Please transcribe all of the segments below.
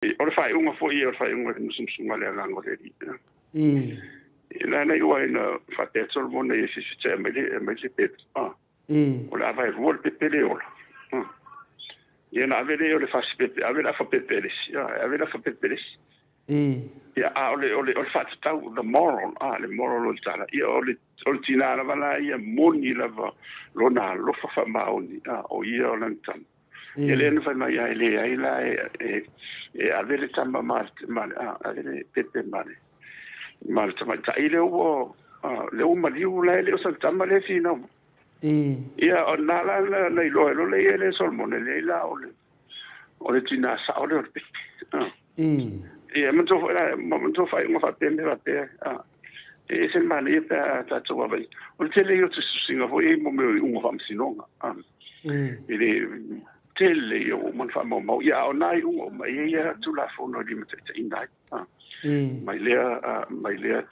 O le faaiuga foi ia o le faaiuga i le musumusuga a le Agaga o le Alii. Lena na iu ai ina faapea atu Solomona ia fifita e aumai le, aumai le pepe. O le ava e lua le pepe le ola. Ia na ave lea o le fasi pepe, ave le afa pepe a le isi, ave le afa pepe a le isi. Ia, a o le, o le, o le faatatau, the moral, le moral o le tala, ia o le, o le tina lava la ia moni lava lona alofa faamaoni, o ia o lana tama. Ia lea na fai mai ai, leai la e, e ave le tama ma, ma, ave le pepe ma le, ma le tamaitai lea ua, lea ua maliu la e le o sana tama lea e finau. Ia, o lena la na, na iloa ai loa le ia lea Solomona, leai la o le, o le tinā sao lea o le pepe. Ia, manatua foi la, manatua faaiuga faapea mea faapea. E ese le manaia pe a tatou vaavaai. O le tele ia o tusitusiga foi ia i mea o iuga faamasinoga. I le tele ia ua uma ona faamaumau. Ia, a o na iuga uma, e i ai lava Tulafono e limataitaiina ai. Mai lea, mai lea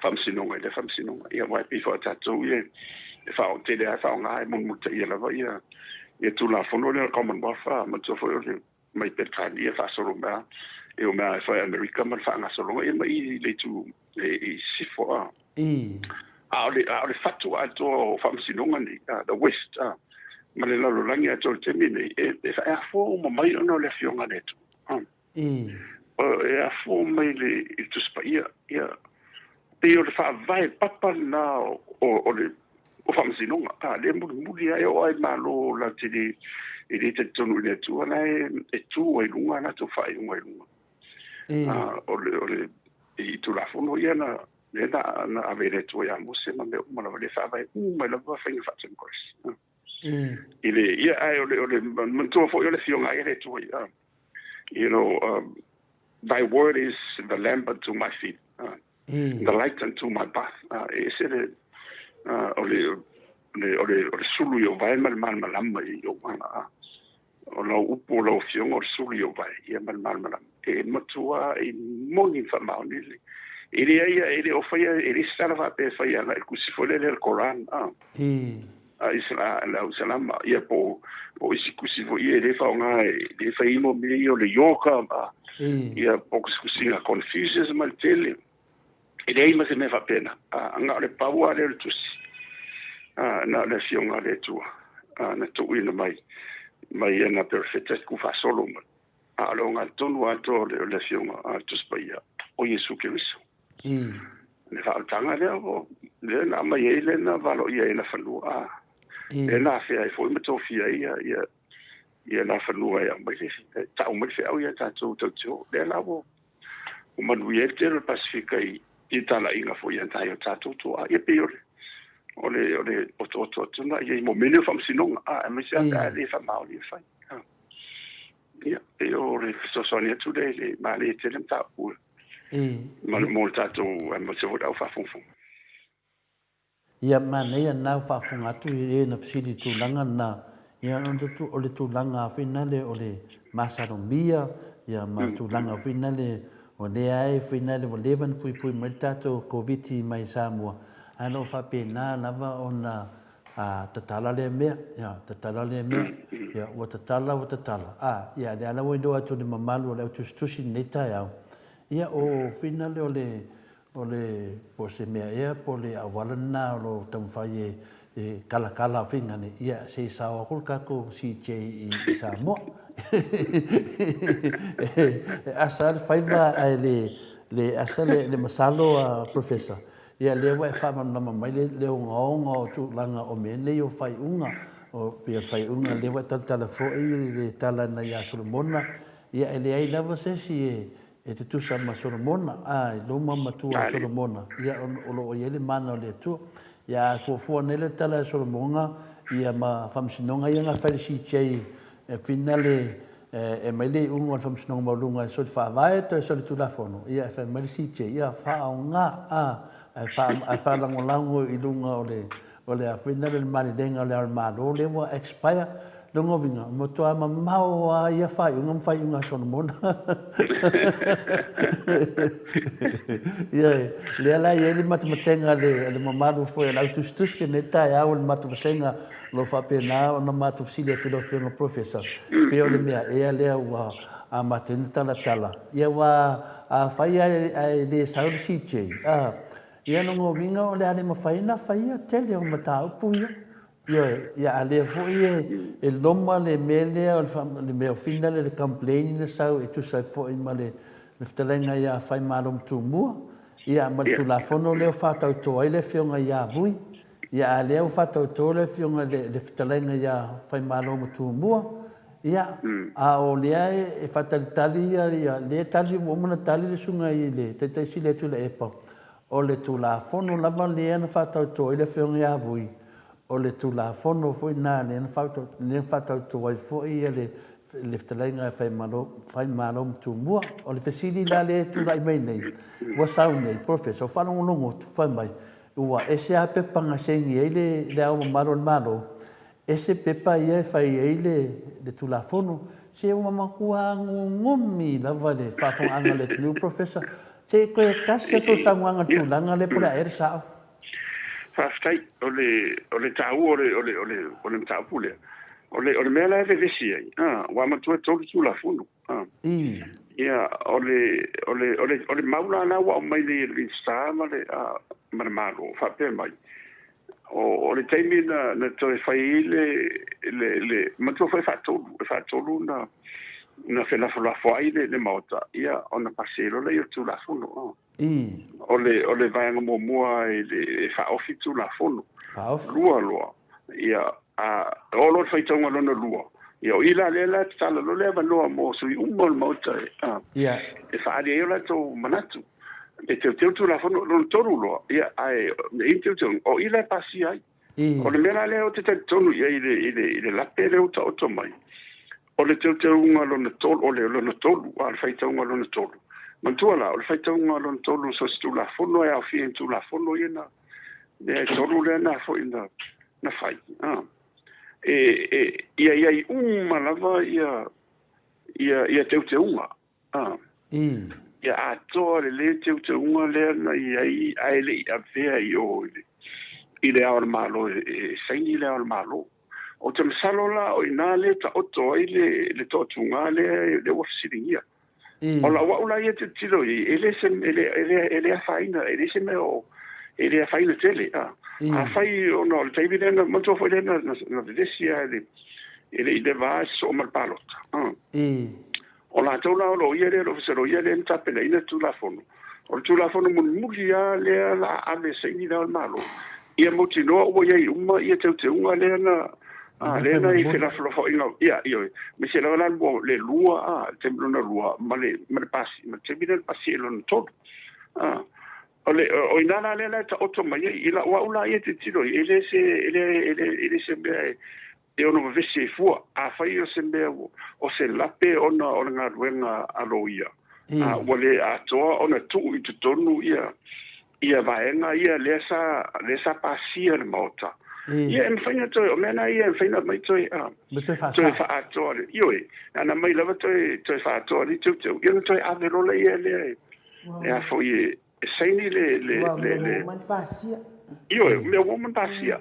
faamasinoga i lea faamasinoga. Ia, aua e pei foi o tatou ia e tele lava e faaaoga e mulimulitaia lava ia Tulafono lea o le Commonwealth. Manatua foi o le mai Peretania faasolo mai e o mea e fai Amerika ma le faagasologa ia ma i le itu i sisifo a. A o le a o le fatu atoa o faamasinoga nei, the West, ma le lalolagi atoa i le taimi nei, e afua uma mai ona o le Afioga a le Atua. E afua mai i le Tusi Paia. Ia, pei o le faavae papa lena o le o faamasinoga. A lea mulimuli lava e oo lava i Malo latou te le e le talitonu i le Atua la e tu ai i luga a latou faaiuga i luga. O le o le i Tulafono ia na lea na na ave e le Atua ia Mose ma mea uma lava lea e faavae uma ai lava faiga faatemokarasi. I le ia ae o le o le manatua foi o le Afioga ai a le Atua ia. You know, thy word is the lamp unto my feet. The light unto my path. E ese le, o le, le, o le, o le sulu i ou vae ma le malamalama i ou aga. O lau upu o lau afioga o le sulu i ou vae, ia ma le malamalama. E matua e moni ma faamaoni le, e leai e le o faia, e le se tala faapea e fai agai i le tusi foi lele a le Koran. A Isla, le au Isalama, ia po o isi tusi foi ia e le faaaoga e le fai ai mo mea ia o le yoga ma ia po o tusitusiga Confucius ma le tele. E leai ma se mea faapena. A, na o le pau lava lea o le tusi, a, na o le Afioga a le Atua, a, na tuuina mai mai ana perofeta e tuufaasolo mai. A o le ogatotonu atoa o le Afioga a le Tusi Paia o Iesu Keriso. Le faaolataga lea o lea na aumai ai lea na valoia ai Nafanua, a, lea na afea ai foi ma tofia ai ia, ia, ia Nafanua e aumai le, e tau mai le feau ia tatou tautio. Lea la ua, ua manuia ai le tele o le Pasefika i, i talaiga foi ia nai o tatou toa. Ia pei o le, o le, o le otooto atu na ia i mo mea nei o faamasinoga, a, aemaise lava pe a le faamaoni e fai. Ia, pei o le fesoasoani atu lea i le malie tele mataupu ma le mo le tatou aemaise foi le au faafogafoga. Ia, manaia lena ua faafofoga atu i e na fesili i tulaga lena. Ia, o le tulaga foi nale o le masalomia, ia, ma tulaga foi nale o lea e foi nale ua leva ona puipui mai le tatou Koviti mai Samoa, ae o lo o faapena lava ona A, tatala lea mea, ia, tatala lea mea, ia, ua tatala, ua tatala, a, ia, lea la ua iloa atu e le mamalu o le au tusitusi i lenei taeao, ia, o fina lea o le, o le, po o se mea ea, po o le auala lena o lo o taumafai e, e kalakala fina nei, ia, se i sao aku le tatou CJ i, i Samoa. E asa lava le faiva ae le, le asa le, le masalo a Professor. Ia, lea ua e faamalamalama mai le, le ogaoga o tulaga o mea nei o faaiuga, o, pei o le faaiuga lea ua e talatala foi le tala na ia Solomona, ia e leai lava se isi e, e tutusa ma Solomona, a, i luma matua o Solomona, ia o, o lo o i ai le mana o le Atua. Ia, a fuafua nei le tala a Solomona, ia ma faamasinoga ia na fai le CJ e finale E aumai le iuga o le Faamasinoga Maualuga e soli faavae toe soli tulafono, ia e fai mai le CJ, ia faaaoga a, ae faa, ae faalagolago i luga o le, o le a foi lea le malilega o le Ao o le Malo lea ua expire. Lona uiga, ua matua mamao lava ia faaiuga ma faaiuga a Solomona. Ioe, lea la e i ai le matematega a le, a le mamalu foi o le au tusitusi i lenei taeao o le matou vasega O lo o faapena ona matou fesili atu i lau Afioga Professor, pei o le mea ea lea ua amata ai ona talatala, ia aua afai ae le sau le CJ, a, ia lona uiga o le a le mafai ona faia tele o mataupu ia. Ioe, ia a lea foi e loma le mea lea o le mea o fina lea le complain na sau e tusa ai foi ma le fetalaiga ia Faimalo Tumua, ia ma le Tulafono lea ua faatauto ai le Afioga ia Vui, ia a lea ua faatauto le Afioga i le fetalaiga ia Faimalo Tumua, ia a o lea e faatalitali ia lea tali ua uma ona tali le Susuga i le Taitai Sili a Tuilaepa, o le Tulafono lava lea na faatauto ai le Afioga ia Vui, o le Tulafono foi lena lea na faatauto ai foi le fetalaiga e Faimalo ma Tumua. O le fesili la lea e tulai mai nei, ua sau nei, Professor, ua faalogologo atu fai mai, ua ese lava pepa na saini ai le Ao Mamalu o le Malo, ese pepa ia e fai ai le Tulafono. Se ua matua gogomi lava le faafofogaaga a le atunuu, Professor. Se toe tasi lava sou saunoaga i le tulaga lea po o le a ea le sao. Faafetai. O le, o le taua o le, o le, o le, o le mataupu lea, o le, o le mea la e vevesi ai, a, ua matua e tolu Tulafono, a. Ia, o le, o le, o le, o le mau la la ua aumai nei e le Minisita ma le, a, ma le Malo, faapea mai, o, o le taimi na, na toe fai ai le, le, le, matua foi e faatolu, e faatolu na, na felafolafoai le, le Maota, ia, ona pasi ai loa lea o le Tulafono, a. O le, o le vaega muamua i le, e faaofi Tulafono. Faaofi. Lua loa, ia, a oo loa le faitauga lona lua, ia o i la lea la tatala loa le avanoa mo sui uma o le Maota e, a, e faaali ai o latou manatu. E teuteu Tulafono. Lona tolu loa, ia, ae, i ni teuteuga, o i la e pasia ai. O le mea la lea ou te talitonu i ai i le, i le, i le lape lea ua taoto mai, o le teuteuga lona tolu, o le lona tolu, a o le faitauga lona tolu. Manatua la, o le faitauga lona tolu so o se Tulafono e aofia i Tulafono ia na, lea e tolu lea na foi na, na fai. A. E, e, ia i ai uma lava ia, ia, ia teuteuga. A. Ia atoa lelei teuteuga lea na i ai ae le i avea i o i le, i le Ao o le Malo e saini le Ao o le Malo. Ou te masalo la o i ina lea e taoto ai le, le toatuga lea, lea ua fesiligia. O lau au la ia tilotilo i ai, e le se, e le, e le, e le afaina, e leai se mea o, e le afaina tele. A. Afai ona o le taimi lea na, manatua foi lea na, na, na vevesi lava e le, e le i leva lava sosoo ma le palota. A. O latou la o loia lea, le Ofisa Loia lea na tapenaina le Tulafono, o le Tulafono mulimuli lava lea la ave e saini Le Ao o le Malo, ia mautinoa ua i ai uma ia teuteuga lea na lea na i felafolafoaiga, ia, ioe, aemaise lava la le lua, a, le taimi lona lua ma le, ma le pasi, ma le taimi lea na pasi ai lona tolu. A, o le, o i ina la lea la e taoto mai ai, i lau au la ia tilotilo i ai, e le se, e le, e le, e le se mea e, e ono vevesi ai fua. Afai o se mea o se lape ona o le galuega a loia, a ua le atoa ona tuu i totonu ia ia vaega ia lea sa lea sa pasia e le Maota. Ia e mafai ona toe, o mea na ia e mafai ona aumai toe a toe faaatoa le, ioe, ana aumai lava toe toe faaatoa le teuteu, ia ona toe ave loa lea lea e e a foi e e saini le le le le. Ua uma ona pasia. Ioe, mea ua uma ona pasia.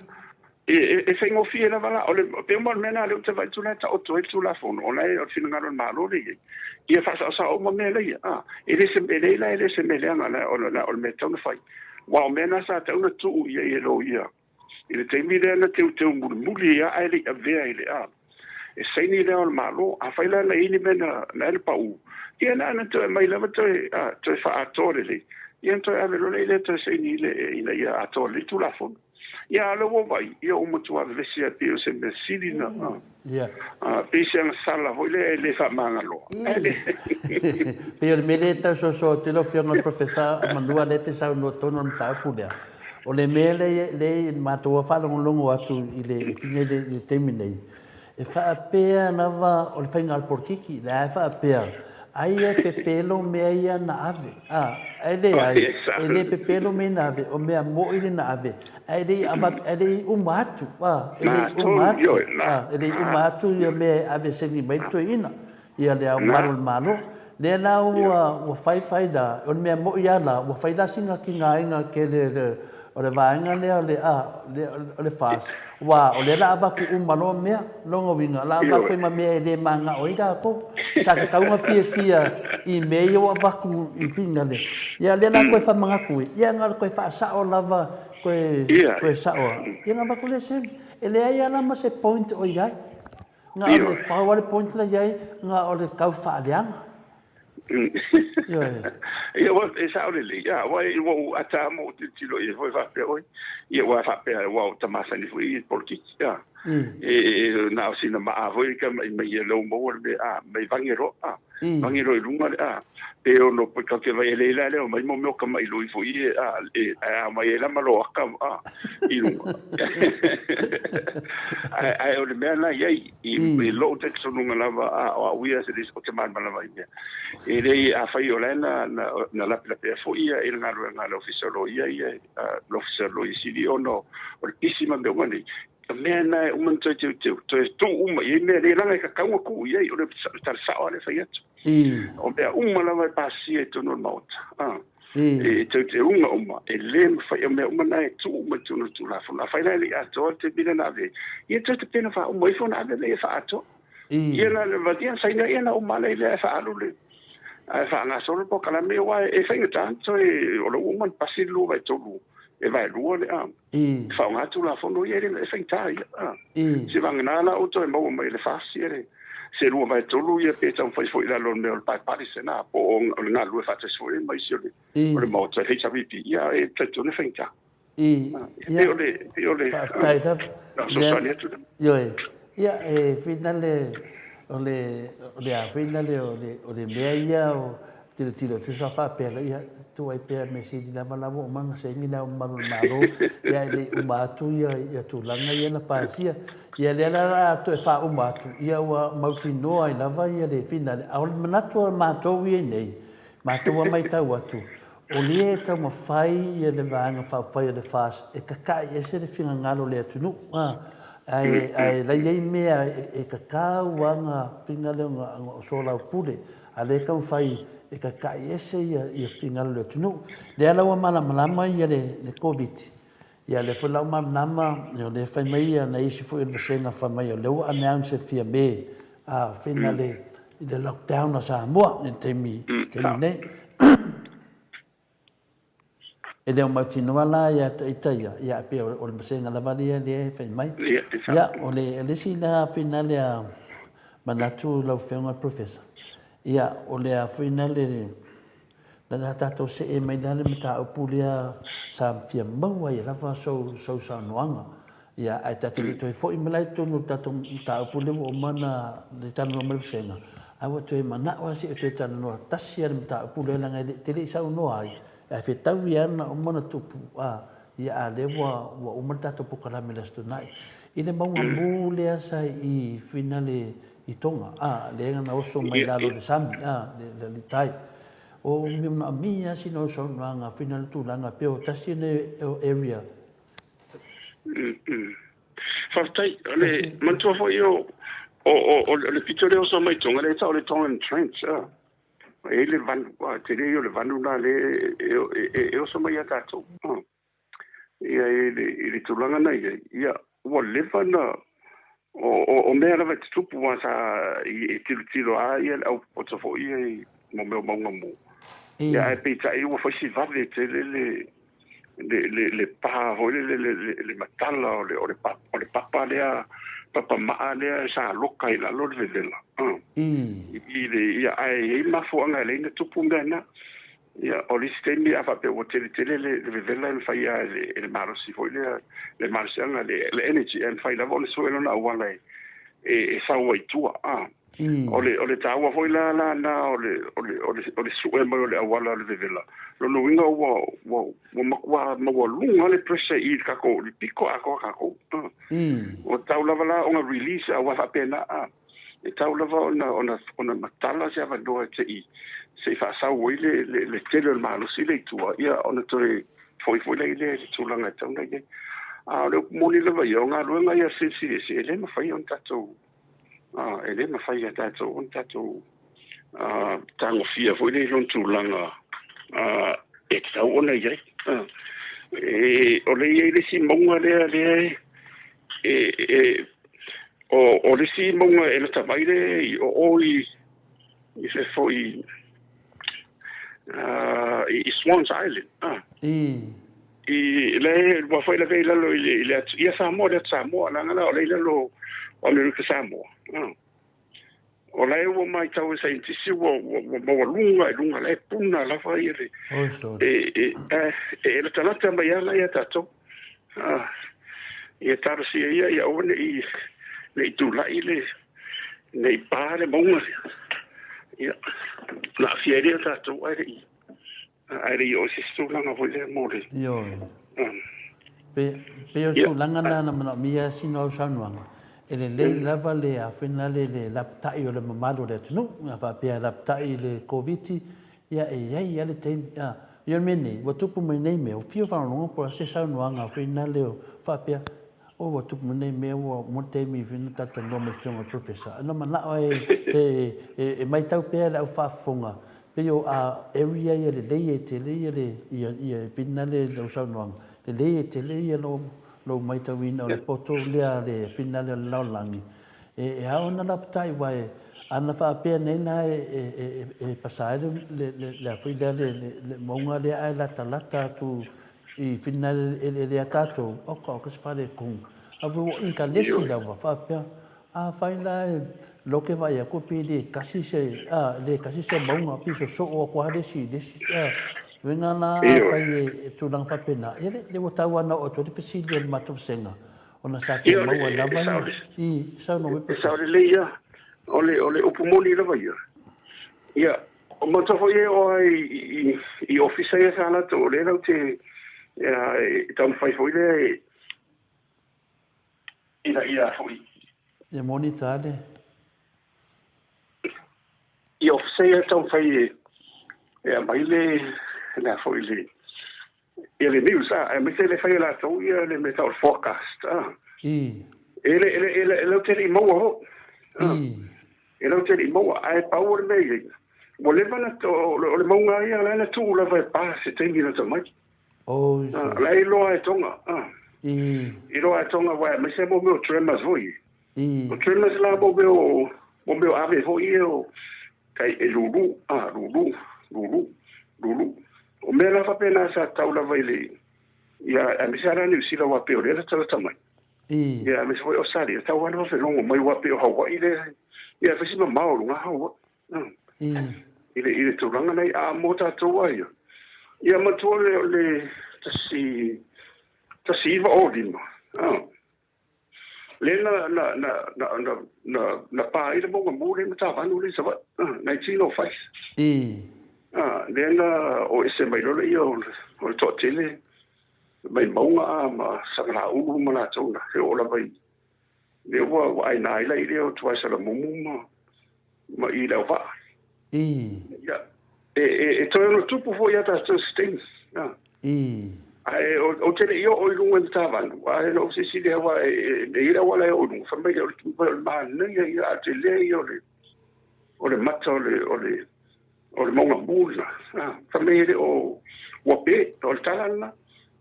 E, e, e faigofie lava la, o le, pei uma o le mea lena lea ou te vaai atu la e taoto ai le Tulafono, o la e, o le finagalo o le Malo lea e i ai, ia faasaosao uma mea laia. A, e le se, e leai la e le se mea leaga, la, o, la, o le mea e tatau ona fai. Aua o mea na sa tatau ona tuu i ai e loia i le taimi lea na teuteu mulimuli ai lava ae le i avea i le a e saini le Ao o le Malo. Afai la na i ai ni mea na, na e le pau, ia na ona toe aumai lava toe, a, toe faaatoa lelei, ia ona toe ave loa lea i lea toe saini i le, ina ia atoa lelei Tulafono. Ia, a o lea ua vaai, ia ua matua vevesi lava e pei o se mea sili na, a, a, pei se agasala foi lea e le faamagaloa. Pei o le mea lea e tau soso atu ai lau Afioga i le Professor Manua lea e te saunoa tonu i le mataupu lea. O le mea lea lea i matou lava faalogologo atu i le fina i le taimi nei, e faapea lava o le faiga polokiki, lea e faapea, ai e pepelo mea ia na ave, a, ae leai, e le pepelo mea na ave, o mea moʻi le na ave, ae le i avatu, ae le i uma atu, a, e le i uma atu, a, e le i uma atu ia mea e ave e saini mai le toeaina. Ia le Ao Mamalu o le Malo. Lea la ua ua fai fai la, o le mea moʻi lava la, ua fai la sina tigaina tele o le vaega lea o le, a, le, o le FAS, aua o lea o le a avatu uma loa mea, lona uiga, o le a avatu ai ma mea e le mananao ai latou. Sa tatau ona fiafia i mea ia ua avatu i finale. Ia lea la toe faamanatu ai, ia na o le toe faasao lava, toe, toe sao lava, ia ona avatu lea sene. E leai lava la ma se point o i ai. Na o le pau lava le point la i ai, na o le tau faaleaga. Ioe. Ia, ua, e sao lelei. Ia, aua ua ou ata ma ou tilotilo i ai foi faapea, oi, ia ua faapea, ua ou tamasani foi i le polokiki. Ia. E na o sina maa foi ka mai mai ia lou maua le mea, a, mai vage loa, a. Vage loa i luga le, a. Pe ono ka te vai e le lea mai mo mea o ka mai loi foi e, a, e, a mai e la ma loaka, a, i luga. Ae, ae o le mea la i ai, i, i lou talitonuga lava, a, o au ia se o te malamalama i mea. E leai, afai o la e na, na, na lapelapea foi ia i le galuega a le Ofisa o Loia ia, le Ofisa o Loia Sili ona o le pisi ma mea uma nei, o mea na e uma ona toe teuteu, toe tuu uma i ai mea nei, leaga e tatau ona tuu i ai, o le tala sao lava lea e fai atu. O mea uma lava e pasia i totonu o le Maota, a, e teuteuga uma, e le mafai, o mea uma na e tuu uma i totonu o le Tulafono. Afai la e le i atoa le taimi lea na ave ai, ia toe tapena faauma ifo ona ave lea e faaatoa. Ia na vatia saina ia na uma lea e faaalu le ae faagasolo le polokalame aua e faigata ona toe o lea ua uma ona pasi le 2/3 e vaelua le a faaaoga Tulafono ia e le e faigata ia a se vagana la ua toe maua mai e le FAST ia le se 2/3 ia pe taumafai foi i lalo o le mea o le bipartisan a po o le galulue faatasi foi ma isi o le Maota le HRPP ia e talitonu e faigata. Ia, faafetai lava. Ioe, ia, e finale, o le, o le a finale, o le, o le mea ia o tilotilo atu sa faapea la, ia, tuu ai pea mea sili lava la ua uma ona saini Le Ao Mamalu o le Malo, ia e le i uma atu ia, ia tulaga ia na pasia. Ia lea la la toe faauma atu, ia ua mautinoa ai lava ia le finale. A o le manatu o matou ia nei, matou a maitau atu, O lea e taumafai le Vaega Faaupufai o le FAST e kaka'i ese le finagalo o le atunuu, ae, ae la i ai mea e tatau lava ona finagalo ona soalaupule, a o lea e taumafai e kaka'i ese ia finagalo o le atunuu. Lea la ua malamalama le Koviti, ia lea foi la ua malamalama, o lea e fai mai nai isi foi o le vasega fai mai o lea ua announce e Fiame finale i le lockdown a Samoa i le taimi nei. E le o mautinoa la ia te ita ia, ia e pei o le vasega lava lea lea e fai mai. Ia, o le isi la finale a manatu lau Afioga i le Professor, ia o le finale na tatou see mai la le mataupu lea sa fia maua ai lava sou saunoaga. Ia, ae ta te le toe foi mai la i totonu o le tatou mataupu lea ua uma ona talanoa mai le vasega, ae ua toe manao lava se i toe talanoa tasi lava i le mataupu lea leaga e te le i saunoa ai, ae fetaui lava na uma ona tupu, a, ia a o lea ua uma le tatou polokalame i le Aso Toonai. I le mauga mu lea sa i Finale i Tonga, a, lea na oso mai lalo i le sami, a, le tai. O manaomia lava sina ou saunoaga Finale tulaga pei o tasi lenei o area. Faafetai. O le manatua foi o o le pito lea oso mai Tonga, lea e tau o le Tongan Trench. E i ai le vanu, tele ia o le vanu la lea e oso mai ia tatou. Ia i le tulaga na i ai, ia ua leva na o mea lava e tutupu aua sa e tilotilo lava ia le au popoto foi ia i mo mea o mauga mu. Ia ae peitai ua fai si vave tele le le pa foi le le matala o le o le o le papa lea papa maa lea sa loka i lalo le vevela. I le ia ae i ai mafuaaga e ala ai ona tupu mea na. Ia, o le isi taimi a faapea ua tele tele le vevela e mafai lava e le malosi foi lea, le malosiaga, le energy, e mafai lava ona sue lona auala e sau ai i tua. O le taua foi la lena o le sue mai o le auala o le vevela, lona uiga ua matua maualuga le pressure i le tatou, le pito atoa tatou. Ua tatau lava la ona release aua e faapena. E tatau lava ona matala se avanoa se i faasau ai le tele o le malosi lea i tua, ia ona toe foi foi lea i le tulaga e tatau ona i ai. A o le upu moni lava ia, o galuega ia a le Silisili Ese, e le mafai ona tatou, e le mafai e tatou ona tatou tagofia foi lea i lona tulaga e tatau ona i ai. E, o le i ai le isi mauga lea lea e, e, o le isi mauga e lata mai le i o i i se foi i Swans Island. I le ua foi la vei lalo i le atu ia Samoa le atu Samoa langa la o le lalo o Amerika Samoa. O la e ua matau e saienitisi ua maualuga i luga la e puna lava ia le e latalata mai ala ia tatou. Ia talosia ia ia aua ne i tulai le ne i pa le mauga ia na aafia ai lea tatou ae le i oo i se isi tulaga foi lea mo le. Ioe. Pei o le tulaga lena na manaomia sina au saunoaga, e lelei lava le afena le le lapatai o le mamalu o le atunuu, a faapea e lapatai i le Koviti, ia e i ai lava le taimi. Ia o le mea nei, ua tupu mai nei mea, ua fiu faalogologo po o le a se saunoaga foi lea faapea, Oh, ua tupu mai nei mea ua uma le taimi na talatalanoa ma le Afioga i le Professor. Na manao e, e matau pea le au faafofoga, pei o area ia lelei e tele ia le, ia, ia finale lau saunoaga, lelei e tele ia lou, lou matauina o le poto lea le finale o le lalolagi. E ao ona lapatai aua e, ana faapea nei la e, e, e, e pasa ai le, le, le, le, le, le, le, le mauga lea ae latalata atu i whina eleele a tatou, oka oka se faaletonu. A ua inkalesi lava, faapea, afai la e loke vaai atu pe le kasi se, a, le kasi se mauga, pe sosoo atu lava le isi i le isi, a. Uiga la afai e tulaga faapena, ia le, le ua tau lava ona oo atu ai le fesili a le matou vasega, ona sa fia maua lava ia, i, saunoa mai Professor. E sao lelei ia, o le upu moni lava ia. Ia, O matou foi e oo ai i ofisa ia sa latou, o lea latou te e taumafai foi lea e ina ia foi. Ia monitor le. I ofisa ia taumafai e aumai le le a foi le ia le news a, aemaise le fai e latou ia le mea tau o le forecast a. I. E le e le e latou te le i maua foi. I. E latou te le i maua ae pau o le mea i ai ua leva na o le mauga ia la na tuu lava e pa se taimi lata mai. Oh. La e iloa e Tonga. I. Iloa e Tonga wa aemaise mo mea o tremors foi. I. O tremors la mo mea o mo mea o ave foi ia o kai e lulu, a lulu, lulu, lulu. O mea la faapena sa tau lava i le ia aemaise lava la Niu Sila aua pei o lea e latalata mai. Ia aemaise foi Ausetalia, tau lava le felogo mai aua pei o Hawaii lea ia e fai si mamao i luga Hawaii. I le i le tulaga nei a mo tatou lava ia. Ia manatua le o le 1905 lea na na na na na na na pa ai le mauga mu lea i Matavanu lea i Savaii, 1905. Lea na o ese mai loa lea o le toatele mai mauga a ma Sagalaulu ma latou na, e oo lava i lea ua ua aina ai la i lea o Tuaisalamumu ma ma i Leauvaa. Ia, e toe ono tupu foi ia tatou se taimi. Ae ou te le i oo i luga i Matavanu, ae na ou silasila aua e i ai le auala e oo i luga, fai mai o le manaia ia, a o le tele ia o le mata o le o le mauga mu lena. Fai mai e le o ua pe, o le tala lena.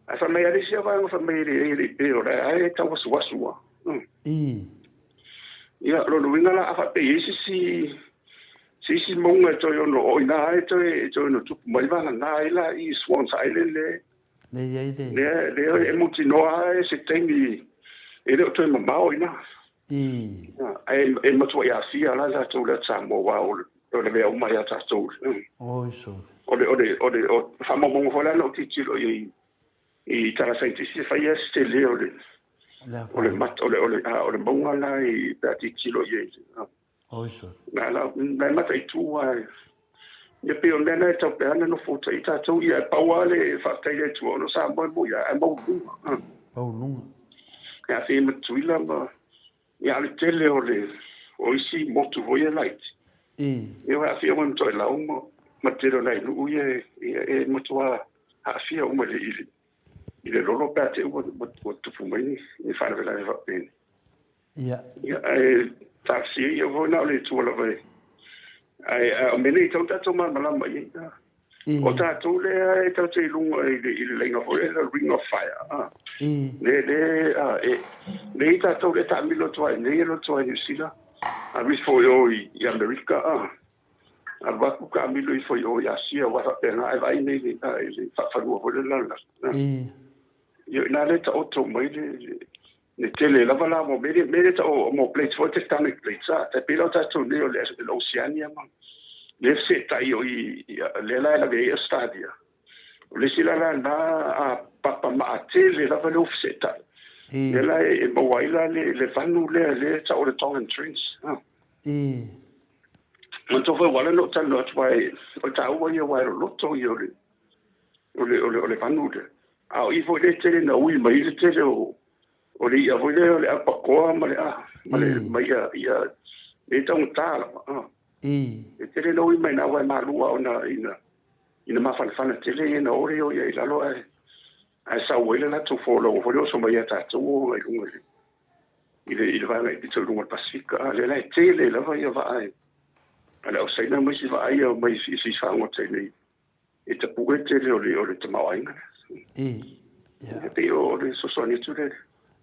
Ae fai mai a le isi vaega fai mai e leai e le i pe, o la e tau asuasu lava. Ia, o lona uiga la a faapea e i ai se isi se isi mauga e toe ono oo i ina e toe e toe ono tupu mai vagana ai la i Swans Island lea Lea i ai le. Lea e mautinoa lava se taimi e le o toe mamao i ina. Ae e matuai aafia la tatou le atu Samoa aua o le mea uma ia tatou. Oi sole. O le o le o le o faamaumauga foi la na ou tilotilo i ai i tala saienitisi e fai lava si tele o le o le mata o le o le o le mauga la i pe a tilotilo i ai. Oi sole. Na la na e mataitu lava ia pei o le mea lena e tau pea na nofo uta i tatou ia e pau lava le faafetai i le Atua ona o Samoa e moi lava ae maualuga. Maualuga. E afea ai ma Tutuila ma ia a o le tele o le o isi motu foi ia laiti. Ia ua aafia uma i Toelau ma ma le tele o nai nuu ia e matua aafia uma i le lolo pe a te i ua tupu mai ni faalavelave faapena. Ia. Ia, ae talosia ia foi na o le Atua lava e. Ae o mea nei e tatau ona tatou malamalama i ai. O tatou lea e tatou te i luga i le, i le laina foi lea, ring of fire. Ah. Le, le, ah, e, le i tatou le taamilo atu ai nei, alu atu ai Niu Sila, alu ifo i o i, i Amerika, ah. Alu atu taamilo ifo i o i Asia, aua e faapena, ae vaai nei le, ah, i le faafanua foi le lalolagi. Ah. Io, ina le taoto mai le, le, le tele lava la mo mele, mele ta o, mo plates foi, tectonic plates, ah, tai pei la o tatou nei o le, le Oceania ma, le feseetai o i, i, lea la e lave ai Australia. O le isi la la na a papa maatele lava le o feseetai. Lea la e, e maua ai la le, le vanu lea, lea tau o le Tongan Trench. Ah. Manatua foi ua ala ona ou talanoa atu ai, o le taua ia aua e loloto ia o le, o le, o le, o le vanu lea. A o i foi lea e tele na ui mai le tele o, o le i'a foi lea o le albacore ma le, a, ma le, ma i'a, i'a e taugata lava, a. E tele na ui mai na aua e malua ona ina, ina mafanafana tele ia na o lea o ia i lalo ae, ae sau ai le latou folauga foi lea oso mai ia tatou o i luga i le, i le, i le vaega i pito i luga o le Pasefika, a lea la e tele lava ia vaa e, a le au Saina ma isi vaa ia mai i isi fagota i nei e tapue tele o le, o le tamaoaiga lea. Ia. E pei o le fesoasoani atu lea.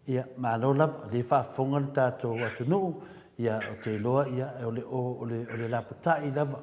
Ia, malo lava, o lea e faafofoga le tatou atunuu, ia, ou te iloa, ia, o le, o le, o le lapatai lava,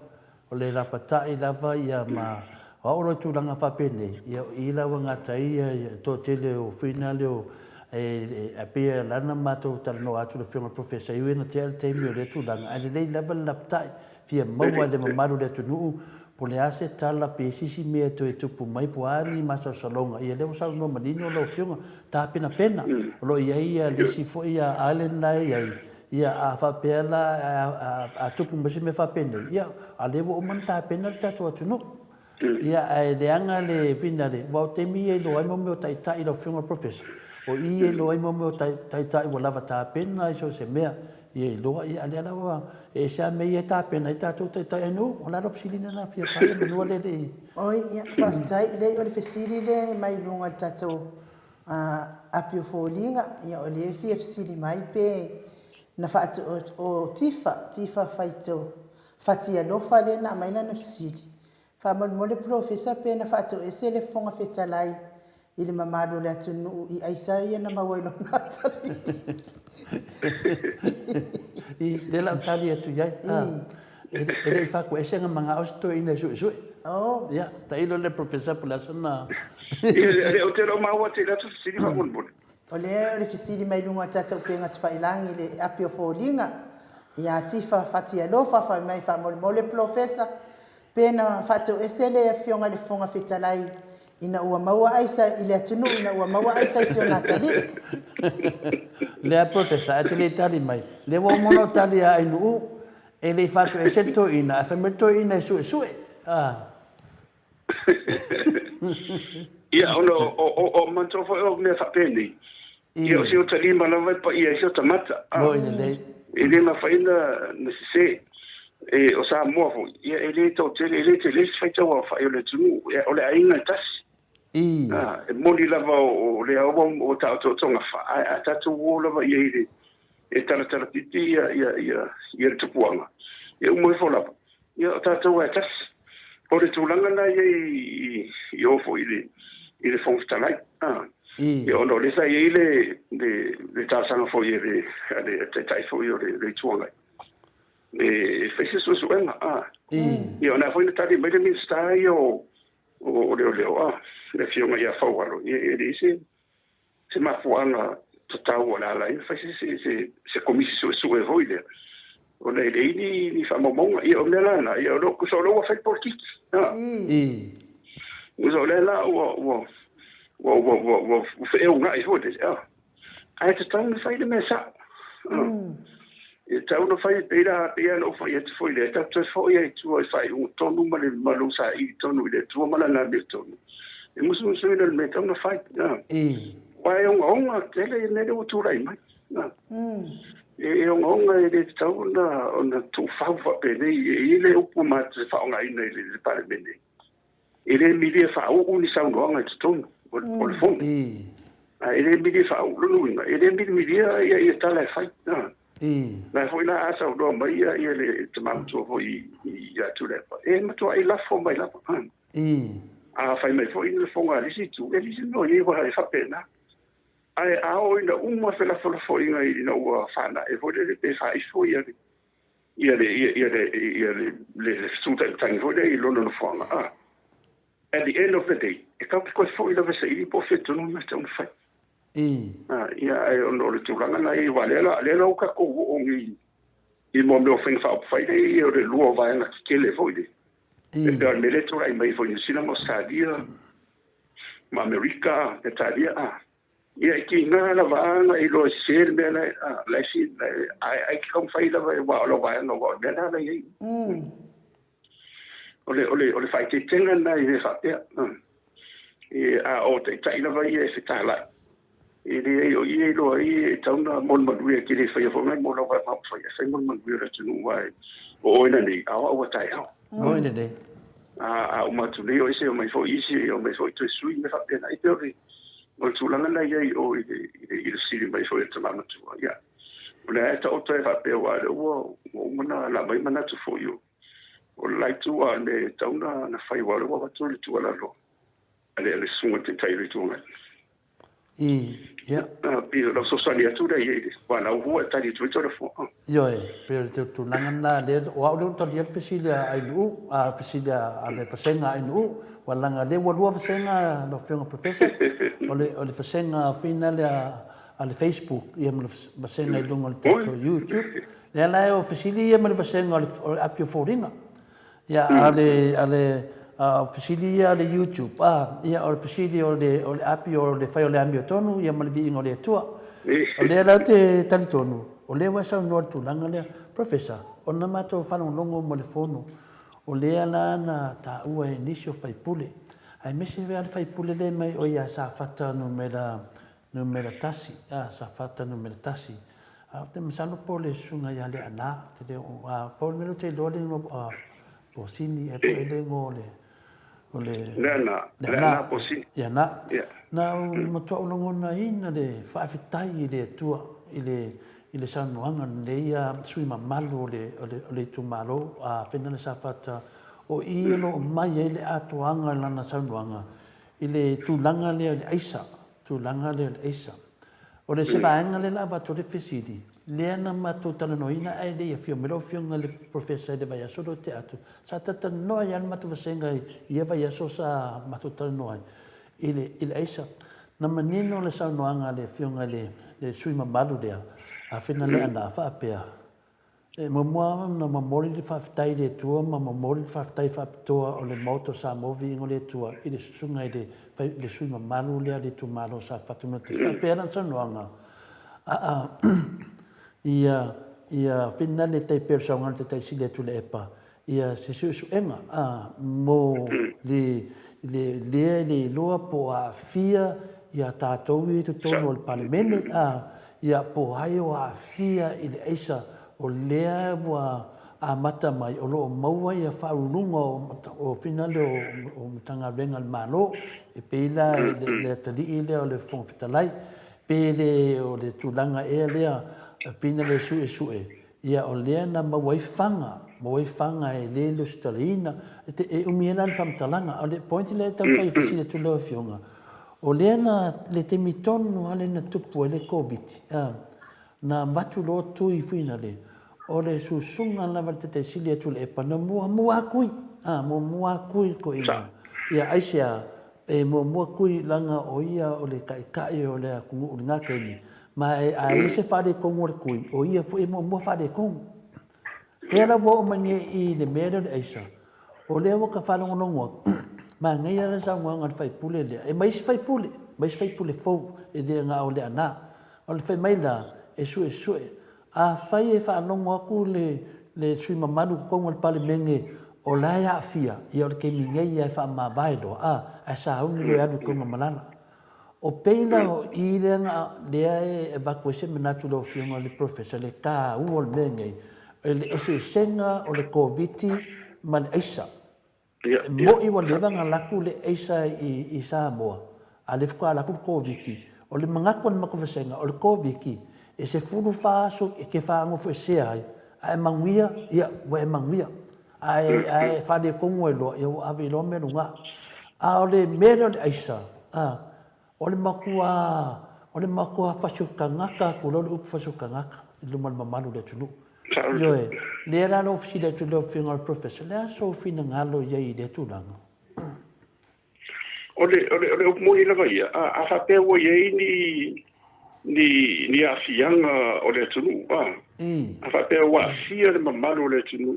o le lapatai lava, ia, ma, o au loa i tulaga faapenei, ia, o i la ua gata ai ia, ia, le toatele o finale o, e, e pei e ala ona matou talanoa atu i le Afioga i le Professor, e ui ina tea le taimi o lea tulaga, ae lelei lava le lapatai, fia maua e le mamalu o le atunuu, po o le a se tala pe isi isi mea e toe tupu mai, po o a ni masalosaloga, ia lea ua saunoa manino lau Afioga, tapenapena, o lo o i ai ia le isi foi island la e i ai, ia a faapea la a tupu mai se mea faapenei, ia a lea ua uma ona tapena le tatou atunuu. Ia, ae leaga le finale, aua o taimi ia e iloa ai mo mea o taitai lau Afioga i le Professor, o i e iloa ai mo mea o taitai ua lava tapena i so o se mea, ia iloa, ia a lea la ua e ese lava mea ia e tapena ai tatou taitai atunuu. O le a lau fesili lena fia fai manu lea le i. Oi, ia, faafetai. Leai, o le fesili lea e mai luga i le tatou api o foliga, ia o lea e fia fesili mai pe na faatu, o Tifa, Tifa Faito, Fatialofa lea na aumai lana fesili. Faamolemole Polofesa pe na faatoese le Fofoga Fetalai i le mamalu o le atunuu i aisa ia na maua i lona atalii. I, lea la ou tali atu i ai. E le i faatoese na manao se toeaina e suesue. Oh. Ia, tailo le Professor po o le a sana. Ia, ou te le o maua atu i le atu fesili faamolemole. O lea o le fesili mai luga o tatou upega tafailangi i le api o foliga ia Tifa Fatialofa fai mai faamolemole Polofesa pe na faatoese le Afioga i le Fofoga Fetalai ina ua maua aisa i le atunuu ina ua maua aisa i si ona atalii. Lea Polofesa ae te le tali mai lea ua uma ona ou tali ia Ainuu e le i faatoese le toeaina ae fai mai le toeaina e suesue. Ia, ona o manatua foi o mea faapenei, ia o si ota lima lava e paia ai si ota mata. Moi lelei. E le mafai ona sese. E, o Samoa foi, ia e le toatele, e le tele se faitau aofai o le atunuu, ia, o le aiga e tasi. E moni lava o le aua o taotootoga fa, ae a tatou o lava i ai i le, e talatala pipi ia, ia, ia, ia le tupuaga, ia uma ifo lava, ia o tatou lava e tasi. O le tulaga lena e i ai i o foi i le, i le Fofoga Fetalai. A, ia ona o lea sa i ai le, le, le talosaga foi a le, a le Taitai foi o le, le Itu Agai, e fai se suesuega. A, ia ona foi na tali mai le Minisita ia o, o Leoleo, a, le Afioga ia Faualo, ia e leai se, se mafuaaga tatau o le a ala ai ona fai se komisi suesue foi lea, ona e leai ni, ni faamaumauga. Ia, o mea la na, ia, o lea, tusa o lea ua fai polokiki. A. Tusa o lea la ua, ua, ua, ua, ua, ua, ua feeuga'i foi lele, a. Ae tatau ona fai le mea sa'o. E tatau ona fai, pei la, pei lava ona ou fai atu foi lea, e tatou toe foi lava i tua i faaiuga tonu ma le, ma lou saili tonu i le Atua ma Lana amiotonu, e musumusuina le mea e tatau ona fai. Aua e ogaoga tele le mea lea ua tulai mai. E ogaoga e le tatau ona, ona tuufau faapenei. E i ai le upu matou te faaaogaina i le Palemene, E le milia faauu ni saunoaga i totonu o le Fono. E le milia faauu, lona uiga, e le milimilia ia tala e fai. La foi la a saunoa mai ia le tama matua foi ia Tuilaepa, e matuai lafo mai lava. A fai mai foi le lafoga a le isi itu, e leai se mea o i ai aua e faapena. Ae a oo ina uma felafolafoaiga ina ua faanae foi lele pe faaifo ia le ia le ia le ia le le fesutai foi lea i lona nofoaga a at the end of the day e tatou te toe foi lava e saili po o fea tonu le mea e tatau ona fai. Ia ae ona o le tulaga lena e i ai aua lea lea la ua tatou oo nei i mo mea o faiga faaupufai lea e i ai o le lua o vaega tetele foi lea. E pei o le mea lea e tulai mai foi i Niu Sila ma Ausetalia ma Amerika, Peretania, a. Ia e tiga lava a na e iloa e sese le mea la e, la e si, ae e te taumafai lava aua o lau vaega aua o le mea lena la e i ai. O le, o le, o le faaeteetega lena i mea faapea. E, a o taitai lava ia e fetalai, e leai o i e iloa ai e tatau ona mo le manuia, e te le faia foi nai mo lau vaega upufai, e fai mo le manuia o le atunuu, aua o oe nanei, a o au a taeao. Oe nanei. A uma atu nei o ese, omai foi isi, omai foi toe sui, mea faapena. E pei o le, o le tulaga lena e i ai i o i le, i le, i le fesili mai foi a le tama matua. Ia, o lea e taoto ai faapea, aua o lea ua, ua uma ona aumai manatu foi o, o le la itu, a o le mea e tatau ona fai, aua o lea ua avatu le tuualalo a le, a le susuga i le Taitai o le Itu Agai. Ia. Pei o lau fesoasoani atu lea i ai, aua o lau ua e tali atu ai Toleafoa. Ioe, pei o le tulaga lena, lea, o au lea ua talia le fesili a Ainuu, a fesili a le vasega a Ainuu, aua leaga o lea ua lua vasega lau Afioga Professor, o le, o le vasega foi lea a le Facebook, ia ma le vasega i luga o le tatou YouTube. Lea la e o fesili ia ma le vasega o le api o foliga. Ia, a le, a le, a o fesili ia a le YouTube, a, ia, o le fesili o le, o le api o le fai o le amiotonu, ia ma le viiga o le Atua. O lea la ou te talitonu, o lea ua e saunoa i le tulaga lea. Professor, ona matou faalogologo ma le fono, o lea la na taua e nisi o faipule, aemaise lava le faipule lea mai o ia Safata numera, numera tasi, a, Safata numera tasi. A, ou te masalo po o le susuga ia Leaana, ou te le o, a, pau le mea lea ou te iloa le igoa, a, Posini, e po e le igoa o le, o le... Leaana, Leaana Posini. Leaana. Na ou matua ou lagonaina le faafetai i le Atua i le, i le saunoaga a lenei sui usufono mamalu o le, o le, o le itumalo, a Fena Safata, o i o lo o mai ai le atoaga i lana saunoaga i le tulaga lea o le aisa, tulaga lea o le aisa. O le se vaega lea la avatu ai le fesili, lea na matou talanoaina ae le i afio mai lau Afioga i le Professor i le vaiaso lea o tea atu, sa talatalanoa ai lava le matou vasega i ia vaiaso sa matou talanoa ai i le, i le aisa. Na manino le saunoaga a le Afioga i le, le sui usufono mamalu lea, a Fena Leaana, faapea, E muamua lava ona momoli le faafetai i le Atua ma momoli le faafetai faapitoa o le Maota o Samoa Viiga o le Atua i le susuga i le le sui mamalu lea o le itumalo o Safata Nu 1. Faapea lana saunoaga, aa, ia, ia fina le tai pea o le saunoaga a le Taitai Sili a Tuilaepa, ia se suesuega, a, mo le, le, lea e le iloa po o aafia ia tatou ia i totonu o le Palemene, a, ia po o ai o aafia i le aisa o lea ua amata mai o lo o maua ia faauluuluga o finale o Matagaluega a le Malo, e pei la le atalii lea o le Fofoga Fetalai, pe le o le tulaga ea lea finale suesue, ia o lea na maua ai faga, maua ai faga e le lusitalaina, e umi ai la le faamatalaga. O le point lea e taumafai e fesili atu lau Afioga, o lea na, le taimi tonu lava lea na tupu ai le Koviti, na avatu loa tui finale, o le susuga lava le Taitai Sili a Tuilaepa, na muamua atu i, a, muamua atu i koina, ia aisea, e muamua atu i leaga o ia o le Taitai o le atunuu i lena taimi, ma e, a i ai se faaletonu o le tui, o ia foi e muamua faaletonu. Lea la ua oo mai nei i le mea lea o le aisa, o lea ua ta faalogologo atu, manaia le saunoaga a le faipule lea, e ma isi faipule, ma isi faipule fou, e le na o Leaana. O le fai mai la, e suesue. Afai e faalogo atu le le sui mamalu i totonu o le Palemene o la e aafia, ia o le taimi nei ia e faamavae loa, a, ae sauni loa e alu i totonu o malala. O pei la o i lea na, lea e avatu ai se manatu i lau Afioga i le Professor, le taua o le mea lenei, o le eseesega o le Koviti ma le aisa. E moni ua leva ona alu atu le aisa i Samoa, a o lea faatoa alu atu le Koviti. O le manatu o le matou vasega, o le Koviti, e 14 aso e te faagofoesea ai, a e manuia, ia, ua e manuia. Ae, ae faaletonu ai loa, ia ua ave i loa mea luga. A o le mea lea o le aisa, a, o le matua, o le matua fasiotagata atu loa le upu fasiotagata i luma o le mamalu o le atunuu. Ioe, lea la lou fesili atu i lau Afioga i le Professor, le a sou finagalo i ai i lea tulaga? O le, o le, o le upu moni lava ia, a, a faapea ua i ai ni, ni, ni aafiaga o le atunuu, a, mm. a faapea ua aafia le mamalu o le atunuu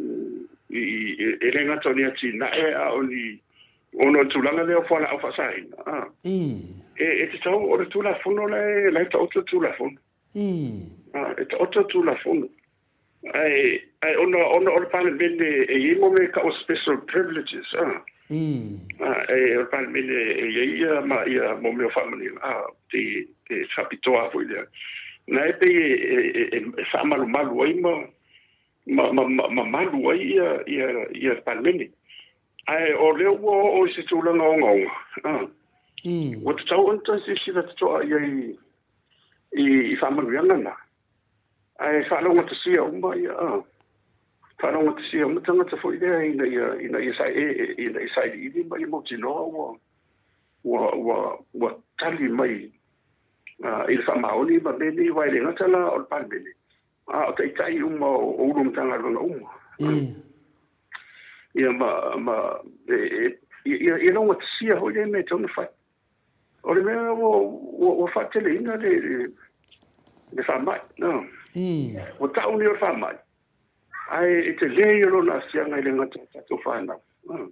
i, i, e le gata o ni atinae a o ni, ona o le tulaga lea o fualaau faasaina, a, mm. e, e tatau o le Tulafono la e, la e taoto le Tulafono. Mm. A, e taoto le Tulafono. Ae, ae ona, ona o le Palemene e i ai mo mea e tau o special privileges, a. Mm. A, e, o le Palemene e i ai ia, ma, ia mo mea o faamanuiaga, a, te, te faapitoa foi lea. Na e pei e, e, e, e faamalumalu ai ma, ma, ma, ma, ma malu ai ia, ia, ia le Palemene. Ae o lea ua oo i se tulaga ogaoga, a. Mm. Ua tatau ona toe silasila totoa i ai i, i faamanuiaga na. Ae faalaugatasia uma ia, a, faalaugatasia uma tagata foi lea ina ia, ina ia sa, e, ina ia sailiili ma ia mautinoa ua, ua, ua, ua tali mai i le faamaoni ma mea nei, aua e le gata la o le Palemene, a o taitai uma o Ulu o Matagaluega uma. Ia ma, ma, e, e, ia, ia laugatasia foi lea mea e tatau ona fai. O le mea ua, ua, ua faateleina le, le, le faamai. No. Mm. Ua tau nei o le faamai. Ae e tele ia lona aafiaga i le gata o tatou fanau. No.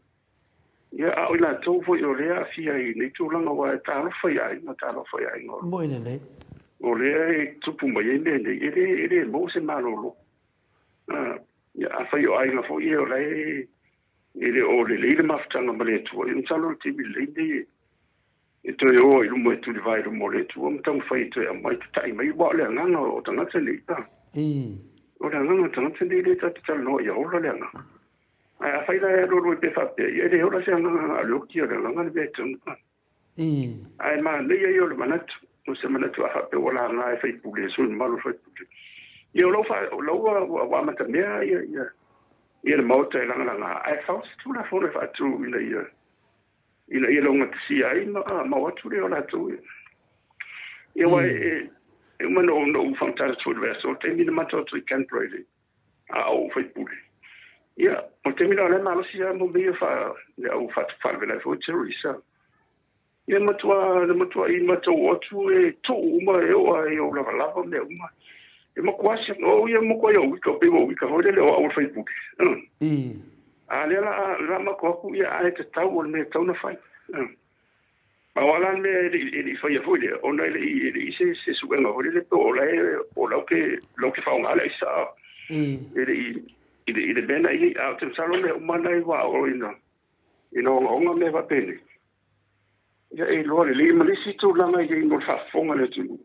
Ia, a o i latou foi o lea aafia i nei tulaga aua e talofa i aiga, talofa i aiga. Moi lelei. O lea e tupu mai ai mea nei, e le, e le maua se malolo. Uh, ia, afai o aiga foi e o la e E le o lelei le mafutaga ma le Atua. Ia masalo o le taimi lelei lenei e toe o ai i luma e tulivae i luma o le Atua ma taumafai e toe aumai, tatai mai, aua o le agaga o tagata nei, a. O le agaga o tagata nei lea tatou te talanoa ia ola le agaga. Ae afai la e alualu ai pea faapea, ia e le ola se agaga na o le oti o le agaga le mea e tatau ona. Ae manaia ia o le manatu, o se manatu a faapea ua laga e faipule, e sui mamalu o faipule. Ia o lau, fa, o lau ua, ua, ua amatamea ia, ia, ia le Maota e lagalaga, ae fao se Tulafono e faatu ina ia, ina ia laugatasia ai ma, ma o atu lea o latou ia. Ia aua e, e, e uma na ou, na ou faamatala atu foi i le vaiaso, o le taimi na matou atu i Canberra i le, a o ou faipule. Ia, o le taimi la o la e malosi lava mo mea ia faa, le au faalavelave foi terrorist a. Ia matua, na matuai matou o atu e tuu uma e oo lava i ou lavalava mea uma. E matua se, o ia matua ia uika, pei ua uika foi lele o au o le faipule. A lea la, la matou atu, ia ae tatau o le mea e tatau ona fai. Pau lava la le mea e le i, e le i faia foi lea, ona e le i, e le i se, se suega foi lele po o la e, o lau ke, lau ke faaaoga le aisa i le, i le, i le mea na i ai. A ou te masalo mea uma na e ua oo ina, ina ogaoga mea faapenei. Ia e iloa lelei ma le isi tulaga i ai mo le faafofoga a le atunuu,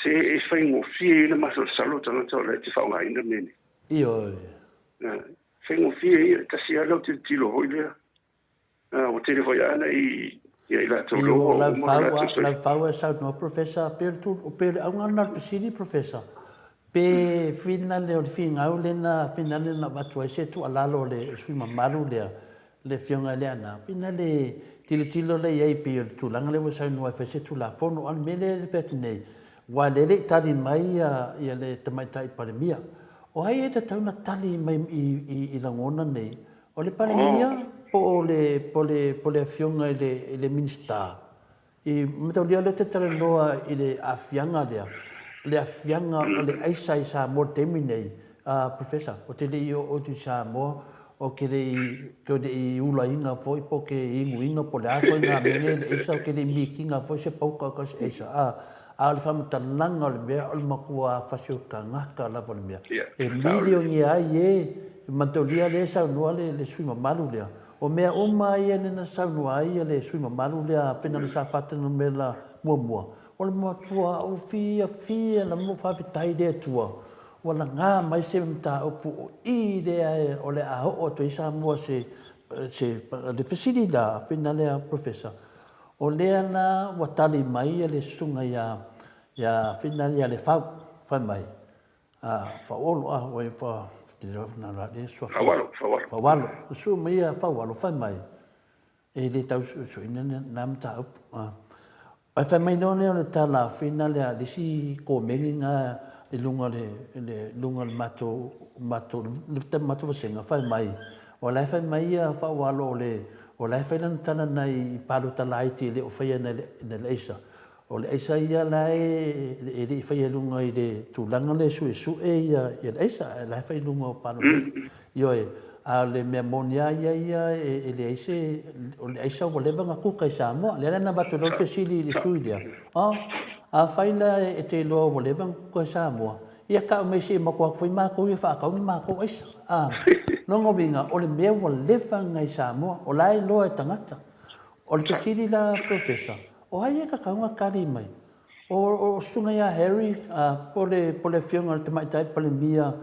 se e faigofie ai le masalosalo o tagata o la e te faaaogaina mea nei. Ioe. Faigofie ia, e tasi lava lau tilotilo foi lea. Ua tele foi lava i ia i latou lea ua uma lo latou soifua. Lau fau e saunoa Professor, pe o le tu, pe o le auga lena o le fesili Professor, pe finale o le finau lena, finale na avatu ai se tuualalo a le sui mamalu lea, le Afioga i le Leaana, finale tilotilo lea i ai pei o le tulaga lea ua saunoa e fai se Tulafono. A o le mea lea e fai atu nei, aua o lea e le i tali mai ia le Tamaitai Palemia. O ai e tatau ona tali mai i lagona nei? O le Palemia po o le, po o le, po o le Afioga i le, i le Minisita? I mataulia o lea ou te talanoa i le aafiaga lea, le aafiaga o le aisa i Samoa i le taimi nei, Professor, ou te le i oo atu i Samoa, ou te le i, ou te le i ulaina foi po o te inuina po o le a ituaiga mea nei le aisa, ou te le i mitina foi se pauka o se aisa, a, a o le faamatalaga o le mea, o le matua fasi o tagata lava o le mea. E milionia ai e, mataulia lea e saunoa le, le sui mamalu lea. O mea uma ia lea na saunoa ai le sui mamalu lea Fernando Safata numera muamua, o le matua ou fiafia na mo faafetai i le Atua ua laga mai se mataupu o i lea o le a oo atu ai Samoa se, se, le fesili la fina lea Professor, o lea la ua tali mai le susuga ia, ia fina ia Lefau, fai mai, a, Fauolo, a, ua, te le na la le suafa. Faualo, Faualo. Faualo. Susu mai ia Faualo, fai mai, e le tau suesueina na mataupu. Ae fai mai loa lea o le tala whina lea, le isi komeni na i luga le, le luga le matou, matou, le matou vasega, fai mai, o la e fai mai ia Faualo o le, o la e fai lana tala nai palota laiti e le o faia nai le aisa. O le aisa ia la e e le i faia i luga i le tulaga lea e suesue ia le aisa, ae la e fai i luga o palota. Ioe, a o le mea moni lava ia ia e leai se, o le aisa ua leva ona kuka i Samoa. Lea la na avatu ai loa le fesili i le sui lea, oh, afai la e te iloa ua leva ona kuka i Samoa, ia tau mai se i matou atu foi matou ia faatau ni matou aisa. A, lona uiga, o le mea ua leva ona i Samoa, o la e iloa e tagata. O le fesili la Professor, o ai e tatau ona tali mai? O o Susuga ia Harry, po o le po o le Afioga i le Tamaitai Palemia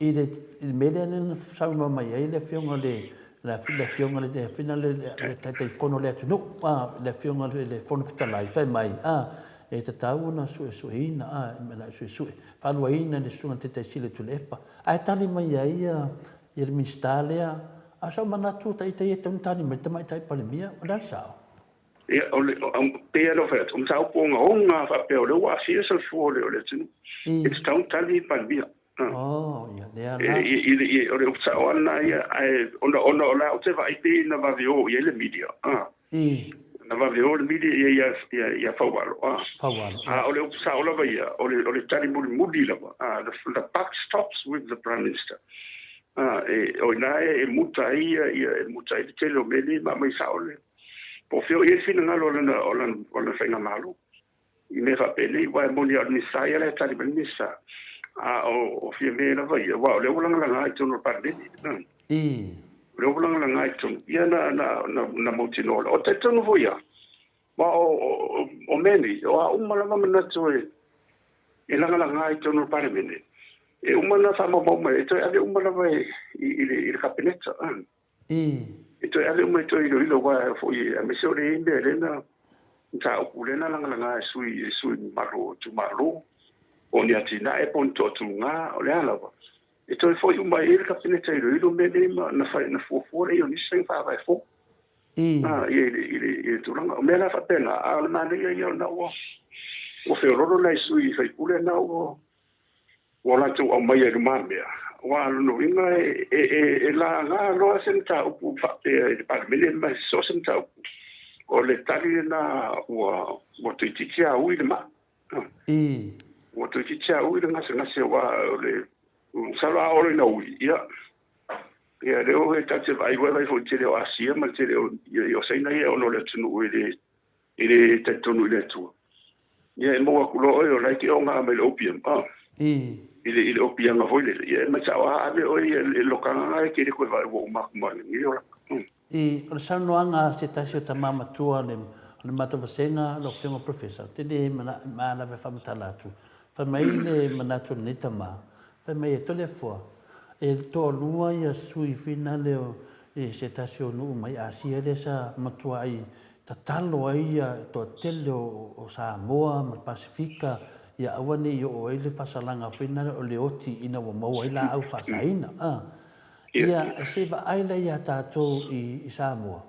i le i le mea lea na saunoa mai ai le Afioga i le le Afioga i le le le Taitaifono o le atunuu, le Afioga i le Fofoga Fetalai, fai mai, e tatau ona suesueina, e suesue, faaluaina le Susuga i le Taitaisili o Tuilaepa. Ae tali mai ai ia le Minisita lea, a o sau manatu ita ia e tatau ona tali mai le Tamaitai Palemia, o le a le sao? Ia, o le, pei lava ona ou fai atu, o mataupu ogaoga lava faapea o lea ua aafia le soifua o le atunuu. E tatau ona tali le Palemia. Oh, ia lea la. I, o le upu sao lava lena ia, ae ona, ona o la ou te vaai pei na vave o i ai le media. Na vave o le media ia, ia, ia, ia Faualo. Faualo. A o le upu sao lava ia, o le, o le tali mulimuli lava. The buck stops with the Prime Minister. E, o i ina e muta ai ia, ia, e muta ai le tele o mea nei ma aumai sao le. Po o fea o i ai le finagalo o lana, o lana, o lana faigamalo i mea faapenei, aua e moni lava o le Minisita ia la e tali mai le Minisita, a o, o Fiame lava ia, aua o lea ua lagalaga i totonu o le Palemene. O lea ua lagalaga i totonu, ia na, na, na, na mautinoa loa. O talitonu foi ia, aua o, o, o mea nei, o a uma lava manatu e, e lagalaga i totonu o le Palemene, e uma ona faamaumau mai, e toe ave uma lava i, i, le, i le Kapeneta. E toe ave uma e toe iloilo aua foi aemaise o le mea lea na mataupu lea na lagalaga e sui e sui mamalu o itumalo po o ni atinae po o ni toatuga o le a lava e toe foi uma i ai le Kapeneta e iloilo mea nei ma na fai na fuafua lea o nisi faiga faavae fou i le i le i le tulaga o mea la faapena a o le manaia ia ona ua ua feololo nai sui faipule na ua ua latou aumaia i lumamea, aua o lona uiga e laga loa se mataupu faapea i le Palemene ma so o se mataupu, o le tali lena ua toeitiiti lava ui le maa. Ua toeitiiti lava ui le gasegase aua o le masalo a oo ina ui, ia, ia lea ua tatou te vaai, ua vaai foi i le tele o Asia ma le tele o Saina ia ona o le atunuu e le E le talitonu i le Atua. Ia e maua atu loa oe o la e te oga mai le opium, ah. I le, i le opiaga foi lele. Ia e mai sao a ave oe ia le lokaga na e te le koe vaai ua uma atu ma lenei olaga. I, o le saunoaga a se tasi o tama matua o le, o le matou vasega, lau Afioga Professor, ou te le mana, lava e faamatala atu. Fai mai le manatu o lenei tama, fai mai e Toleafoa, e toalua ia sui finale o i se tasi o nuu mai Asia lea sa matuai tatalo ai ia toatele o Samoa ma le Pasefika ia aua ne i oo ai le faasalaga foi lena o le oti ina ua maua ai laau faasaina. Ia, se i vaai la ia tatou i Samoa.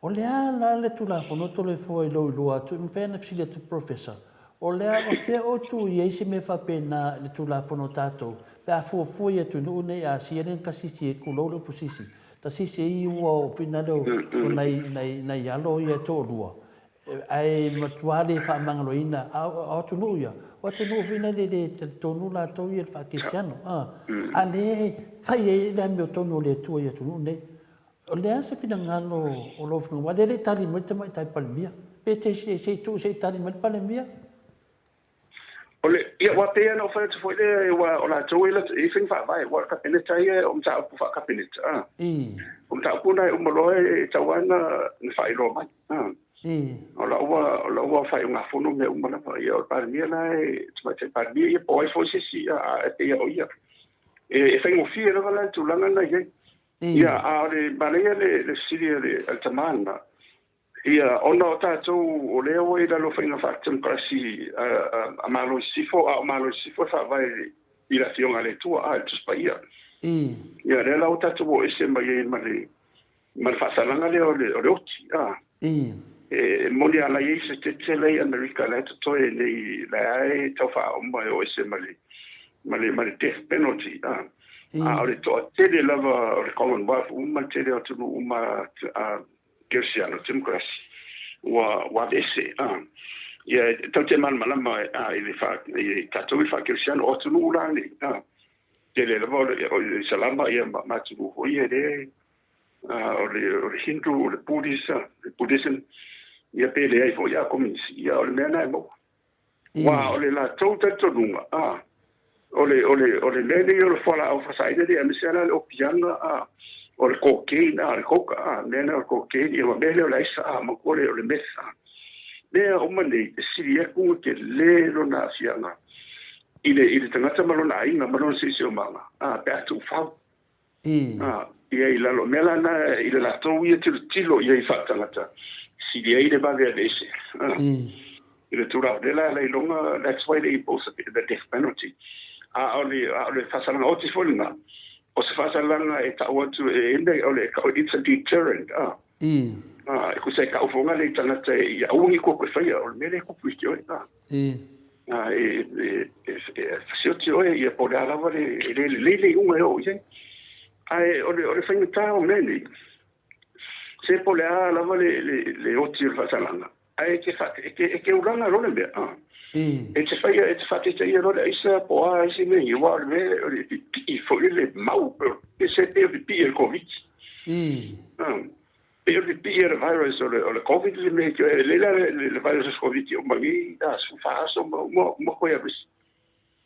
O le a la le Tulafono Toleafoa i lou iloa atu, e mafai ona fesili atu le Professor, o le a, o fea o tuu i ai se mea faapena i le Tulafono a tatou, pe a fuafua i atunuu nei Asia lea na tasisi ai, tulou le upu sisi, tasisi ai ua o finale o nai, nai, nai alo ia e toalua, ae matua le faamagaloina, a o atunuu ia, o atunuu foi nei le talitonu latou ia i le faakerisiano, a, a lea e fai ai le amiotonu o le Atua i atunuu nei. O le a se finagalo o lou finagalo? Aua o lea e le i tali mai le Tamaitai Palemia. Pe te se i tuu se i tali mai le Palemia? O le, ia, aua pei lava ona ou fai atu foi lea, aua o latou e i ai faiga faavae, aua o le Kapeneta ia, o mataupu faa-Kapeneta, a. O mataupu na e uma loa e tatau lava ona faailoa mai, a. O lau o lau faaiugafono mea uma lava. Ia, o le Palemia la e, Tamaitai Palemia, ia po o ai foi se isi, a, e pei lava o ia. E faigofie lava la le tulaga lena e i ai. Ia, a o le manaia le le fesili a le a le tama lena, ia, ona o tatou o lea ua i lalo o faiga faatemokarasi a, a, a Malo i Sisifo, a o Malo i Sisifo e faavae i le Afioga a le Atua, a, i le Tusi Paia. Ia, lea la ua tatou o ese mai ai ma le ma le faasalaga lea o le o le oti, a. E moni a la i ai se tete la i Amerika la e totoe nei, la e tau faauma e o ese ma le ma le ma le death penalty, a. A o le toatele lava o le Commonwealth uma, le tele o atunuu uma a Kerisiano, Temokarasi, ua ua aveese, a. Ia, e tatou te malamalama a i le faa i tatou i le faa-Kerisiano, o atunuu la nei, a. Tele lava o le Isalama ia ma atunuu foi ia le o le Hindu, o le Buddhist, le Buddhism, ia pe leai foi a Kominisi, ia o le mea lena e maua. Aua o le latou talitonuga, a, o le, o le, o le mea lenei o le fualaau faasaina lenei, aemaise lava la le opiaga, a, o le cocaine, a, le coca, a, mea lena o le cocaine, ia ma mea lea o le aisa, a, manatua le, o le meth, a. Mea uma nei, e sili atu ona tele lona aafiaga i le, i le tagata ma lona aiga ma lona siosiomaga, a, pe a tuufau. A, ia i lalo, mea la na i le latou ia tilotilo i ai faatagata, sili ai le vave aveese. A, i le tulaga lea la la iloga, that's why they impose the death penalty. A o le, a o le faasalaga oti foi lena, o se faasalaga e tau atu e ene, o le, it's a deterrent. A, a, e kusa e kaufoga le tagata e ia aua ne i koe faia, o le mea lea e kupu i te oe. A, A, e, e, e, e fasioti oe ia po o le a lava le, e le lelei le iuga e oo i ai. Ae o le, o le faigata o mea nei, se po o le a lava le, le, le oti o le faasalaga, ae e te, fa, e te, e te ulaga loa le mea, a. E te faia, e te faataitaia loa le aisa po o a isi mea, aua o le mea, o le pipii foi le mau, pe se pei o le pipii o le Koviti. A. Pei o le pipii o le virus o le, o le Covid le mea e lelei la le, le virus o le Covid e uma nei a 14 aso ma uma, uma koe avesi.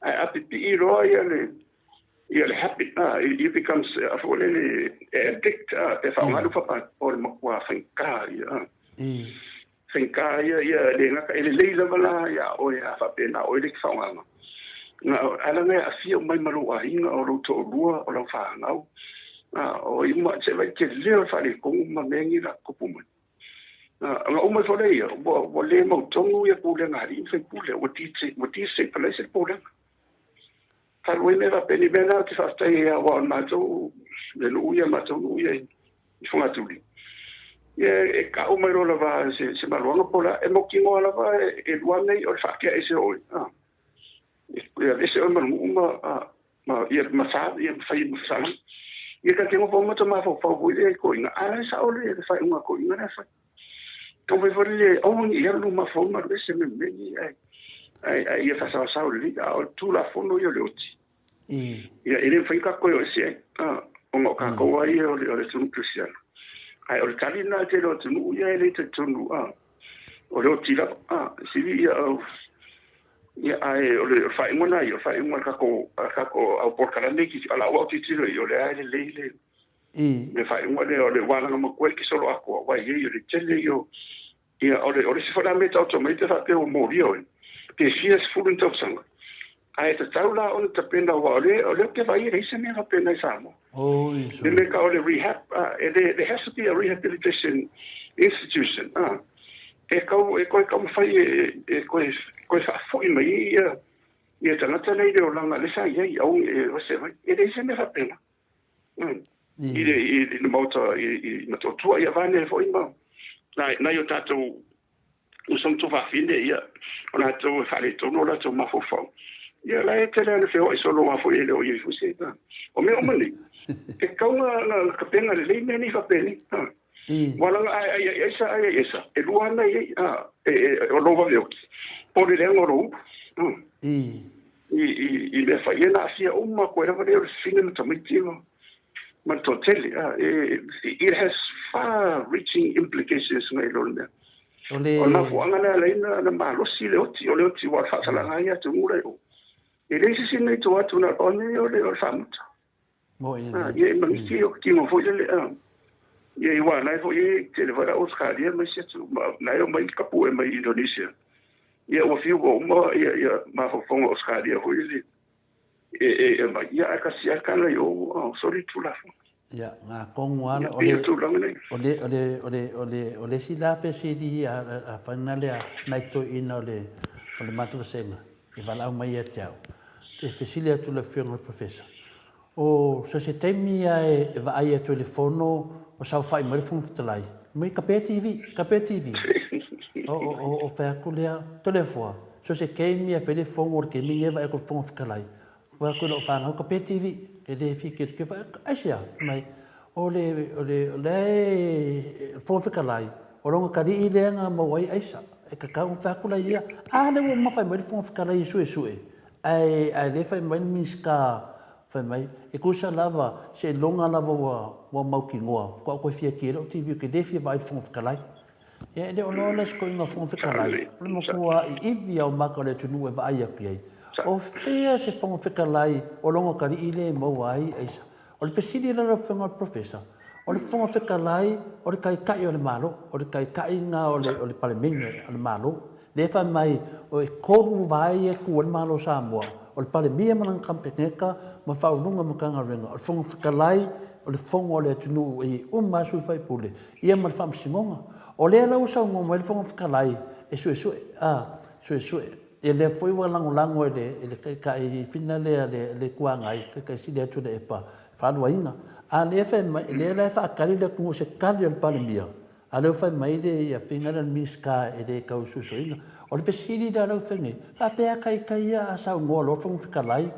Ae a pipii loa ia le, ia le habit, a, it becomes, a foi le, e addict, a, pe faaaoga le papa o le matua faigata ia, a. Faigata ia, ia le gata, e lelei lava la ia oe a faapena oe le te faaaogaina. Na, ala na e aafia uma ai ma lou aiga, o lou toalua, o lau fanau, a, o ai uma, se vaai tele o le faaletonu ma mea nei la tupu mai. A, ona uma ifo lea ia, ua, ua le mautonu ia pulega a alii ma faipule, ua ua destabilize le pulega. Talu ai mea faapena, mea na ou te faafetai ai aua o le matou, le nuu ia, matou nuu ia i Fogatuli. Ia e kau mai loa lava se, se maluaga po o le a, e mautinoa lava e, e lua nei o le faatea ese o oe. A. Ia aveese oe ma le nuu ma, a, ma, ia, ma sa, ia ma fai ma fasalaga. Ia ta te nofo ma ta mafaufau foi lea i toeaiina, a la e sao le, le faaiuga a toeaiina lea e fai. Taumafai foi lea, aua ne i alu lou mafaufau ma alu ese me mea nei, ae, ae, ae ia faasaosao lelei, a o le Tulafono ia o le oti. Ia, e le mafai ona tatou toe o ese ai, a, ona o tatou lava ia o le, o le atunuu kerisiano. Ae o le tali lena a le tele o atunuu ia e le talitonu, a, o le oti lava, a, sili ia, au, ia, ae o le faaiuga lena ia, o le faaiuga a le tatou, a le tatou au polokalame, a lau autitilo ia, o lea e lelei le, le faaiuga lea o le ua alagamatua i le solo atoa, aua e i ai o le tele ia o, ia, o le, o le isi foi la mea e taoto mai pe faapea ua molia oe, pe fia sefulu ni tausaga, ae tatau la ona tapena, aua o lea, o lea ou te vaai e leai se mea faapena i Samoa. Le mea ka o le rehab, e le, there has to be a rehabilitation institution, e kau, e koe taumafai e, e koe, koe faafoi mai ai ia, ia tagata nei i le olaga lea sa i ai, aua ne i vase mai. E leai se mea faapena. I le, i le Maota i, i Motootua, ia vaeane foi ma nai, nai o tatou uso ma tuafafine, ia, o latou e faaletonu o latou mafaufau. Ia, la e tele lava ina feoai solo aua foi e le o i ai foi se, o mea uma nei, e tatau ona tapena lelei mea nei faapenei. Ua laga ai ai ai aisa ai ai aisa, e lua ana i ai, e, e, o lou vave oti, po o le leaga o lou ulu. I, i, i mea fai e na aafia uma koe lava lea o le fafine ma tamaiti ma, ma le toatele. E, it has far reaching implications ngai lo le mea. O le, o le mafuaaga lea ala ai na, na malosi le oti, o le oti ua o le faasalaga ai atunuu la i o. E leai se isi mea i tua atu na o le, o le, o le faamuta. Ia e maniti o tino foi lele a. Ia i wā nai foi e tele foi la Australia ma isi atu ma nai o mai kapu e mai Indonesia. Ia ua fiu ua uma ia ia mafaufauga Australia foi lele e e e mai ia ae kasi a kana i o oh, sorry Tulafono. Ia, ngā kongu ana, o le, o le, o le, o le, o le, o le isi la fesili a, a whaina lea nai toeina o le, o le matou vasenga, i valaau mai ia te au. E fesili atu le afioga i le Professor. O so se taimi ia e vaai atu i le fono o saofai mai le Fofoga Fetalai, mai ka pea TV, ka pea TV. O, o, o, o fai atu lea, Toleafoa, so se taimi e fai le fono o le taimi lenei e vaai atu i le Fofoga Fetalai, fai atu i lau fanau, ka pea TV, e le fia ke vaai atu, aisea? Mai, o le, o le, o lea e, Fofoga Fetalai, o lona talii lea na maua ai aisa, e tatau ona fai atu la ia, a lea ua uma fai mai le Fofoga Fetalai e suesue, Ae ae le fai mai le Minisita fai mai, e tusa lava, seiloga lava ua ua mautinoa, faatoa ou toe fia ki ai lau TV ou te le fia vaai i le Fofoga Fetalai. Ia e le o loa le sitoiga Fofoga Fetalai, o le matua iivi lava o maka o le atunuu e vaai atu i ai. O fea se Fofoga Fetalai o lona talii lea e maua ai aisa? O le fesili la lau Afioga i le Professor, o le Fofoga Fetalai o le Taitai o le Malo, o le Taitai lena o le, o le Palemene o le Malo. Lea e fai mai, o e tolu vae ia e tu ai le Malo o Samoa, o le Palemia ma lana Kapeneta ma Faauluuluga o Matagaluega, o le Fofoga Fetalai o le Fono a le atunuu e i ai uma lava sui usufono, ia ma le Faamasinoga. O lea la ua saunoa mai le Fofoga Fetalai e suesue, a, suesue. Ia lea foi ua lagolago e le e le Taitai fina lea le le Itu Agai, le Taitai Sili atu Tuilaepa, faaluaina. A lea fai mai, lea la e faatali le atunuu i se tali a le Palemia, a lea ua fai mai le ia fina lea le Minisita e le tau suesueina. O le fesili la lau Afioga nei, faapea Taitai ia a saunoa loa le Fofoga Fetalai,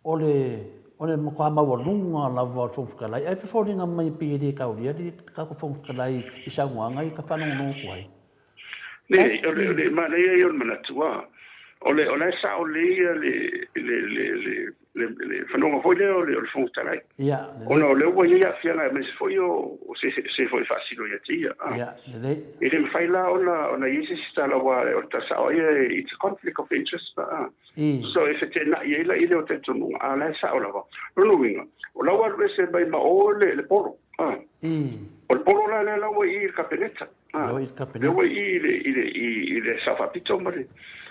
o le o le matua maualuga lava o le Fofoga Fetalai, ae foliga mai pei e le taulia le tatou Fofoga Fetalai i saunoaga ia ta faalogologo atu ai. Leai, o le, o le manaia ia o le manatu, a, o le, o la e sao lelei ia le, le, le, le, le, le fanoga foi lea o le, o le Fofoga Fetalai. Ia, lelei. Ona o lea ua i ai aafiaga aemaise foi o, o se, se foi e faasino ia te ia. A. Ia, lelei. E le mafai la ona, ona i ai se isi tala aua o le tala sao lava ia, it's a conflict of interest, a. So e feteenai ai la i lea o talitonuga, a o la e sao lava. Lona uiga, o la ua alu ese mai ma o le, le polo. A. O le polo la lea la ua i i le Kapeneta. A. Lea ua i i le, i le, i, i le Sao Faapito ma le,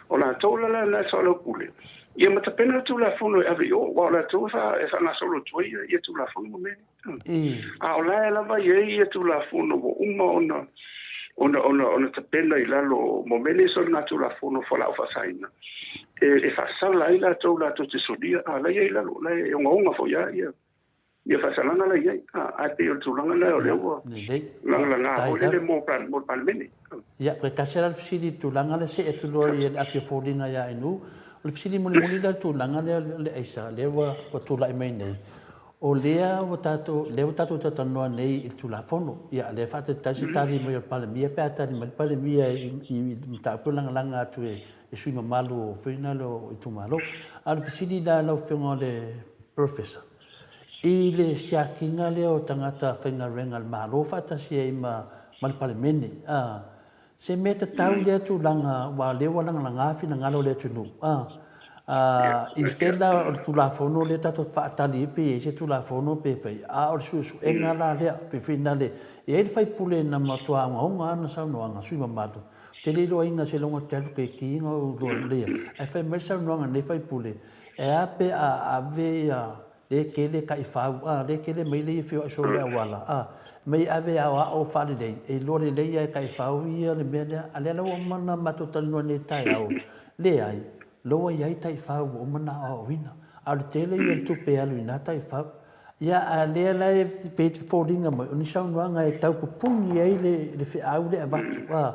o latou la la e soalaupule, ia ma tapena le Tulafono e ave i o, aua o latou e, fa, e faagasolo atu ai ia, ia Tulafono ma mea nei. A o la e lava i ai ia Tulafono ua uma ona, ona, ona, ona tapena i lalo mo mea nei soligatulafono fualaau faasaina, e, e faasala ai latou latou te solia, a la e i ai i lalo, la e ogaoga foi lava ia, ia faasalaga la i ai. A, ae pei o le tulaga lea o lea ua lagalaga foi lele mo, mo le Palemene. Ia, toe tasi lava le fesili i le tulaga lea, see atu loa i le api o foliga ia Ainuu. O le fesili mulimuli lea i le tulaga lea o le aisa, lea ua, ua tulai mai nei. O lea ua tatou, lea ua tatou talatalanoa nei i le Tulafono. Ia, lea e faatalitali se tali mai o le Palemia pe a tali mai le Palemia i, i mataupu e lagalaga atu e, e sui usufono mamalu o foi na o itumalo. A o le fesili la lau Afioga i le Professor, i le siakiina lea o tagata faigaluega a le Malo faatasi ai ma, ma le Palemene, a, Se mea tatau lea tulaga aua o lea ua lagalaga finagalo o le atunuu a instead la o le Tulafono lea tatou te faatali ai pe i ai se Tulafono pe fai, a o le suesuega la lea pe finale e i ai le faipule na matua ogaoga ana saunoaga sui mamalu ou te le iloaina seiloga ou te alu ke ki ona ou iloa lea ae fai mai le saunoaga a lenei faipule e a pe a ave ia Le kele taifau, a, le kele mai le ia feoai solo le auala, a, mai ave aoao faalelei, e iloa lelei a e taifau ia le mea lea, a lea la ua uma ona matou talanoa nei i le taeao, leai, loa iai taifau ua uma ona aoaoina, a o le tele ia o le tupe e alu i na taifau. Ia, a lea la e pei e foliga mai, o ni saunoaga e tau pupuni ai le feau lea e avatu, a,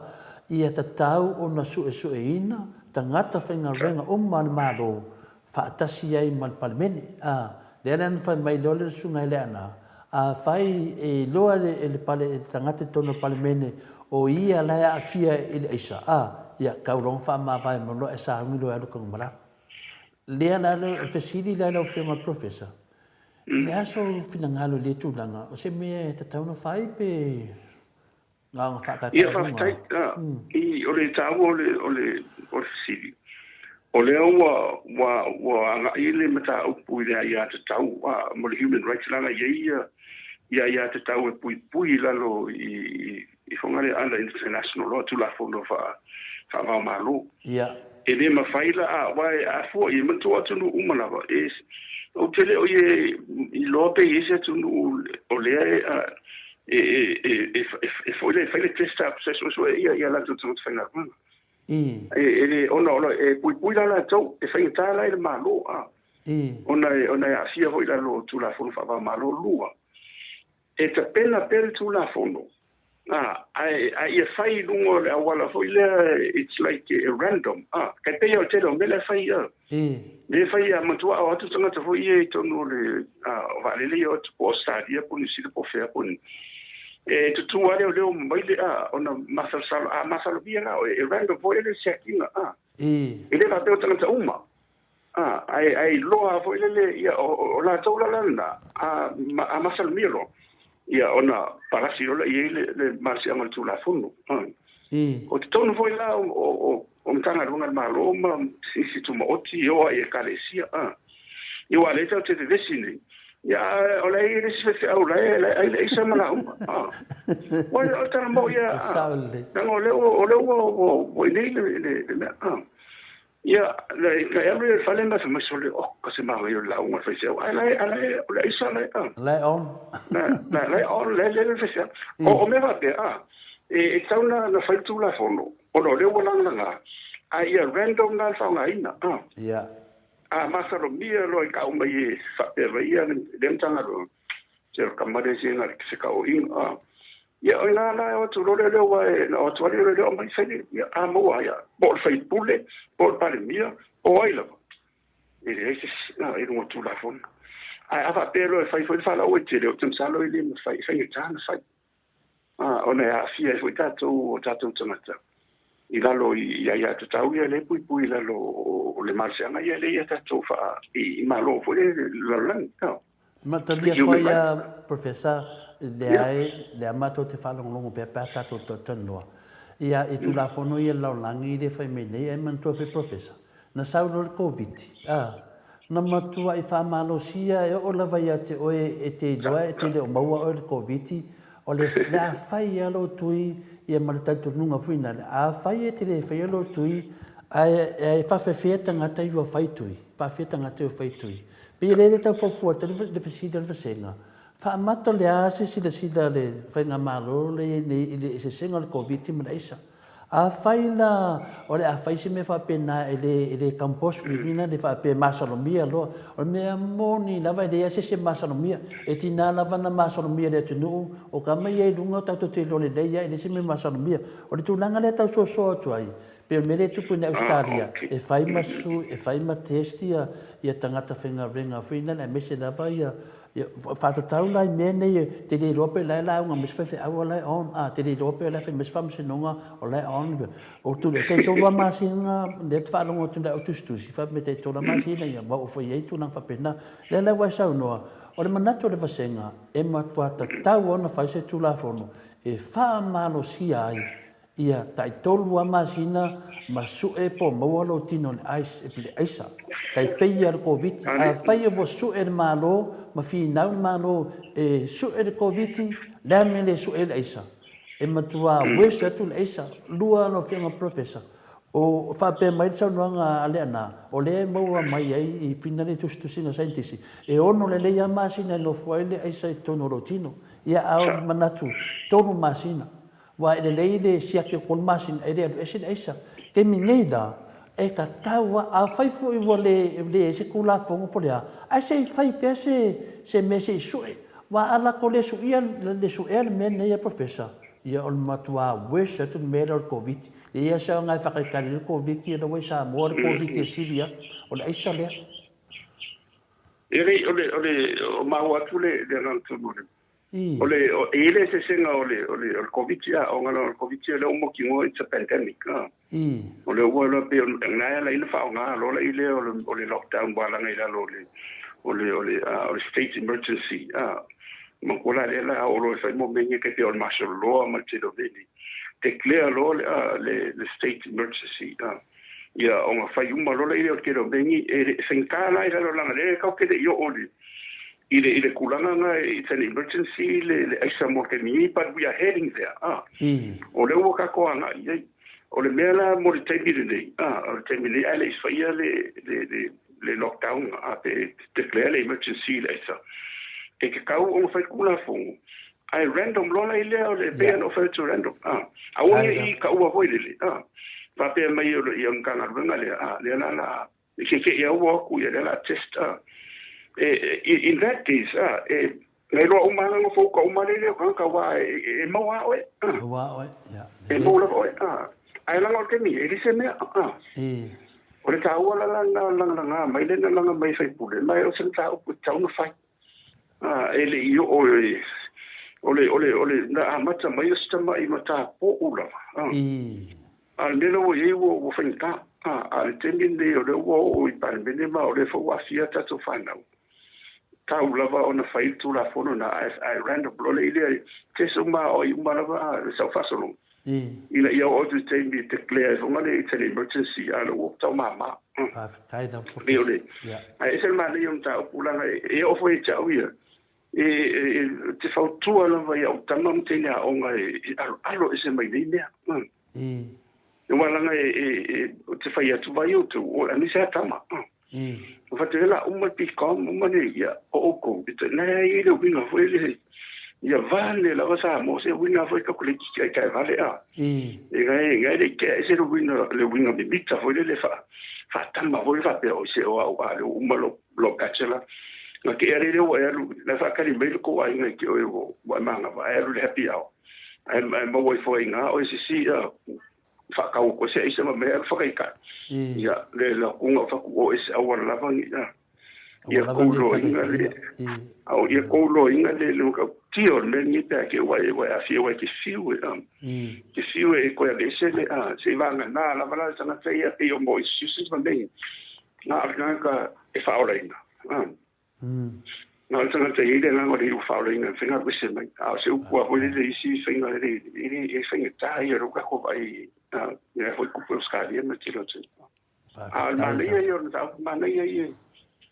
ia tatau ona suesueina tagata faigaluega uma a le Malo faatasi ai ma le Palemene. A, lea la na fai mai loa le Susuga i le Leaana, afai e iloa e le pale, e le tagata i totonu o le Palemene o ia la e aafia i le aisa, a, ia, tau loa ona faamavae mai loa ae sauni loa e alu Tanumalala. Lea la, o le fesili la i lau Afioga i le Professor, o le a sou finagalo i lea tulaga, o se mea e tatau ona fai pe Na ona faataatia Ia faafetai i o le taua o le o le o le fesili o lea ua ua ua agai le mataupu i le aiatatau a mo le human rights leaga e i ai ia ia aiatatau e puipui i lalo i i Fogaale under international law Tulafono faa faava o Malo. Ia. E le mafai la aua e a fua i manatua atunuu uma lava e ou te le o ie iloa pe i ai se atunuu o lea e e e e e foi lea e fai le test a se suesue ia ia latou tagata faigaluega. E e le ona o e puipui la latou e faigata la i le Malo a. Ona e, ona e aafia foi i lalo o Tulafono Faava-o-Malo. Lua, e tapena pea le Tulafono, a, ae, ae ia fai i luga o le auala foi lea, it's like a random, a, kai pei o le tele o mea la e fai, a, lea e fai a matua o atu tagata foi ia i totonu o le, a, o vaalele ia o atu po o Australia po o Niu Sila po o fea po o ni. E tutū lava leoleo mai le, a, ona masalosalo, a masalomia la, e random foi le siakiga, a. E le faapea o tagata uma, a, ae, ae iloa lava foi lele, ia, o, o latou la la lena, a, a masalomia loa, ia, ona palasi loa lea i ai le, le malosiaga o le Tulafono. A. O totonu foi la o, o, o, o Matagaluega a le Malo ma isi tumaoti, e oo lava i Ekalesia, a. Ia, aua o lea tatou te vevesi nei, ia, a o la e i ai le isi faifeau la e, la e ai le aisa ma lauga, a. Ua, o le tala moni ia, a, leaga o lea ua, o lea ua, ua, ua i inei le, le, le mea, a. Ia, na e alu ia i le fale ma fai mai, sole, oka se manaia o le lauga a le faifeau, ae la e, a la e, o le aisa la e, a. La e on. Na, na, la e on, la e lele le faifeau. O, o mea faapea, a, e, e tatau na, na fai le Tulafono, ona o lea ua lagalaga, a ia random la le faaaogaina, a. Ia. A masalomia loa i kau mai e faapea mai ia lea Matagaluega, se o le tama lea se na se kauoiga, a. Ia, o ina la e o atu loa le leo, aua e na o atu lava le leo aumai fai le, ia, a maua ai, po o le sui usufono, po o le Palemia, po o ai lava, e leai se isi i luga o le Tulafono. Ae a faapea loa e fai foi le faalauaitele, ou te masalo e le mafai, e faigata ona fai, ona e aafia ai foi tatou, o tatou tagata i lalo i aiatatau ia lea e puipui i lalo o le malosiaga ia lea ia tatou faa i Malo foi lea i le lalolagi. Matalia foi ia Professor lea e lea matou te faalogologo pea pe a tatou talatalanoa ia i Tulafono ia lalolagi lea e fai mai nei ae manatua foi Professor na sau loa le Koviti a na matuai faamalosia e oo lava ia te oe e te iloa e te le o maua oe i le Koviti o le le a fai lava lou tui ia ma le talitonuga foi lea afai e te le faia lou tui ae ae faafefea tagata i ua fai tui faafefea tagata i ua fai tui Pei e le tau fuafua atu le fesili o le vasega, faamata o le a se silasila a le Faigamalo lea i ai nei i le eseesega o le Koviti ma le aisa? Afai la o le a fai se mea faapena e le e le compulsory foi lea faapea e masalomia loa, o le mea moni lava e leai lava se isi e masalomia. E tiga lava ona masalomia e le atunuu, o tama ia i luga tatou te iloa lelei lava e leai se mea e masalomia. O le tulaga lea e tau soasoa atu ai, Pei o le mea lea e tupu i Ausetalia, e fai ma sui, e fai ma test ia, ia tagata faigaluega foi lea, aemaise lava ia, ia faatatau la i mea nei e te le iloa pe la e lauga mai se faifeau o la e on, a, te le iloa pe o la e fai mai se faamasinoga o la e on. O tu, e tai tolu lava masina lea ou te faalogo atu i lau tusitusi, fai mai tai tolu lava masina, ia, ua oo foi i ai tulaga faapena. Lea la ua e saunoa, o le manatu o le vasega, e matua tatau ona fai se Tulafono e faamalosia ai Ia tai tolu lava masina ma sue po o maua lou tino i le ice, i le aisa. Tai pei ia le Koviti. Afai ua sue le Malo ma finau le Malo e sue le Koviti, le a le mea e le sue ai le aisa? E matua worse atu le aisa. Lua lau Afioga Professor, o faapea mai le saunoaga a Leaana, o lea e maua mai ai i fina le tusitusiga saienitisi, e ono lelei lava masina e nofo ai le aisa i totonu o lou tino. Ia a o le manatu, tolu masina. Aua e lelei le siaki o tolu masina e le alu ese le aisa. Taimi nei la, e tatau lava, afai foi ua le leai se Tulafono po o le a, ae se i fai pea se se mea se i sue. Aua a latou le suia, le suea le mea lenei a Professor, ia o le matua worse atu le mea lea o le Koviti. Leai lava se aoga e faatalitali ai le Koviti, o la ua i Samoa le Koviti e sili atu, o le aisa lea. E lei, o le, o le, o maua atu le, le agaga tonu o le, O le, e i ai le eseesega o le, o le, o le Koviti, a, o le Koviti o lea ua mautinoa it's a pandemic, a. O lea ua iloa pei o lena e ala ai ona faaaoga loa la i lea o le, o le lockdown ua alaga i lalo o le, o le, o le, o le state emergency, a. Manatua la lea la a oo loa e fai mo mea nei tai pei o le martial law ma le tele o mea nei, declare loa le, le, le state emergency, a. Ia, ona fai uma loa la i lea o le tele o mea nei, e faigata la i lalo leaga o lea tatou te le i oo i le, i le, i le tulaga na, it's an emergency le, le aisa mo le taimi nei, but we are heading there, ah. O lea ua tatou agai i ai. O le mea la mo le taimi lenei, ah, o le taimi lenei ae le i faia le, le, le, le lockdown, ah, pe declare le emergency i le aisa, e tatau ona fai Tulafono, ae random loa la i lea o le, pei ona ou fai atu random, ah. Aua ne i taua foi lele, ah, faapea mai o le, ia Matagaluega lea, ah, lea la, la. Ke ia ua aku ia le la test in that case e ngai loa uma nga fo ka uma le le ka ka wa e maua oe. Maua oe, ia. E maua lava oe. Ai langa o te mi, e lise mea. O le tāua la la langa langa mai le langa mai fai pule, mai o se tāupu tau na fai. E le i o e o le na amata mai o se tama i mata po ula. A le mea ua i ua faigata. A le taimi lenei o lea ua oo i Palemene ma o lea foi ua aafia tatou fanau. Tau lava ona fai le Tulafono na ai random loa le i lea test uma o i uma lava le sau faasologa. Ina ia oo atu i le taimi e declare ai foi le it's an emergency a o lea ua tau mama. Faafetai lava, Professor. Ae ese le manaia o mataupu leaga e oo foi ia te au ia e te fautua lava i au tama ma teine aoga e aloalo ese mai nei mea. Aua leaga e te fai atu vai outou o aemaise lava tama. O faapea la uma le BCom uma le ia o outou na e i ai le uiga foi le ia vale lava Samoa se uiga foi calculate ai tae vale a. E ngai le ike ese le uiga mimita foi lele faatama foi faapea o se o au a le uma lo bachelor. Na ke ea le ua e alu na faakali mai le kou aiga i ke oe ua e magava ae alu le happy hour. Ae maua ifo ai iga o e sisi faakau ko se aisa ma mea alu fakaikai. Ia le la kunga faku o ese auala lava ni ia kou loiga le au ia kou loiga le ka tio le mea ni pe ke ua e ua afia ua ke fiu e ke fiu e koe ale ese le se vanga na lava la tangata ia pe o mo institutions ma mea na o le tagata e faaolaina. Na o le tagata i le agaga o le faaolaina faiga ese mai. A o se upu a foi le isi faiga le e faigata ia lo kako vai ia foi kupu Australia ma tilo te. A o le manaia ia o le mataupu manaia ia.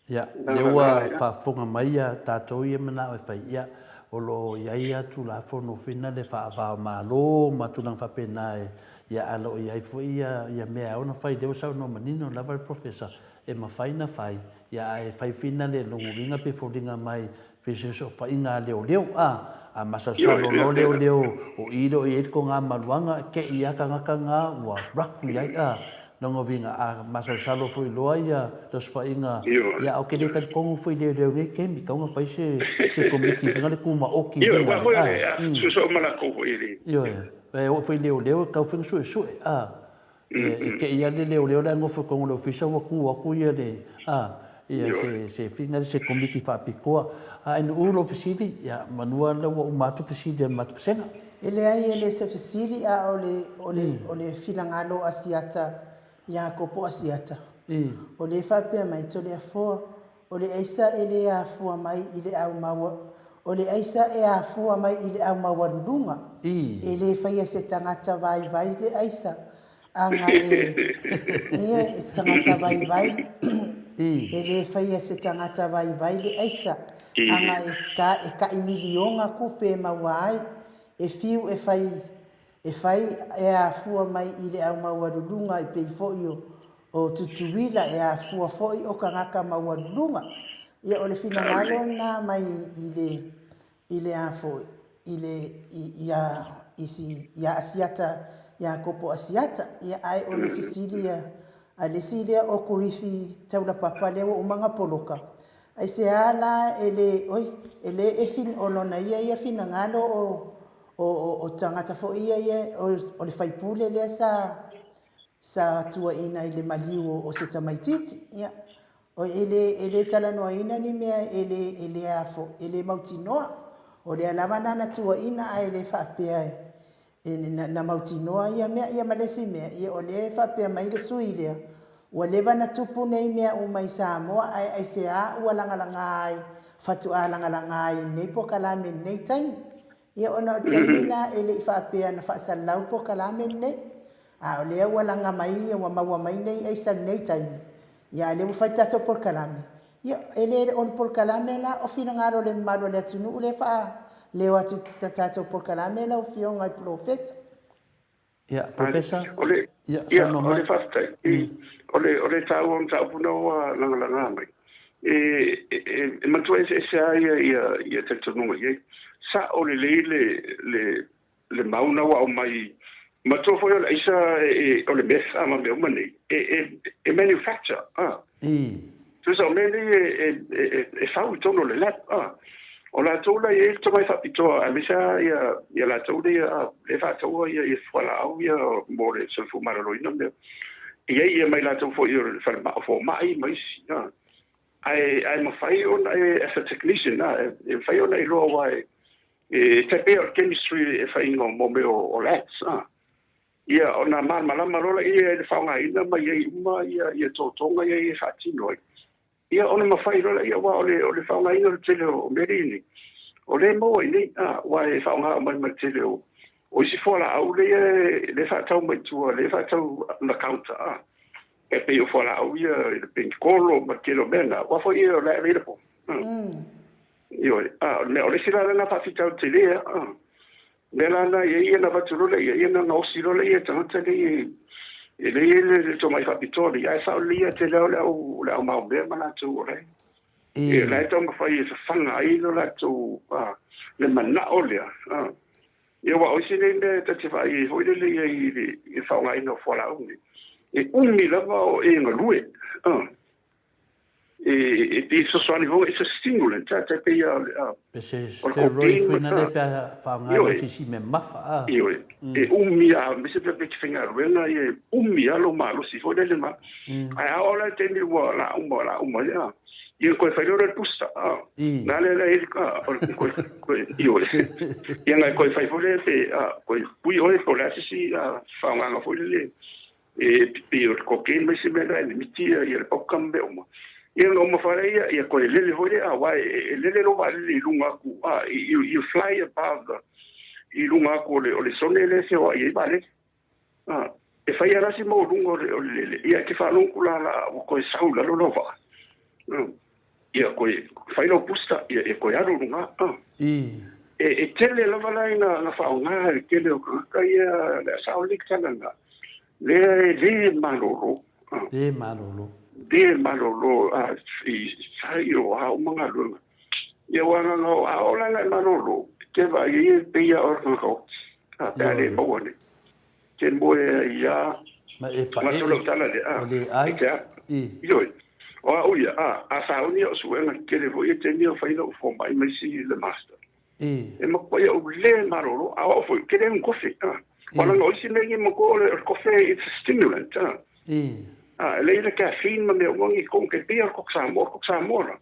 Ia, lea ua faafofoga mai ia tatou ia manao e fai, ia, o lo o i ai ia Tulafono foi na le faavao Malo ma tulaga faapena e, ia, a lo o i ai foi ia, ia mea e ao ona fai, lea ua saunoa manino lava le Professor, e mafai na fai, ia, ae fai foi na le logoina pe foliga mai pei se fesootaiga a leoleo, a masalosalo loa leoleo o i le o i ai le togamaluaga, te i lava tagata na ua raku i ai, a. Lona uiga, a masalosalo foi loa ia fesootaiga, ia, ae ou te le talitonu foi i leoleo i nei taimi, tatau ona fai se komiti foi lea tumaoti foi lea, a. Ioe, e oo foi i leoleo e tatau foi ona suesue, a. E te i lava le leoleo la e nofo i totonu o le ofisa ua tu atu ia le, a, ia se fina se komiti faapitoa. A e Nu'u lou fesili, ia, manua lea ua uma atu fesili a le matou vasega. E leai, e le se fesili, a o le finagalo o Asiata Iakopo Asiata. O lea e faapea mai, Toleafoa, o le aisa e le afua mai i le au maua, o le aisa e afua mai i le au maualuluga. E le faia se tagata vaivai le aisa, aga e, ia, e se tagata vaivai, e le faia se tagata vaivai le aisa, aga e ka, e kai miliona kupe e maua ai, e fiu e fai, e fai e afua mai i le au maualuluga i pei foi o Tutuila e afua foi o tagata maualuluga. Ia o le finagalo lena mai i le a foi i le i ia isi ia Asiata Iakopo Asiata. Ia ae o le fesili a le isi lea o Korifi Taulapapa lea ua uma ona poloka. Aisea la e le oi e le e fin o lona ia ia finagalo o tagata foi ia ia o le faipule lea sa tuuaina i le maliu o se tamaitiiti. Ia, o e le talanoaina ni mea e le afo, e le mautinoa. O lea lava na tuuaina ae le faapea e na mautinoa ia mea. Ia ma le isi mea, ia o lea e faapea mai le sui lea, ua leva na tupu nei mea uma i Samoa ae aisea ua lagalaga ai, faatoa lagalaga ai nei polokalame i lenei taimi. Ia ona o le taimi lena e le i faapea na faasalalau le polokalame lenei. A o lea ua laga mai, ua maua mai nei aisa i lenei taimi, ia a o lea ua fai le tatou polokalame. Ia, e le o le polokalame la o finagalo o le mamalu o le atunuu lea e faaleo atu i le tatou polokalame lau Afioga i le Polofesa. Ia, Professor, O le, ia, ia, saunoa o le mai. Faafetai. O le taua o mataupu na ua lagalaga mai. E matua eseese lava ia talitonuga i ai. Sa'o lelei le mauna ua aumai. Matua foi o le aisa o le meth a ma mea uma nei, e manufacture, a. Tusa o mea nei e fau i totonu o le lab, a. O latou la e i ai le tomai faapitoa aemaise lava ia latou lea e faataua ia fualaau ia mo le soifua maloloina ma mea. E i ai ia mai latou foi o le falemai, o fomai ma isi, a. Ae mafai ona e, as a technician, a, e mafai ona iloa aua e E tai pei o le chemistry e faiga o mea o labs a. Ia ona malamalama loa laia i le faaaogaina ma i ai uma ia totoga ia e faatino ai. Ia ona mafai loa laia aua o le o le faaaogaina o le tele o mea nei, o lea e maua i inei a, aua e faaaoga uma ai ma le tele o isi fualaau lea e faatau mai tua, lea e faatau on the counter a. E pei o fualaau ia i le penikolo ma le tele o mea na, aua foi o la e available. Ioe, a, o le mea, o le isi la lena faafitauli tele, a, mea la na ia ia na avatu loa lea, ia na gaosi loa lea e tagata nei e le i ai le tomai faapitoa lea, ae sao lelei ia te lea o le au, le au maomea ma latou o la e, e, la e taumafai e fafaga ai lo latou, a, le manao lea, a. Ia aua o isi nei mea ta te vaai ai foi lele ia i le faaaogaina o fualaau nei, e umi lava o e galue, a. E pei e fesoasoani foi, it's a stimulant, a, tai pei a, a, Pe se steroid foi na le pe a faaaoga ai se isi mea mafa, a. Ioe, e umi a, aemaise pe a te faigaluega, e umi lava lou malosi foi lele ma, ae a oo la i le taimi ua la uma, la uma ai, a, ia toe fai loa lea o le booster, a, na lea la e i ai, a, o le toe, toe, ioe, ia na toe fai foi lea pe, a, toe pui oe po o le a se isi faaaogaga foi lele, e pei o le cocaine ma isi mea na e limiti ia le pauka ma mea uma. Ia na uma fale ia, ia koe lele foi lea, aua e lele lou vaalele i luga aku, a, you, you fly above the, i luga aku o le, o le sone lea e feoai ai vaalele. A, e fai lava la si maualuga o le, o le lele, ia e te faalogo atu la, la, ua toe sau i lalo lau vaa. Ia koe fai lau booster, ia, ia koe alu i luga. A. E tele lava la ina na faaaoga e le tele o tagata ia le sao le tala lena. Lea e le malolo. Le malolo. Le malolo a i fai o a uma galuega. Ia ua na o a o la e malolo. Te vaai ai e pei a o le tagata oti. A pe a le maua nei. Te moe ai ia. Ma e pa e. Ma tala le a. O le ai. Te a. Ioe. O au ia, a, a sauni au suega tele foi e taimi o fai lou fomai ma isi le master. E matua ia ou le malolo, a o au foi, ke le inu kofe. A. O langa o isi mea ngi matua o le kofe, it's a stimulant. A. A, e leai le caffeine ma mea uma ngi kong ke pei o le kok Samoa, o le kok Samoa la.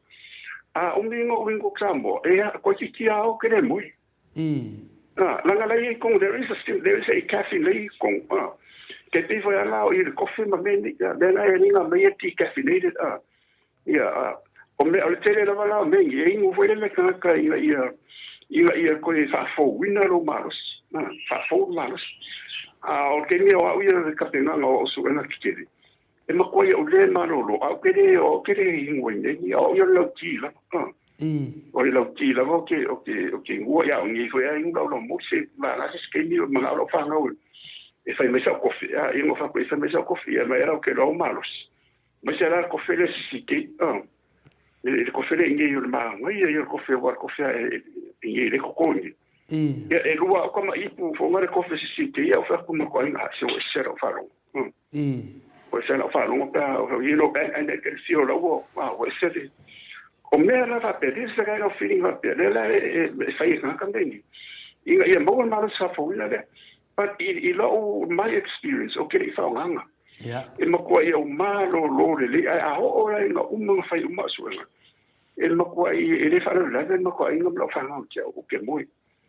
A umi nga ou inu kok Samoa, e a, koe titi a o ke le moe. A, langa lei i kong, there is a stim, there is a caffeine lei i kong, a. Ke pei foi a la o i le kofe ma mea nei, a, mea la e ninga mai e decaffeinated, a. Ia, a, o mea, o le tele lava la o mea ngi, e inu foi le tagata ina ia, ina ia koe faafouina lou malosi, a, faafou le malosi. A o le taimi o au ia le tapenaga o au suega tetele, e matua ia ou le malolo, a ou te le, o au te le inu ai nei, a o au ia o le lauti lava, a. O le lauti lava ou te, ou te, ou te inua, ia o nei foi a inu lau lau mo se, ma la se taimi o manao lau fanau e fai mai sau kofi, a, ia no faapea e fai mai sau kofi, ia mai ala ou te iloa o malosi. Mai se la kofi le sisi te, a, le kofi le inei o le manaia ia o le kofi, aua o le kofi a e inei le koko inei. Ia e lua au kama ipu fonga le kofi sisi te ia o fai atu ma koaina se o ese lau faalogo. O ese lau faalogo pe a, you know, and, and, and feel lau ua, ua ese le, o mea la faapea, this is the kind of feeling faapea, lea la e fai e tagata mea nei. Ina ia maua le malosi faafouina lea. But i lou, my experience, ou te le i faaaogaina. E matua ia ou malolo lelei, ae a oo la ina uma ona fai uma au suega, e matua e le faalavelave le matuaiga ma lau fanau ia te au, ou te moe.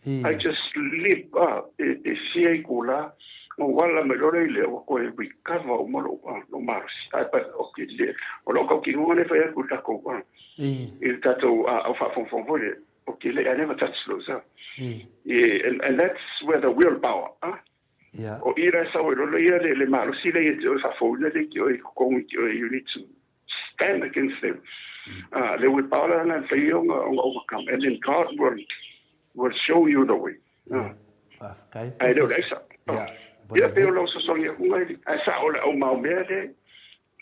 I just sleep ah, e fia itula, ou ala mai loa lea i lea ua toe recover uma lou lou malosi. Ae but okay le, o lau tautinoga lea e fai atu i le tatou ah, i le tatou au faafogafoga foi lea, okay le, I never touch those ah. And, and that's where the will power ah. O i la e sau ai loa ia le malosi lea ia te oe faafouina lea i te oe i totonu i te oe, you need to stand against them. Le willpower la na mafai ona overcome and then God will show you the way. Faafetai. Ae le o le aisa. Ia pei o lau sosogi akuga ae sao le au maomea le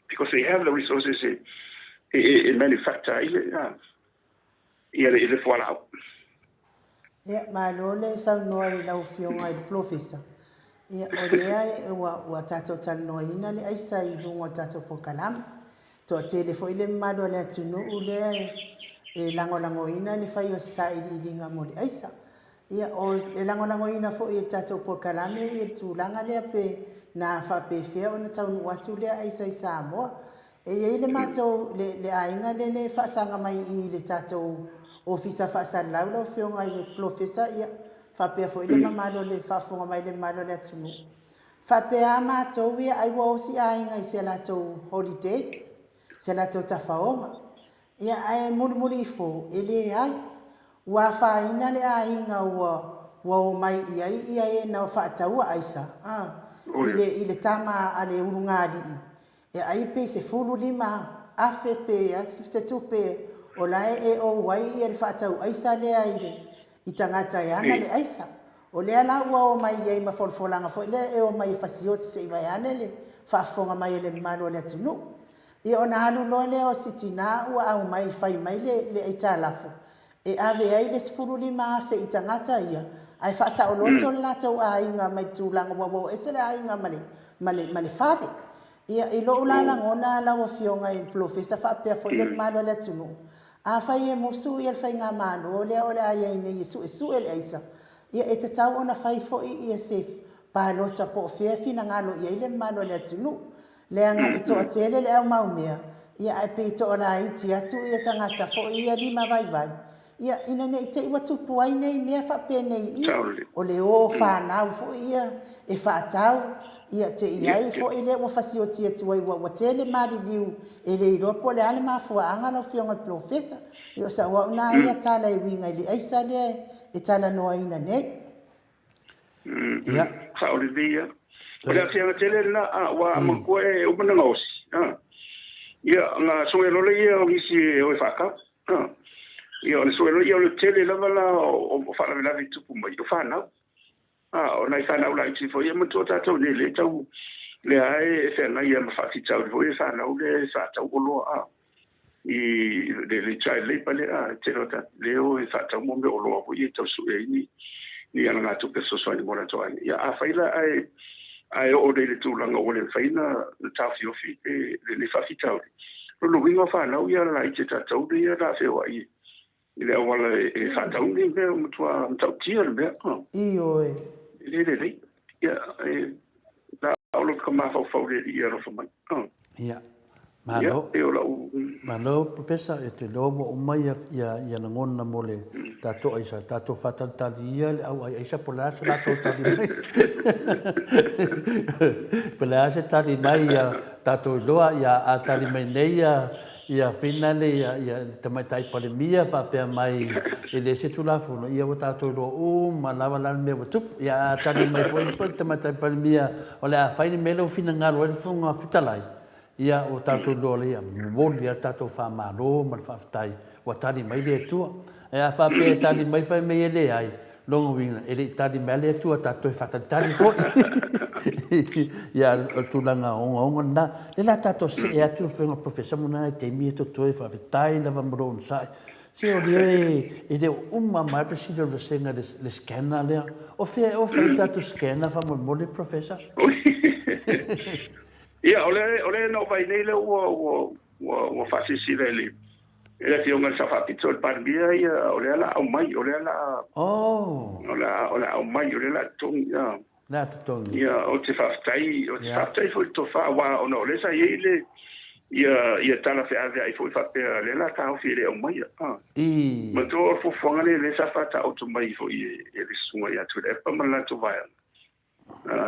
because they have the resources e manufacture ai le ia le fualaau. Ia, malo le saunoa i lau Afioga i le Polofesa. Ia, o lea ua, ua tatou talanoaina le aisa i luga o le tatou polokalame. Toatele foi le mamalu o le atunuu lea e, e lagolagoina le fai o se sailiiliga mo le aisa. Ia, o, e lagolagoina foi e le tatou polokalame ia le tulaga lea pe na faapefea ona taunuu atu lea aisa i Samoa. E i ai le matou, le, le aiga lea le faasaga mai i le tatou Ofisa Faasalalau lau Afioga i le Polofesa, ia, faapea foi le mamalu o le faafofoga mai le mamalu o le atunuu. Faapea a matou ia ai ua osi aiga i se latou holiday, se latou tafaoga. Ia ae mulimuli ifo, e leai. Ua afaina le aiga ua ua omai i ai ia e na faataua aisa, a, i le i le tama a le ulugalii, e ai pe 15,000 pe a se tupe o la e e ou ai ia le faatau aisa lea i le i tagata e ana le aisa. O lea la ua omai i ai ma folafolaga foi lea e omai e fasioti se i vaeane le faafofoga mai a le mamalu o le atunuu. Ia ona alu loa lea o si tina ua aumai fai mai le le aitalafu e ave ai le 15,000 i tagata ia ae faasaoloto le latou aiga mai le tulaga ua ua ese le aiga ma le ma le ma le fale. Ia i lou la lagona lau Afioga i le Polofesa faapea foi le mamalu o le atunuu, afai e musu ia le faigamalo lea o le a i ai nei e suesue le aisa, ia e tatau ona fai foi ia se palota po o fea e finagalo i ai le mamalu o le atunuu. Leaga e toatele le aumaumea, ia ae pei e toalaiti atu ia tagata foi ia lima vaivai, ia ina ne i te i ua tupu ai nei mea faapenei ia, o le o fanau foi ia e faatau, ia te i ai foi lea ua fasioti atu ai ua ua tele maliliu e le iloa po o le a le mafuaaga lau Afioga i le Polofesa. Ia o sau au na ia tala e uiga i le aisa lea e talanoaina nei. Ia. Sao lelei ia. O le aafiaga tele lena, a, ua manatua e uma ona gaosi, a. Ia, na sue loa lea o nisi e o e faatau, a. Ia, ona sue loa lea o le tele lava la o faalavelave e tupu mai, o fanau. A, o nai fanau laiti foi, ia manatua tatou nei, lea e tau, lea e feagai lava ma faafitauli foi e fanau lea e faatau oloa, a. I le child labour lea, a, e tele o tatou, lea e o e faatau mo mea oloa foi ia e tau sue ai ni, ni alagatupe e fesoasoani mo latou aiga. Ia, afai la ae, ae oo nei i le tulaga ua le mafai ona taofiofi lenei faafitauli, o lona uiga o fanau ia laiti a tatou lea o le a feoai i le auala e faatau ni mea ua matua matautia le mea. Ioe. E le lelei. Ia, e, na o lou mafaufau le alii e alofa mai. Ia. Malo. Ia, e o lau... Malo, Professor, e te iloa ua uma ia, ia, ia lagona mo le tatou aisa. Tatou faatalitali ia le au ai aisa po o le a se latou tali mai. Po o le a se tali mai ia tatou iloa, ia a tali mai nei ia Ia finale ia ia le Tamaitai Palemia faapea mai e le se Tulafono, ia ua tatou iloa uma lava la le mea ua tupu. Ia a tali mai foi le Tamaitai Palemia o le a fai le mea lea ua finagalo ai le Fofoga Fetalai, ia ua tatou iloa lea, ia momoli lava le tatou faamalo ma le faafetai ua tali mai le Atua. Ae a faapea e tali mai fai mai e leai, lona uiga e le i tali mai lava le Atua, tatou toe faatalitali foi. Ia, o le tulaga ogaoga lena. Lea la tatou see atu le Afioga i le Professor mo nai taimi e totoe, faafetai lava mo lou onosai. Se o lea e le o uma mai le fesili o le vasega i le scanner lea. O fea ea o fai tatou scanner faamolemole Professor? Ia, o lea na ou vaai nei lea ua faasilasila e le E le Afioga i le Sao Faapito o le Palemia ia, o lea la aumai, o lea la oh. O la o la aumai, o lea la totogi. Ia. La totogi. Ia, ou te faafetai, ou te faafetai foi i le tofa, aua ona o lea sa i ai le ia ia tala feaveai foi faapea lea la taofi e le aumaia. Ah. I. Manatua o le fuafuaga lea lea sa faataoto mai foi e le susuga ia Tuilaepa ma le latou vaega.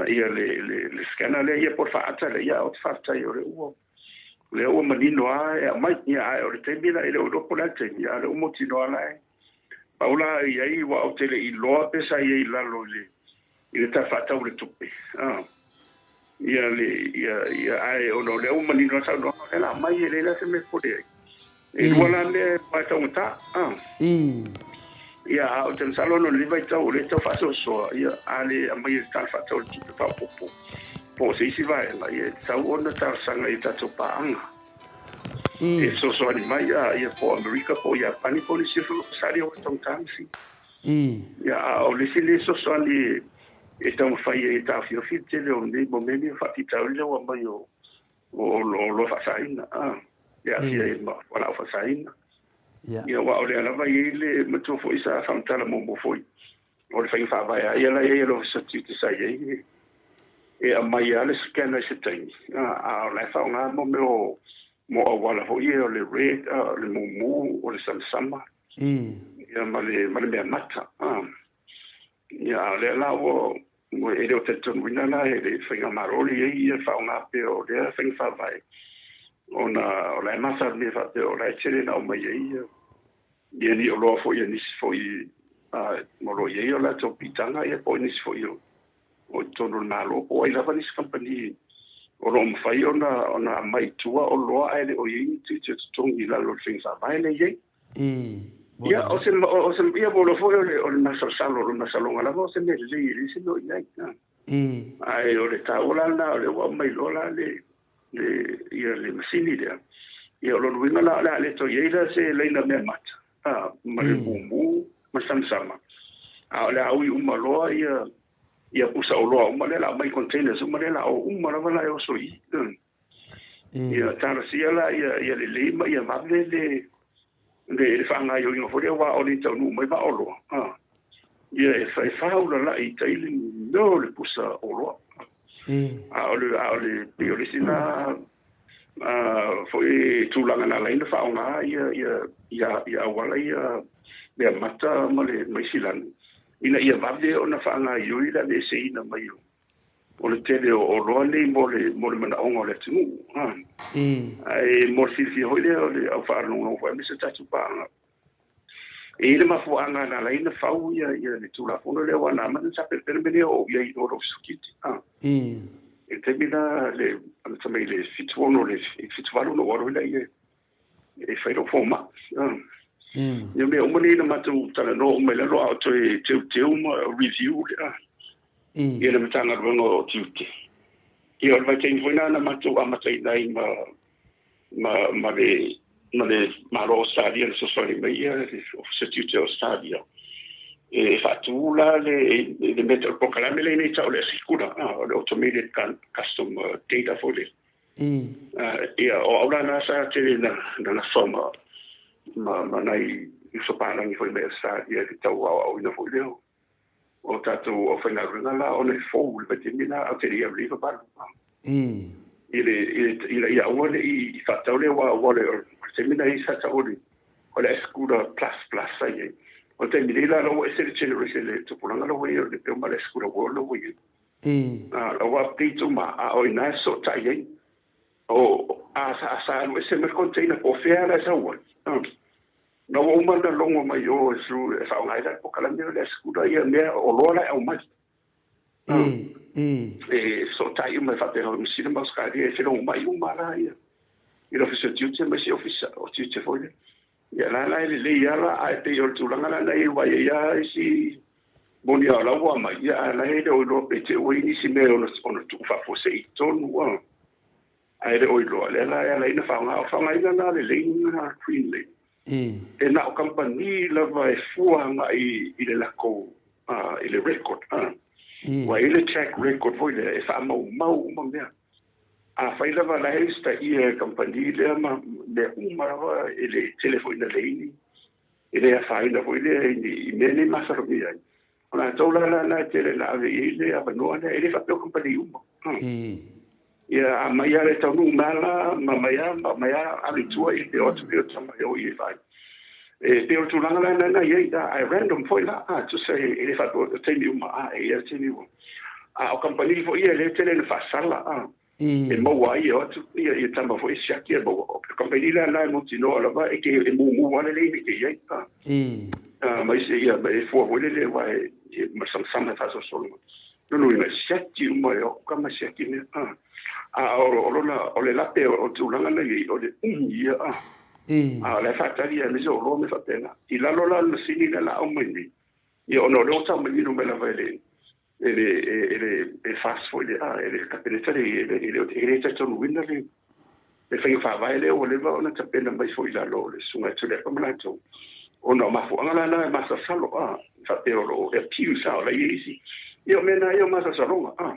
Ia le le le scanner lea ia po o le faata lea, ia ou te faafetai o lea ua lea ua manino lava e aumai. Ia ae o le taimi la e le o iloa po o le a le taimi, a o lea ua mautinoa la e pau la i ai aua ou te le i iloa pe sa i ai i lalo i le i le Tala Faatatau o le Tupe. Ia le ia ia ae ona o lea ua manino lava saunoaga o lea la aumai e leai la se mea e popole ai. E lua la mea e faataugata. Ia, a ou te masalo ona o lenei vaitau o lea e tau faasoasoa, ia, a le aumaia i le Tala Faatatau o le Tupe Faaopoopo po o se isi vaega, ia, e tatau ona talosaga i a tatou paaga e fesoasoani mai, ia, po o Amerika, po o Iapani, po o nisi o sa le o taugata masini. Ia, a o le isi lea fesoasoani E taumafai ai e taofiofi le tele o nei mau mea nei o faafitauli lea ua aumai o oloa faasaina, e aafia ai ma fualaau faasaina. Ia, aua o lea lava e i ai le matua foi sa faamatala muamua foi, o le faiga faavae lava ia la e i ai e le Ofisa o Tiute sa i ai, e aumai lava le scanner i se taimi, a o la e faaaoga mo mea o mo auala foi ia o le red, o le mumu, o le samasama, ia ma le mea mata. Ia, a o lea la ua e le o talitonuina la e le faigamalo le i ai ia faaaoga pea o lea faiga faavae, ona o la e masalomia faapea o la e tele na aumai ai ia ia ni oloa foi a nisi foi o lo o i ai o latou piitaga, ia po o nisi foi o i totonu o le Malo, po o ai lava nisi kamupani o lo o mafai ona aumai i tua oloa ae le o i ai ni tiute o totogi i lalo o le faiga faavae lea e i ai. Ia, o se, o se, ia, mo foi o le, o le masalosalo, o le masaloga lava o se mea lelei e leai se mea o i ai. Ae o le taua la lena, o lea ua aumai loa la le, le, ia le masini lea. Ia, o lona uiga la, o le a le toe i ai la se laina mea mata, ma le mumu, ma le samasama. A o le a ui uma loa ia, ia pusa oloa uma lea la aumai containers uma lea la o uma lava la e oso i i. Ia talosia la ia ia lelei ma ia vave le le faagaoioiga foi lea aua o le taunuu mai ma oloa. Ia e e faaulala'i i tai le mea o le pusa oloa. A o le a o le pei o le isi lena foi tulaga na ala ai ona faaaoga ia ia ia ia auala ia mea mata ma le ma isi lanu ina ia vave ona faagaoioi le aveeseina mai o o le tele o oloa nei mo le mo le manaoga o le atunuu. Ae mo le silafia foi lea o le au faalogologo foi aemaise o tatou paaga, e i ai le mafuaaga na ala ai ona fau ia ia le Tulafono lea aua na amata ona tapenapena mea nei o ou i ai i o i le Ofisa o Tiute. I le taimi la le amata mai i le 76 i le 78 na ou alu ai lea e fai lou fomai. Ia mea uma nei na matou talanoa uma i lalo a o toe teuteu ma review le ia le Matagaluega o Tiute. Ia o le vaitaimi foi lena na matou amataina ai ma ma ma le ma le Malo o Ausetalia na fesoasoani mai ia le Ofisa Tiute o Ausetalia e faatu la le le mea o le polokalame lea nei tau o le ASYCUDA, o le Automated Custom Data foi lea. Ia, o au la na sa tele na na nafa ma ma ma nai uso palagi foi mai Australia i le tau aoaoina foi lea o tatou aufaigaluega la ona e fou le vaitaimi la a o te le i alu i valu i le ina ia aua ne i faatau le aua o le taimi na i sa tau o le ASYCUDA plus plus sa i ai. O le taimi nei la la ua ese le generation le tupulaga la ua i ai o le peo ma le ASYCUDA World la ua i ai. A ua update uma, a o ina e fesootai ai. O, a, a sa alu ese mai le container po o fea la e sau ai. Na ua uma ona logo mai o e through e faaaoga ai la le polokalame o le ASYCUDA ia mea oloa la e aumai. E fesootai uma e faapea o Niu Sila ma Ausetalia e felogomai uma la ia i le Ofisa o Tiute ma isi Ofisa o Tiute foi lea. Ia la la e lelei lava la, ae pei o le tulaga la na i ai aua e i ai lava isi moni a o la ua aumai, ia ae la e le o iloa pe te i ua i ai nisi mea e ono tuu faafuasei i totonu a, ae le o iloa. Lea la e ala ai ona faaaoga, o le faaaogaina lena o le lane lena, green lane, e na o kamupani lava e fua agai i le latou, i le record, ua i ai le track record foi lea e faamaumau uma mea. Afai lava la e usitaia e kamupani lea ma mea uma lava e le tele foi ina leai ni, e le afaina foi lea i mea nei masalomia ai. O latou la la e tele ina ave i ai le avanoa lea, e le faapea o kamupani uma. Ia, a mai lava e taunuu mai la, ma mai lava, ma mai lava ave i tua i le o atu lea o tama e o i e fai. E pei o le tulaga la lena e i ai, ae random foi la, a, tusa e le faapea o taimi uma, a, e i ai lava taimi ua. A o kamupani foi ia lea e tele ina faasala, a, e maua ai e o atu ia, ia tama foi e siaki e maua. O kamupani la lena e mautinoa lava e ke, e mumu lava le lane e i ai, a. A, ma isi, ia, e fua foi lele aua e, e masamasama e faasolosolo mai. Lona uiga, e siaki uma e o atu tama e siaki mea, a. A o lona, o le lape o le tulaga na i ai, o le umi ia, a. A o la e faatali aemaise o oloa mea faapena. I lalo la o le masini lea o le a aumai nei, ia ona o lea ua tau manino mai lava e le, e le, e le, e FAST foi le, a, e le Kapeneta le, e le, e le, e le talitonuina le, le faiga faavae lea ua leva ona tapena mai foi i lalo o le Susuga ia Tuilaepa ma latou, ona o mafuaaga la na e masalosalo, a, faapea o lo o abuse, a o la e i ai isi. Ia o mea na ia o masalosaloga, a.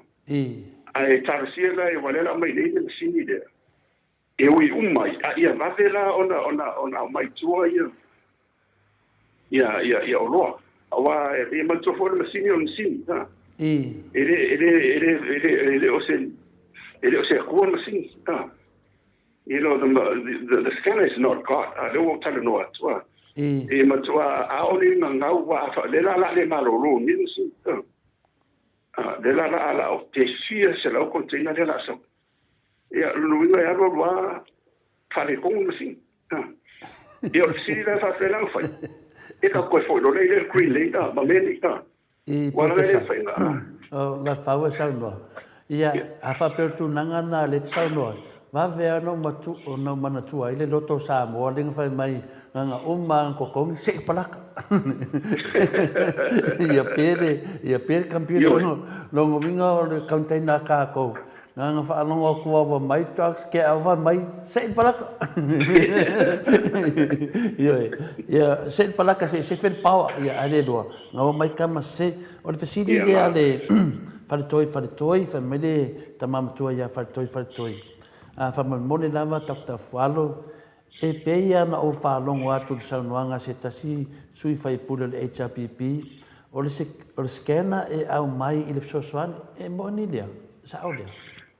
Ae talosia la aua o lea o le a aumai nei le masini lea e ui uma ai, a ia vave la ona ona ona aumai i tua ia ia ia ia oloa. Aua e manatua foi o le masini o le masini, a. E le e le e le e le e le o se e le o se Atua le masini, a. You know, the, the, the scanner is not God. A lea ua ou talanoa atu, a. E matua ʻaʻole gagau ua a lea la la le malolo ni le masini. A lea la la la o te fia 100 container lea la sau. Ia, lona uiga e alu alu lava faaletonu le masini. Ia, o le fesili la e faapea la ona fai, e ka toe foi loa lea i le green lane, a, ma mea nei, a. I Ua lava le Professor, faiga. o Lalefau e saunoa, ia, a faapea o le tulaga lena lea e te saunoa ai, vave lava ona ou matu, ona ou manatua ai le loto o Samoa lea na fai mai, na ona uma lava ona totogi, se i palaka. Ia pe le, ia pe le computer. Ioe. Lona uiga o le container a tatou, Na ona faalogo atu lava ua mai drugs, ke a fai mai, se i palaka. Ioe, ia, se i palaka se i sefe le paoa, ia, ae le iloa, na omai tama se. O le fesili lea a le Faletoi, Faletoi, fai mai le tama matua ia Faletoi, Faletoi, a faamolemole lava Doctor Fualo, E pei lava ona ou faalogo atu i le saunoaga a se tasi sui faipule o le HRPP, o le o le scanner e aumai i le fesoasoani, e moni lea? Sao lea?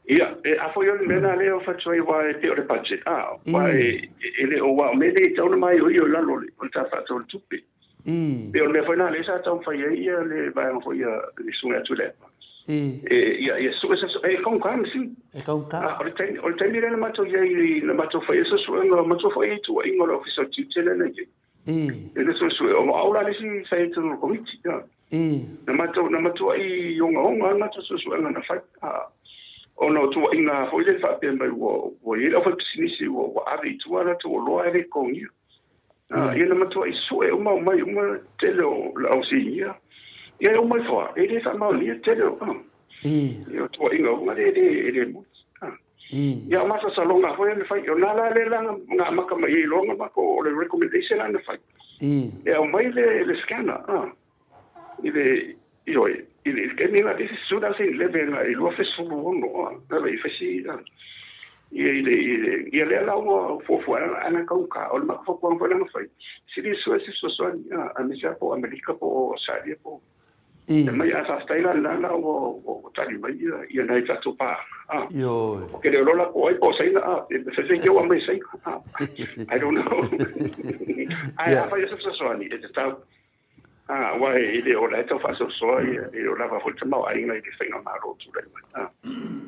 Ia, e a foi o le mea lena lea e fai atu ai aua e pei o le budget, a, aua e, e le o, aua o mea nei e tatau ona maioio i lalo o le Tala Faatatau o le Tupe. Pei o le mea foi lena lea sa taumafai ai ia le vaega foi a le Susuga ia Tuilaepa. E, ia, ia sue se, e kaugata masini. E kaugata. A, o le taimi, o le taimi lea na matou i ai, na matou fai ai suesuega, na matou fai ai tuuaiga o le Ofisa o Tiute lea na i ai. E le suesue, o au la le isi sa i ai i totonu o le Komiti. Na matou, na matuai ogaoga lava le matou suesuega na fai. A, ona o tuuaiga foi lea faapea mai ua, ua i ai le aufaipisinisi ua, ua ave i tua a latou oloa ae le totogia. Ia na matuai sue uma aumai uma le tele o le au sinia. Ia e uma ifo lava, e le faamaonia le tele o ia tuuaiga uma lea e le moni. Ia o masalosaloga foi na fai, o lena la lea la na amata mai ai loa na matou, o le recommendation la na fai, e aumai le scanner i le, ioe, i le taimi lena, this is 2011, i 2016, na i fai si, ia i le, i le, ia lea la ua fuafua ana kaugata, o le matou fautuaga foi lea na fai, sili sue se fesoasoani, aemaise lava po o Amerika po o Australia po o, e mai, ae faafetai la lena la ua, ua tali mai ia, ia nai tatou paaga, Ioe. Ou te le iloa la po o ai po o Saina, e fai fai ua aumai e Saina, I don't know. Ae afai o se fesoasoani, e tatau. Ā, aua e le o la e tau faasoasoa ia, e le o lava foi le tamaoaiga i le faigamalo o tulai mai. Ā,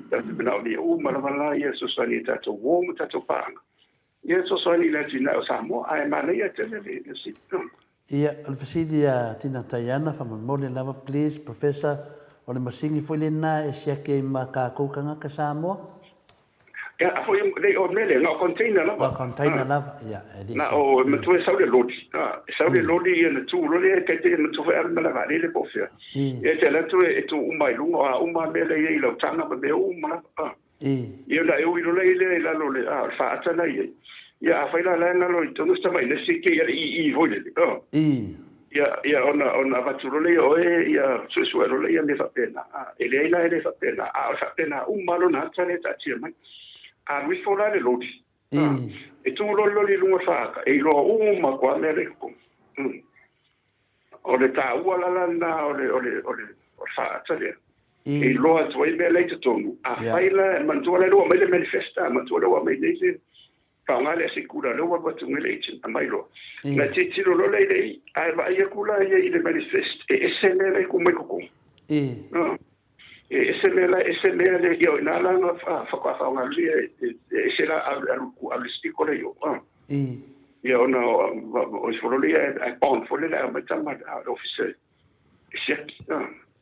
tatou te manaomia uma lava la ia fesoasoani i tatou uo ma tatou paaga, ia fesoasoani i le atinae o Samoa, ae manaia tele le fesili. Ā. Ia, o le fesili a Tina Taiana, faamolemole lava please, Professor, o le masini foi lena e siaki ai ma tatou tagata Samoa? Ia, a foi, nei, o le mea lea, na o container lava. O container lava, ia, e le Na o, matua e sau le loli, a, e sau le loli, ia na tu loa lea, e tai matua foi alu ma le vaalele po o fea. Ia, e te alu atu e tu uma i luga, o a uma mea la e i ai i lau taga ma mea uma lava, a. Ia, ona e ui loa lea i lalo o le, a, o le faata la e i ai. Ia, afai la la e galo i totonu se tamai nesi, te i a le ii foi lele, a. Ia, ia ona, ona avatu loa lea i oe, ia suesue loa lea mea faapena. A, e leai la e le faapena, a o le faapena uma lava lona ata lea e taatia mai. A alu ifo la le loli, a, e tu loa le loli i luga o le faata, e iloa uma atu lava mea la e i totonu. Mm. O le taua la la lena o le, o le, o le, o le faata lea. E iloa atu ai mea la i totonu. Afai la, manatua la lea ua aumai le manifest, a, manatua lea ua aumai nei le, Faaaoga le asikula lea ua alu atu nei le agent aumai loa. Na tilotilo loa lea i le i, ae vaai atu la ia i le manifest, e ese mea la e tuu mai totonu. E ese mea la, ese mea le, ia o i ina la na faatoa faaaoga lea e ese la alu alu alu le sipiko lea i o. Ia ona o ifo loa lea e bond foi lele aumai tama a le ofisa e siaki.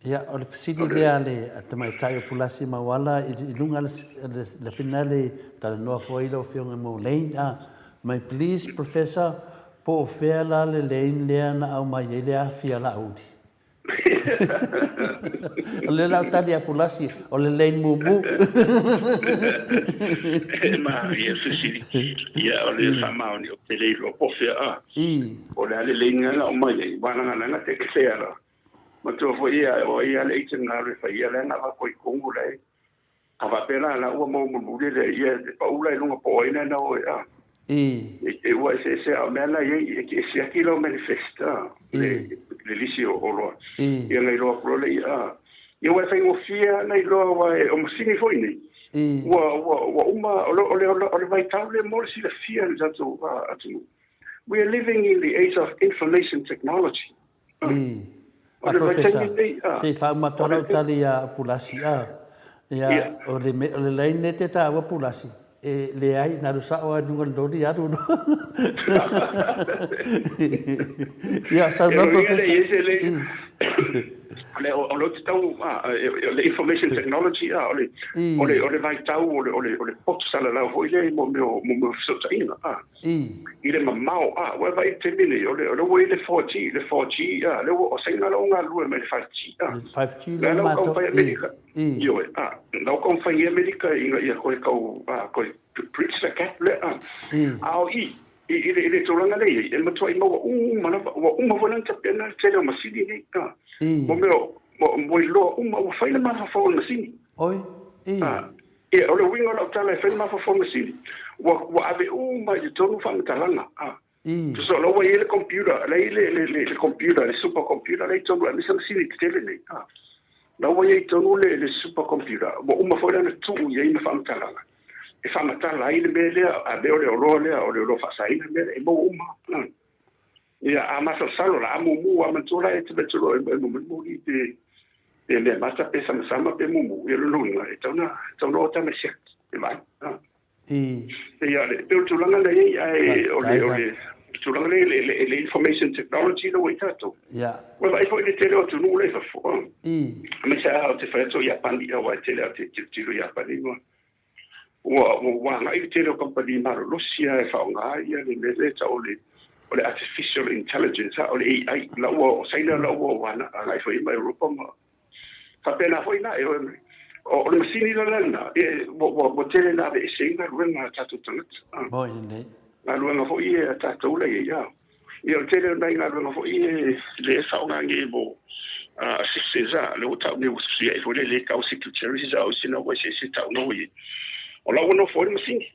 Ia, o le fesili lea a le tamaitai o Pulasi Mauala i luga le finale talanoa foi lau Afioga mo lane a mai please Professor po o fea la le lane lea na aumai ai le afi a Laauli? O lea la o tali a Pulasi o le lane mumu. E malie le fesili. Ia o le faamaoni ou te le iloa po o fea a. O le a le lane lea na aumai ai, aua leaga te fea la. Matua foi ia, o ai lava le agent na alu e fai ia, lea na avatu ai i totonu la e. A faapea la, la ua maua mulimuli le ia e pau la i luga po o ai la na o e a. E ua eseese a o mea la i ai, e te siaki lau manifest a, le, le lisi o oloa. Ia na iloa atu loa lea ia a. Ia ua e faigofie lava ona iloa aua o masini foi nei, ua, ua, ua uma, o le, o le, o le vaitau lea mo le silafia e le tatou atunuu. We are living in the age of information technology. I. A Professor, se i faauma atu lau tali ia Pulasi, a. Ia, o le, o le lain lea te taua Pulasi, e leai, na alu sao lava i luga o le loli alu loa. Ia, saunoa Professor. Le, o, o le tau, le information technology, a, o le, o le, o le vaitau, o le, o le, o le poto salalau foi lea mo mea, mo mea fesootaiga, a. I le mamao, a, ua vaai i le taimi nei, o le, o lea ua i ai le 4G, le 4G, a, lea ua, o Saina la ua galulue mai i le 5G, a. Le 5G lea ua matou, i, i. Ioe, a, la ua taumafai nei Amerika ina ia toe tau, a, toe bridge the gap lea, a. A o i, i, i le, i le tulaga lea e i ai, e matuai maua uma lava, ua uma foi la ona tapena le tele o masini nei, a. Mo mea, mo, mo iloa uma, ua fai le mafaufau o le masini. Oi, i. A. Ia, o le uiga o lau tala e fai mafaufau masini, ua, ua ave uma i totonu faamatalaga. A. Tusa o la ua i ai le computer, la i ai le, le, le, le computer, le super computer la i totonu, aemaise masini tetele nei. A. La ua i ai i totonu le, le super computer, ua uma foi la ona tuu i ai ma faamatalaga e faamatala ai le mea lea, a mea o le oloa lea, o le oloa faasaina le mea lea, e maua uma. A. Ia, a masalosalo la, a mumu, a manatua la e te manatua loa e mulimuli pe, pe mea mata, pe samasama, pe mumu, ia lona uiga, e tatau ona, e tatau ona o tama e siaki, e vaai. A. Ia, le, pei o le tulaga lea e i ai, ae o le, o le tulaga lea i le, le information technology lea ua i tatou. Ia. Ua vaai foi i le tele o atunuu la i fafo, a. Aemaise lava ou te fai atu o Iapani, aua e tele lava ou te tilotilo i Iapani, ua, Ua ua agai le tele o kamupani malolosi lava e faaaoga ia le mea lea e tau o le o le artificial intelligence a o le AI. La ua o Saina la ua ua agai foi ma Europa ma faapena foi la e o o le masini la lena e ua ua ua tele na aveese ai galuega a tatou tagata. Moi lenei. Galuega foi ia a tatou la i ai a. Ia o le tele o nai galuega foi ia lea e faaaoga nei mo assistants a, lea ua tau nei ua fesuiai foi lea le tau secretaries a o isi na ua eseese tau na ua i ai. O la ua nofo ai le masini.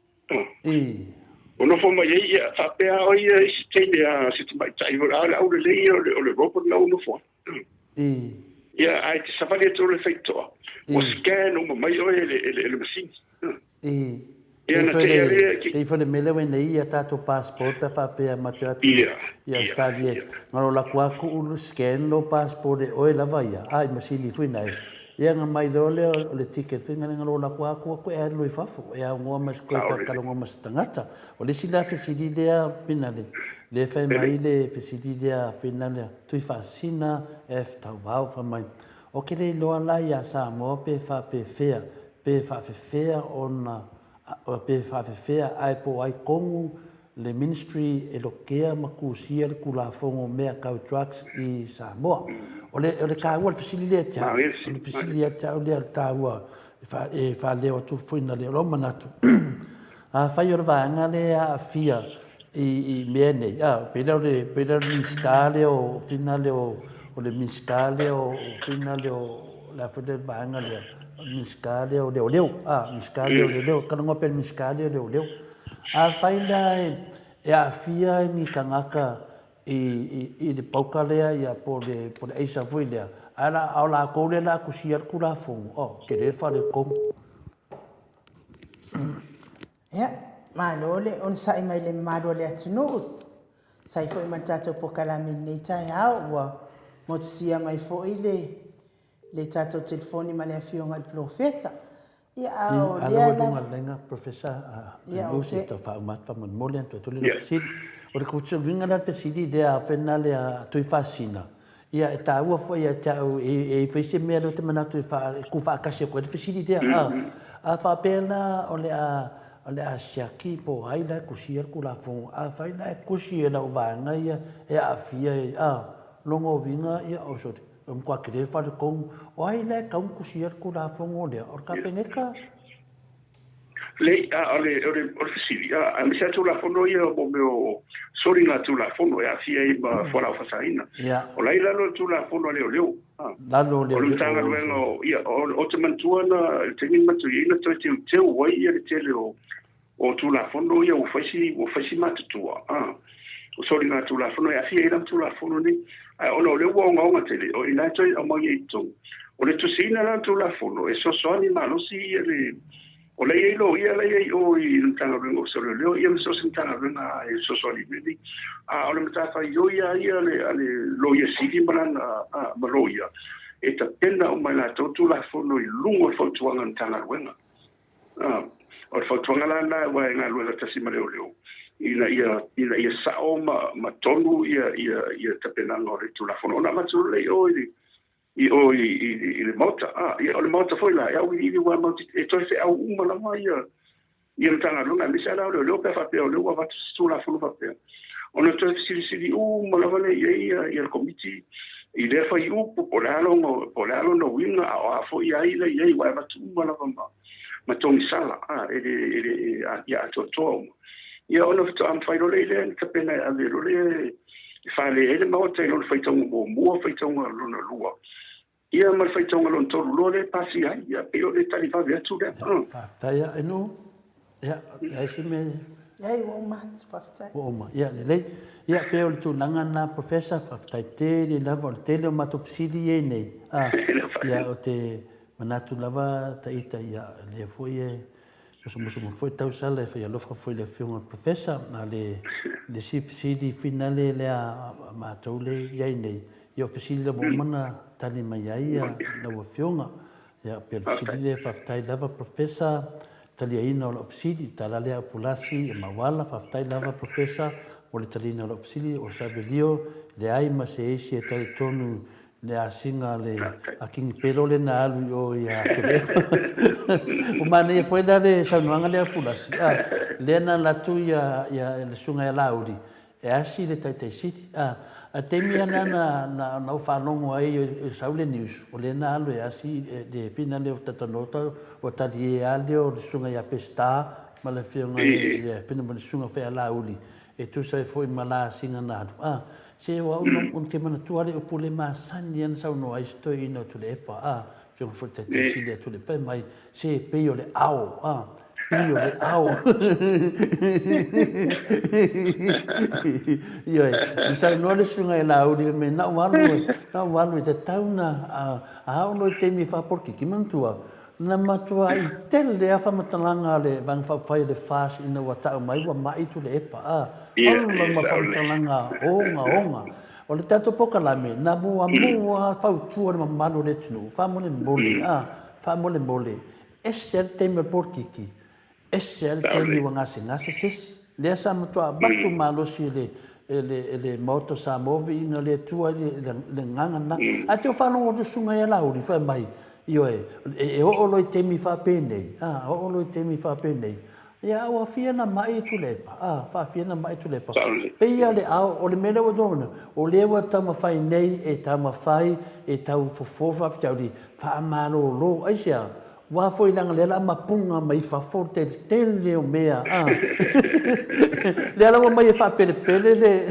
Ua nofo mai ai ia faapea o ia isi taimi a se tamaitai a o le aulelei ia o le robot la ua nofo ai. Ia ae te savali atu loa i le faitotoa ua scan uma mai oe e le masini. I. Pei foi le, pei foi le mea lea ua i nei ia tatou passport pe a faapea matou atu i Australia na o latou lava tuu scan lou passport e oe lava ia a i masini foi na e ia na mai loa lea o le ticket foi na o latou lava tuu atu e alu i fafo e aunoa ma se toe faatalanoa ma se tagata. O le isi la fesili lea Finale lea fai mai le fesili lea Finale Tuifaasisina F Tauvao fai mai Ou te le iloa la iā Samoa pe faapefea pe faafefea ona pe faafefea ae po o ai tonu le Ministry e lokea ma kusia le Tulafono mea tau drugs i Samoa. O le o le taua o le fesili lea ia te au, o le fesili ia te au lea o le taua e faaleo atu foi na lea o lou manatu, afai o le vaega lea e aafia i mea nei, a, pei lea o le, pei lea o le Minisita lea o fina lea o, o le Minisita lea o fina lea o, le a foi le vaega lea, o le Minisita lea o Leoleo, a, Minisita lea o Leoleo, talanoa pea i le Minisita lea o Leoleo. Afai la e aafia ni tagata i le pauka lea ia po o le, po o le aisa foi lea, ae a o latou lea o le a tusia le Tulafono, oh, tele le faaletonu. Ia, malo le onosai mai le mamalu o le atunuu, sai foi ma le tatou polokalame i lenei taeao, ua motusia mai foi le le tatou telefoni ma le afioga i le Polofesa. Ia, a o lea lava... Alo Professor, Ia, ok. Tau faauma atu faamolemole, toe tolu le fesili. O le uiga la o le fesili lea, fena lea Tuifaasisina, Ia, e taua foi ia te au, e i ai foi se mea lea ou te manatu e tuufaatasi atu ai le fesili lea. A, a faapea la o le a, o le a siaki po o ai la e tusia le Tulafono, afai la e tusi e lau vaega ia e aafia i, a, lona uiga, ia, oh sorry, e matua tele le faletonu, o ai la e tatau ona tusia le Tulafono lea? O le Kapeneta? Leai, a o le, o le, o le fesili, a, aemaise lava Tulafono ia mo mea o soligatulafono e aafia ai ma fualaau faasaina. O la e i lalo o le Tulafono a Leoleo. A. Lalo o O le Leoleo, Matagaluega o, ia, o, ou te manatua na, i le taimi na matou i ai na toe teuteu ai ia le tele o, o Tulafono ia ua fai si, ua fai si matutua, a. O soligatulafono e aafia ai la ma Tulafono nei. Ae ona o lea ua ogaoga tele, o i ina e toe aumai ai i totonu. O le tusiina la o le Tulafono e fesoasoani malosi ia le, o la e i ai loia la e i ai i o i le Matagaluega o Leoleo ia ma so o se Matagaluega e fesoasoani i mea nei. A o le matafaioi lava ia a le Loia Sili ma lana, ma loia, e tapena uma e latou Tulafono i luga o le fautuaga a le Matagaluega. O le fautuaga la lena aua e galuega tasi ma leoleo ina ia ina ia sao ma ma tonu ia ia ia tapenaga o le Tulafono ona avatu loa lea i o i le i o i i i le Maota. A, ia o le Maota foi la e auiliili aua matou te e toe feau uma lava ia ia Matagaluega aemaise lava la o leoleo pe a faapea o lea ua avatu se Tulafono faapea ona toe fesilisili uma lava lea i ai ia le Komiti i lea fuaiupu po o le a lona, po o le a lona uiga, a o a foi ai la i ai, ua avatu uma lava ma, ma togisala, a, e le, e le, a, ia atoatoa uma. Ia ona faatoa mafai loa lea ona tapena e ave loa lea e fale ai le Maota i lona faitauga muamua, faitauga lona lua, ia ma le faitauga lona tolu loa lea e pasia ai. Ia, pei o le tali vave atu lea. Faafetai lava. Inu, ia, e ai se mea... Leai, ua uma atu, faafetai. Ua uma, ia, lelei. Ia, pei o le tulaga lena Professor, faafetai tele lava, o le tele o matou fesili ia i nei. A, ia, ou te manatu lava Taita, ia, lea foi e musumusumu foi tausala e fai alofa foi i le Afioga i le Professor. A le, le isi fesili finale lea a matou lea i ai nei, ia o fesili lava ua uma ona tali mai ai lau Afioga. Ia, pei o le fesili lea, faafetai lava Professor, taliaina o lau fesili, tala lea a Pulasi e Mauala, faafetai lava Professor mo le taliina o lau fesili, o Savelio, leai ma se isi e talitonu i le asiga a le a Kingi Pelo lea na alu i o ia Tuilaepa. Ua manaia foi la le saunoaga lea a Pulasi, a, lea na alu atu ia, ia le susuga ia Laauli E asi le taitai sili. A, a taimi ana na, na, na ou faalogo ai e sau le news, o lea na alu e asi le fina lea o Tatanota, ua talie a lea o le susuga ia Peseta ma le afioga i le fina ma le susuga foi a Laauli, e tusa ai foi ma la asiga na alu. A, se o au na, ou te manatua le upu le masani a na saunoa ai si toeaina o Tuilaepa, a, Afioga foi le taitai sili a Tuilaepa, fai mai, Se pei o le ao, a, pei o le ao. Ioe, na saunoa le susuga ia Laauli, fai mai, na ou alu, na ou alu e tatau na, a oo loa i le taimi e faapolokiki, manatua, na matuai tele lava faamatalaga a le Vaega Faaupufai o le FAST ina ua tau mai ua mai Tuilaepa, a, alu ma faamatalaga ogaoga. O le tatou polokalame, na muamua fautua le mamalu o le atunuu, faamolemole, a, Faamolemole, ese lava le taimi o le polokiki, ese lava le taimi ua gasegase se isi. Lea sa matua avatu malosi e le, e le, e le Maota o Samoa viiga o le Atua i le, le, le agaga lena. Ae te faalogo atu susuga ia Laauli fai mai, ioe, e, e oo loa i taimi faapenei, a, oo loa i taimi faapenei, Ia, ua fia na mai Tuilaepa, a, faafia na mai Tuilaepa. Pei lava le ao, o le mea lea ua tau, o lea ua taumafai nei e taumafai e tau fofo faafitauli, faamalolo, aisea? Aua foi leaga lea o le a mapuga mai fafo le tele o mea, a. Lea la ua omai e faapelepele le,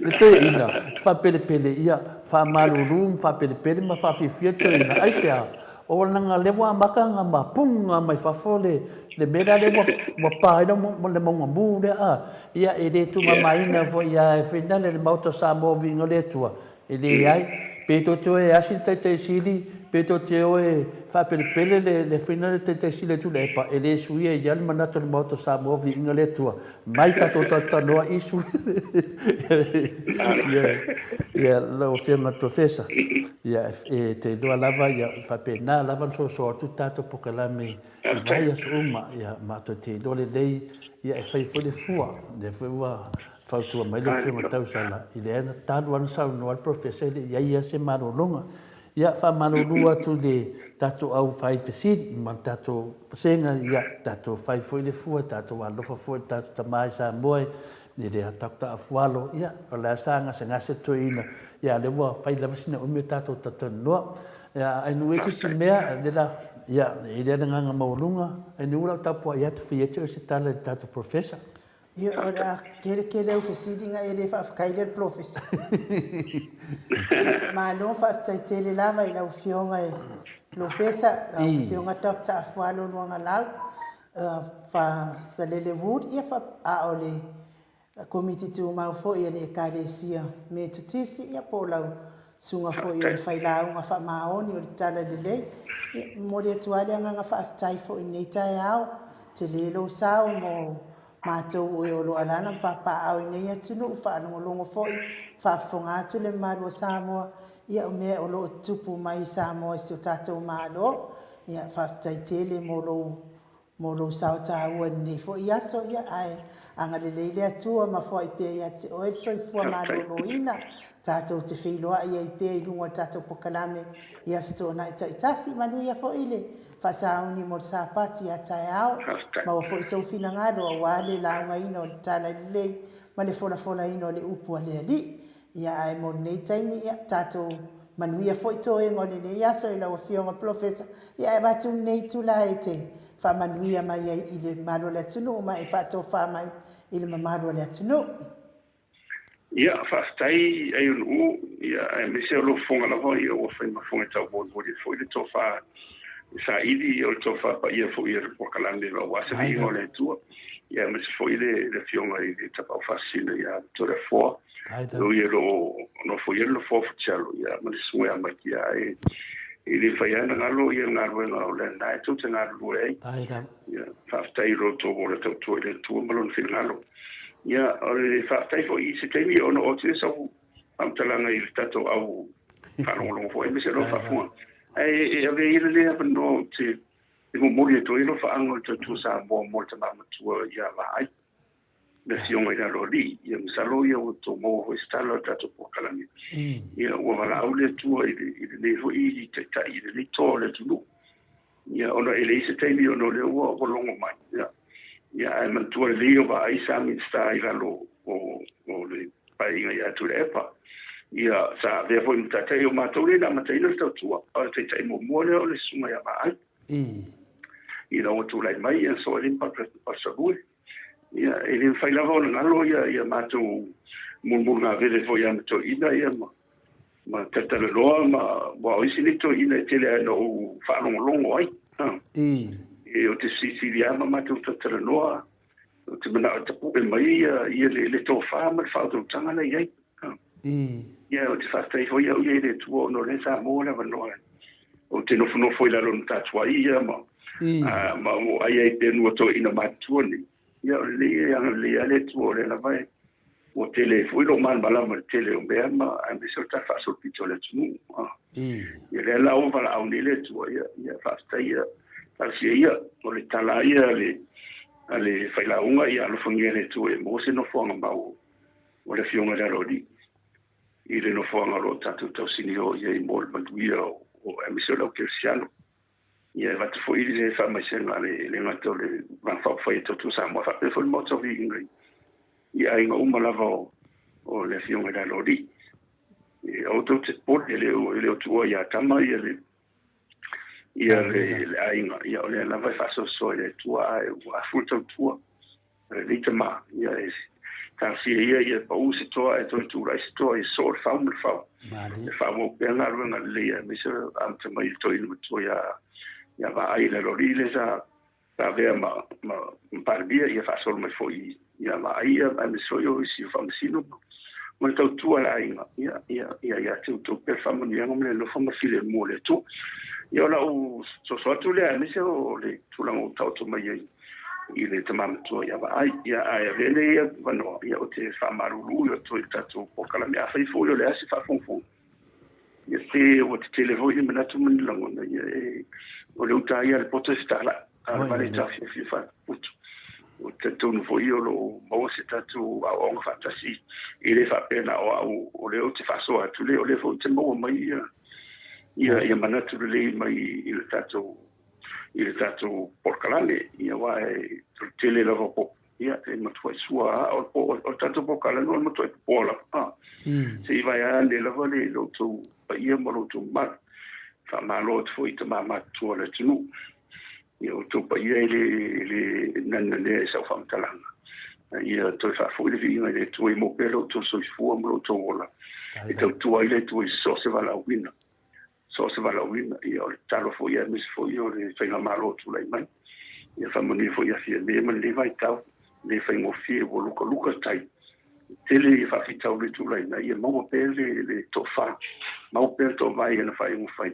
le toeaina, faapelepele, ia, faamalulu ma faapelepele ma faafiafia le toeaina, aisea? O leaga lea ua amata ona mapuga mai fafo le le mea lea ua ua pa ai le mauga mu lea a. Ia e le tuumamaina foi a e finale le Maota o Samoa viiga o le Atua, e leai. Pe tou te o e asi le Taitai Sili, pe tou te o e faapelepele le le finale le Taitai Sili a Tuilaepa, e le suia ai lava le manatu o le Maota o Samoa viiga o le Atua. Mai tatou talatalanoa isu. Ia, lau Afioga i le Professor, ia, e te iloa lava, ia, faapena lava ona soasoa atu le tatou polokalame i vaiaso uma, ia, matou te iloa lelei, ia, e fai foi le fua, lea foi ua fautua mai le Afioga Tausala, i lea na talu lava ona saunoa le Professor e le i i ai lava se malologa. Ia, faamalulu atu i le tatou au fai fesili ma le tatou vasega, ia, tatou fai foi le fua, tatou alofa foi i le tatou tama i Samoa i le Doctor Afualo, ia, o la sa gasegase le toeaina, ia, lea ua fai lava sina umi o tatou talatalanoa. Ia, ai nuu e se isi mea, le la, Ia, e i ai le agaga maualuga, ae niu lau tapuai atu fai atu o se tala i le tatou Professor. Ia, o le a tele tele au fesiliga e le faafetai lea le Polofesa. Ia, malo faafetai tele lava i lau Afioga i le Polofesa, lau Afioga Doctor Afualo Luagalau, Salele Wood, ia, a o le Komiti Tumau foi a le Ekalesia Metotisi, ia po o lau susuga foi o le Failauga Faamaoni o le Talalelei. Ia, e momoli atu lava le agaga faafetai foi i lenei taeao, tele lou sao mo matou o e o lo o alaala ma papaaao i lenei atunuu, faalogologo foi, faafofoga atu le mamalu o Samoa, ia o mea o lo o tutupu mai i Samoa i si o tatou Malo. Ia, faafetai tele mo lou mo lou sao taua i lenei foi aso, ia, ae agalelei le Atua ma foai pea ia te oe le soifua maloloina, tatou te feiloai ai pea i luga o le tatou polokalame i Aso Toonai taitasi. Manuia foi le faasauni mo le Sapati a taeao. Maua foi sou finagalo aua le laugaina o le tala lelei ma le folafolaina o le upu a le Alii. Ia, ae mo lenei taimi, ia, tatou manuia foi toega o lenei aso i lau Afioga Polofesa, ia, ae avatu lenei itula e te faamanuia mai ai i le mamalu o le atunuu ma e faatofa mai i le mamalu o le atunuu. Ia, faafetai Aionu'u, ia, aemaise o lou fofoga lava, ia, ua fai ma fofoga e taumolimoli ai foi le tofa saili, ia, o le tofa paia foi a le polokalame aua se viiga o le Atua, ia, aemaise foi le Afioga i le Tapaau Faasisina ia Toleafoa, o ia o lo o nofoia le nofoa o Fatialo, ia, ma le susuga ia Maitia, ae e le fai lava ona galo ia le galuega o lena e tou te galulue ai. Ia, faafetai i lo outou ola tautua i le Atua ma Lona finagalo. Ia, o le faafetai foi i se taimi ona oo atu lea sau faamatalaga i le tatou au faalogologo foi, aemaise o lau faafofoga. Ae e avea ia lenei avanoa ou te momoli atu ai alofaaga o le tautua Samoa mo le tama matua ia Vaai, le Afioga i le Aloalii. Ia masalo ia ua outou maua foi se tala o le tatou polokalame. Ia ua valaau le Atua i lenei foi taitai, i lenei toa o le atunuu. Ia ona e leai se taimi ona o lea ua logo mai. Ia, ia ae manatua lelei o Vaai sa Minisita i lalo o le Paeaiga ia Tuilaepa. Ia sa avea foi ma taitai o matou lea na amataina le tautua. O le taitai muamua lea o le susuga ia Vaai. Ina ua tulai mai ia Soalii ma Palusalue. Ia, e le mafai lava ona galo ia, ia matou mulumulugavele foi ia ma toeaiina ia ma, ma talatalanoa ma, aua o isi nei toeaiina e tele lava ina ou faalogologo ai. Ha. E, ou te fesilisili lava ma matou talatalanoa, ou te manao e tapue mai ia, ia le, le tofa ma le faautautaga la e i ai. Ha. Ia, ou te faafetai foi au ia i le Atua ona o lea sa maua le avanoa ou te nofonofo i lalo o le matatuai ia ma, ma ua ai ai pea nua toeaina matutua nei. Ia, o lenei e agalelei lava le Atua o lea lava e ua tele foi lou malamalama i le tele o mea ma aemaise o le tala faasolopito o le atunuu. Ia lea la ua valaau nei le Atua, ia, ia faafetai ia, talosia ia, o le tala ia a le failauga, ia alofagia e le Atua ia maua se nofoaga mau o le Afioga i le Aloalii i le nofoaga o lo o tatou tausinio i ai mo le manuia o aemaise o le au kerisiano. Ia e avatu foi le faamaisega a le le gata o le Vaega Faaupufai e Tautua Samoa faapea foi le Maota o Viiga i aiga uma lava o le Afioga i le Aloalii. E aua tou te popole, e le o tuua ia Tama ia le ia le le aiga, ia o lea lava e faasoasoa e le Atua ae ua afu le tautua a lenei tama, ia e talosia ia ia pau se toa ae toe tulai se toa ia soo le fau ma le fau. E faaauau pea galuega lelei aemaise o le amata mai i le toeaina matua ia ia Vaai i le Aloalii lea sa avea ma ma Palemia ia faasolo mai foi ia Vaai ia aemaise foi o isi faamasino ma le tautua a le aiga ia ia ia ia te outou pea le faamanuiaga ma le alofa ma le filemu o le Atua. Ia o lau soso atu lea aemaise o le tulaga ua taoto mai ai i le tama matua ia Vaai. Ia ae avea lenei avanoa ia ou te faamalulu atu ai i le tatou polokalame afai foi o le a se faafogafoga ia pe ua tetele foi ni manatu ma ni lagona ia e o le uta ia a le poto e fetalai a o le vale e taofiofia faaputu. Ou te talitonu foi o lo o maua se tatou aoaoga faatasi e le faapea na o au o lea ou te faasoa atu lea o lea foi ou te maua mai ia ia ia manatu lelei mai i le tatou i le tatou polokalame ia aua e tele lava po ia e matuai sua lava o le po o le tatou polokalame o le matuai popoa lava a se i vaea ane lava le lo outou paia ma lo outou mamalu. Faamalo atu foi i tama matutua o le atunuu. Ia outou paia e le nanenanea i sau faamatalaga. Ia toe faafoi le viiga i le Atua ia maua pea lo outou soifua ma lo outou ola e tautua ai le Atua i so o se valaauina. So o se valaauina. Ia o le tatalo foi aemaise foi o le faigamalo o tulai mai. Ia faamanuia foi ia Fiame ma lenei vaitau, le faigofie ua lukaluka tai. Tele ia faafitauli e tulai mai, ia maua pea le tofa, maua pea le toavae i ana faaiuga fai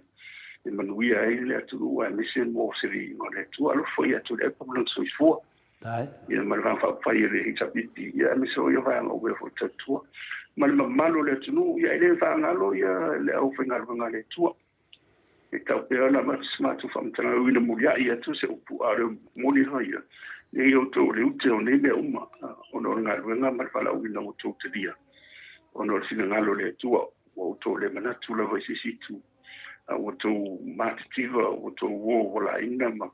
e manuia ai le atunuu aemaise mo se viiga o le Atua. Alofa foi ia Tuilaepa ma lona soifua. Ia ma le Vaega Faaupufai a le HRPP, ia aemaise foi o vaega ua foi tautua ma le mamalu o le atunuu. Ia e le faagalo ia le aufaigaluega a le Atua. E tau pea ona avatu se matou faamatalaga, e ui ina muliai atu se upu, a o le moni lava ia, nei outou o le ute o nei mea uma, ona o le galuega ma le valaauina ua outou talia, ona o le finagalo o le Atua, ua outou le manatu lava i se isi itu, a ua outou matitiva, ua outou o ua laina ma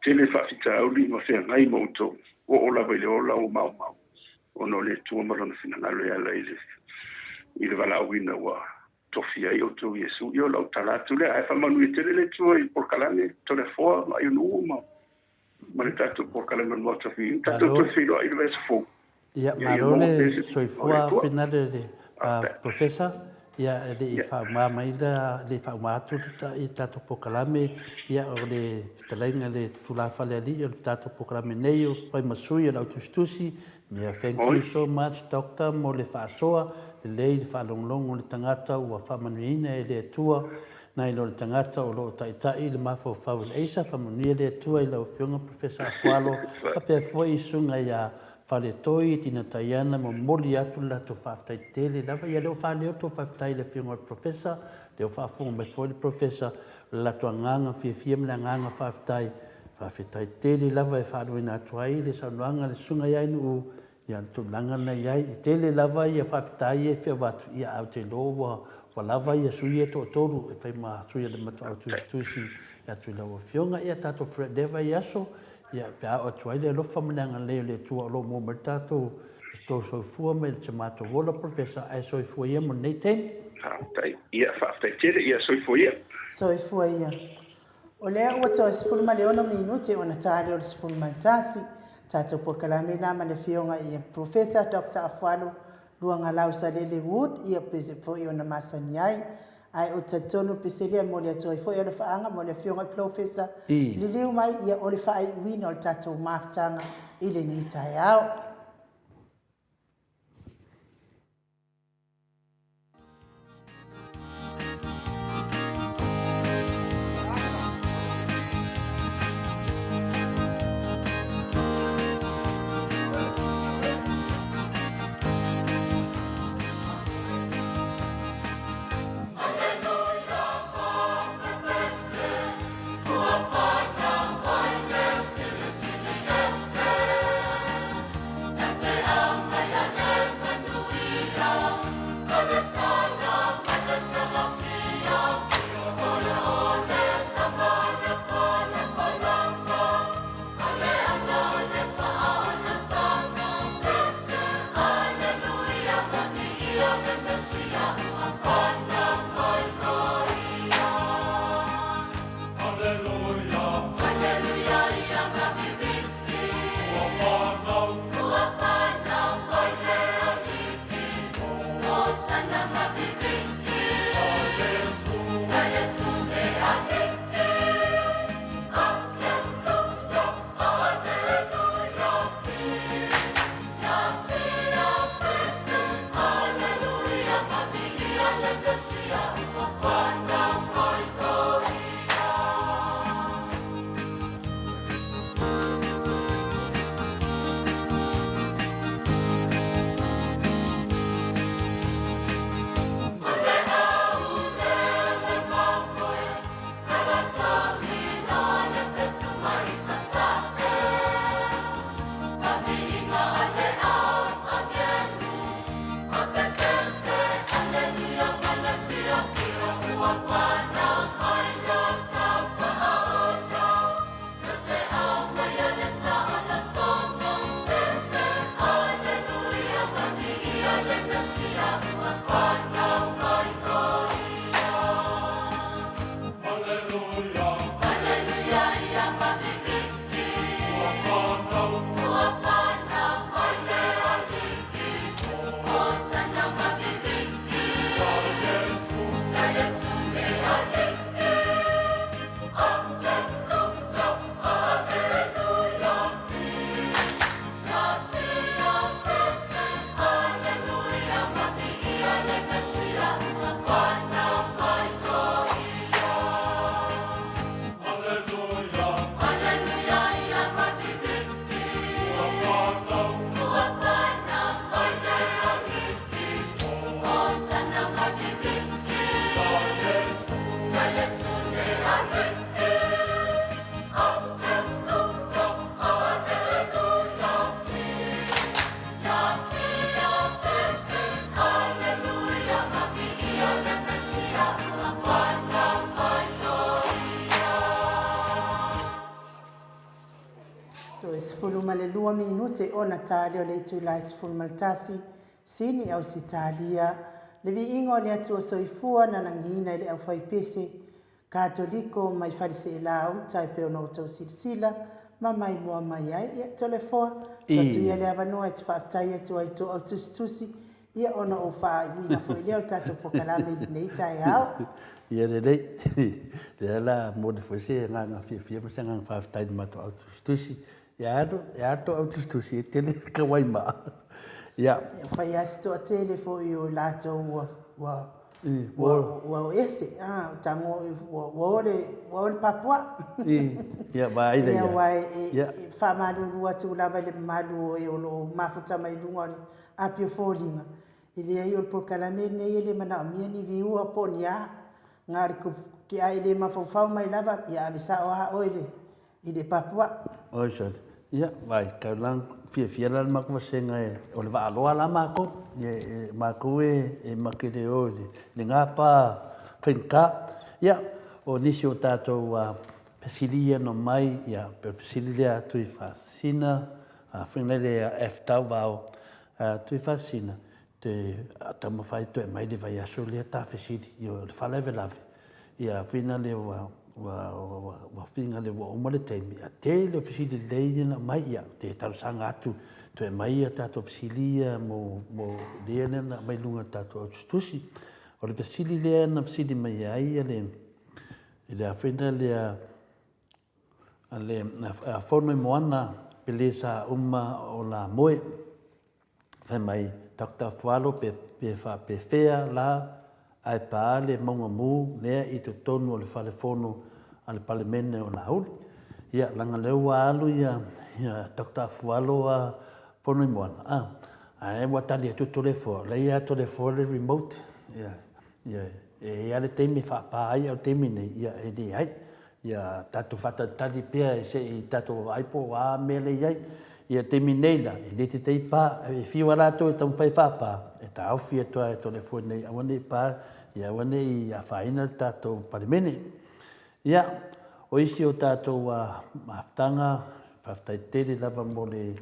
tele faafitauli ma feagai ma outou, ua oo lava i le ola ua maumau, ona o le Atua ma Lona finagalo e ala i le valaauina ua tofi ai outou Iesu. Ia o lau tala atu lea, ae faamanuia tele le Atua i polokalame Toleafoa ma Aionuu ma ma le tatou polokalame o le Maota Viiga. Tatou toe feiloai i le vaiaso fou. Ia, malo le soifua Pinale le Professor. Ia, e le i faauma mai la, le i faauma atu le tatou polokalame, ia, o le fetalaiga le tulafale alii o le tatou polokalame nei o fai ma sui o le au tusitusi. Ia, thank you so much Doctor mo le faasoa lelei le faalogologo o le tagata ua faamanuiaina e le Atua nai lo le tagata o lo o taitai le mafaufau i le aisa. Faamanuia le Atua i lau Afioga Professor Afualo faapea foi i susuga ia Faletoi, Tina Taiana, momoli atu le latou faafetai tele lava. Ia lea ua faaleo tou faafetai i le Afioga i le Professor, lea ua faafofoga mai foi le Professor, o le latou agaga fiafia ma le agaga faafetai. Faafetai tele lava e faaluaina atu ai le saunoaga a le Susuga ia Ainuu ia le tulaga na i ai. E tele lava ia faafetai ia e fia avatu, ia ae ou te iloa ua ua lava ia sui ia e toatolu e fai ma sui o le Matuau Tusitusi atu i lau Afioga. Ia tatou feiloai lea vaiaso, ia pe a oo atu ai le alofa ma le agalelei o le Atua o lo o maua mai le tatou tou soifua mai le matou ola Professor ae soifua ia mo lenei taimi. Faafetai. Ia, faafetai tele. Ia, soifua ia. Soifua ia. O lea ua toe 16 minute ona ta lea o le 11, tatou polokalame la ma le Afioga i le Professor Doctor Afualo Luagalau Salele Wood, ia pese foi ona masani ai. Ae ou te talitonu pese lea e momoli atu ai foi alofaaga mo le Afioga i le Polofesa liliu mai ia o le faaiuina o le tatou mafutaga i lenei taeao. Toe 12 minute ona ta lea o le itula e 11, Sini Ausetalia, le viiga o le Atua Soifua na lagiina i le aufaipese Katoliko mai Faleseela uta e pei ona outou silasila ma maimoa mai ai. Ia, Toleafoa, tuu atu ia le avanoa e te faafetai atu ai i tou au tusitusi, ia ona ou faaiuina foi lea o le tatou polokalame i lenei taeao. Ia lelei, lea la momoli foi se agaga fiafia ma se agaga faafetai i le matou au tusitusi. E a tō au tusitusi e tele ka waima. Ia. Ua fai lava si toatele foi o i latou ua ua ua ua o ese, a, tago ua ua o le ua o le Papua. Ia vaai la ia. Aua e faamalulu atu lava i le mamalu o e o lo o mafuta mai luga o le api o foliga, e leai o le polokalame lenei e le manaomia ni viua po o ni a, na o le a e le mafaufau mai lava, ia ave sao lava oe i le I le Papua. Oi sole. Ia, vai, kau la fiafia la le matou vasega e, o le vaaloa la matou. Ia, e, matou e, e make le o i le, le gapa faigata. Ia, o nisi o tatou uh, fesili ia no mai, ia, pe fesili lea Tuifaasisina, uh, fina le F Tauvao, uh, Tuifaasisina, te taumafai toe mai le vaiaso lea ta fesili, ia, o le faalavelave, ia fina le ua, ua, ua, ua fina le ua uma le taimi, a tele o fesili lelei ia na aumai, ia, te talosaga atu toe aumai ia tatou fesili ia mo, mo lea lea na aumai luga o le tatou autusitusi. O le fesili lea na fesili mai ai ia le, i le afina lea, a le, a fono i moana pe le sa uma o la moe. Fai mai, Doctor Fualo pe, pe faapefea la ae pā le mauga mū lea i totonu o le fale fono a le Palemene o Laauli. Ia, leaga lea ua alu ia, ia Doctor Afualo a Fonoimoana, a, ae ua tali atu Toleafoa, o la e ia Toleafoa le remote, ia, ia, e i ai lava le taimi e faapā ai, a o le taimi nei, ia, e leai. Ia tatou faatalitali pea se i tatou vaai po o a mea lea e i ai. Ia taimi nei la, e le taitai pa, e fiu lava latou e taumafai e faapa, e taofi atu lava e Toleafoa nei, aua ne i pa, ia aua ne i afaina le tatou Palemene. Ia, o isi o tatou mafutaga, faafetai tele lava mo le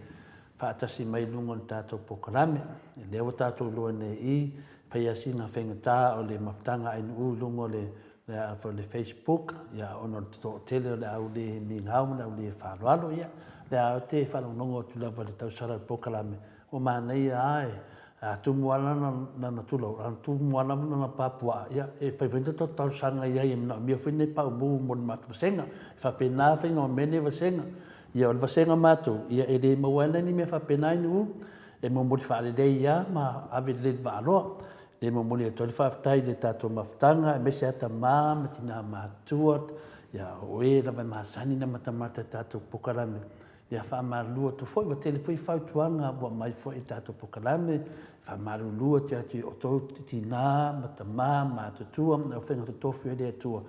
faatasi mai i luga o le tatou polokalame. Lea ua tatou iloa nei i i, fai lava sina faigata o le mafutaga a ainouu i luga o le le foi le Facebook, ia, ona o le toatele o le au le migao ma le au le faaaloalo, ia, lea ou te faalogologo atu lava i le tausala o le polokalame, ua manaia lava e, a tumu lava lana, lana tulou, a tumu lava lana papuaa, ia, e fai foi ni tatou talosaga i ai e manaomia foi nai paumū mo le matou vasega. E faapena faiga o mea nei o vasega. Ia, o le vasega matou, ia, e le maua ai la ni mea faapena i Nu'u, e momoli faalelei lava ma ave lelei i le vaaloa. E momoli atu ai le faafetai i le tatou mafutaga aemaise lava tama ma tina matutua, ia o e lava e masani ona matamata i tatou polokalame. Ia faamalulu atu foi, ua tele foi fautuaga ua aumai foi i tatou polokalame, faamalulu atu ia te outou tina ma tama matutua ma le aufaiga totofi a le Atua.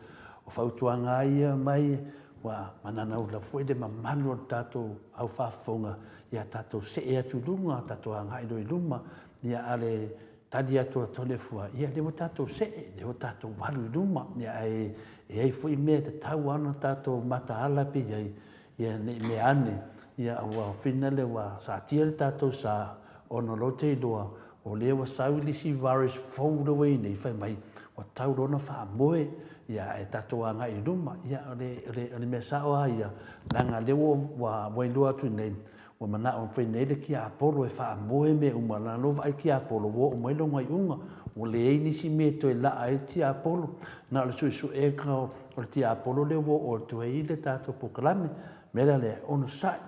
O fautuaga lava ia e aumai ua mananaula foi le mamalu o le tatou au faafofoga ia tatou see atu i luga, tatou agai loa i luma, ia a le tali atu a Toleafoa, ia lea ua tatou see, lea ua tatou alu i luma, ia ae e i ai foi mea e tatau lava ona tatou mataala pea i ai, ia ne i mea ane, ia ua whina lea ua saatia le tatou sa, ona o lea ou te iloa, o lea ua sau le isi virus fou lea ua i ai nei, fai mai, ua tau loa ona faamoe, ia ae tatou agai i luma. Ia o le, o le, o le mea sao lava ia, leaga o lea ua, ua iloa atu nei, Ua manao fai nei le tiapolo e faamoe mea uma, leaga lou vaai tiapolo ua oo mai lona iuga, ua leai nisi mea e toe laa ai le tiapolo, na o le suesuega o le tiapolo lea ua oo atu ai le tatou polokalame. O le mea la lea, onosai,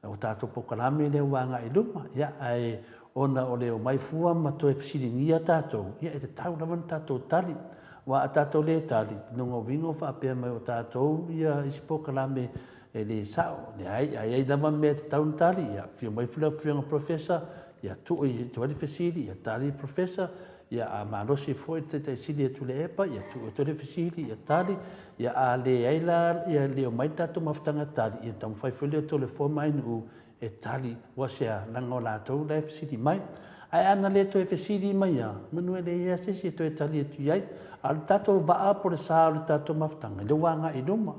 o tatou polokalame lea ua agai i luma, ia, ae ona o le omai fua ma toe fesiligia tatou, ia e tatau lava ona tatou tali. Aua a tatou le tali, lona uiga ua faapea mai o tatou ia isi polokalame E le sao, leai, a i ai lava mea e tatau ona tali, ia afio mai le Afioga Professor, ia tuu i atu ai le fesili, ia tali le Professor, ia a malosi foi le Taitai Sili ia Tuilaepa, ia tuu atu ai le fesili, ia tali, ia a leai la, ia le omai le tatou mafutaga e tali, ia taumafai foi lea o Toleafoa ma Ainuu e tali, ua sea, leaga o latou la e fesili mai. Ae ana le toe fesili mai lava, manu e leai lava se isi e toe tali atu i ai. A o le tatou vaa po o le sa o le tatou mafutaga, lea ua agai i luma.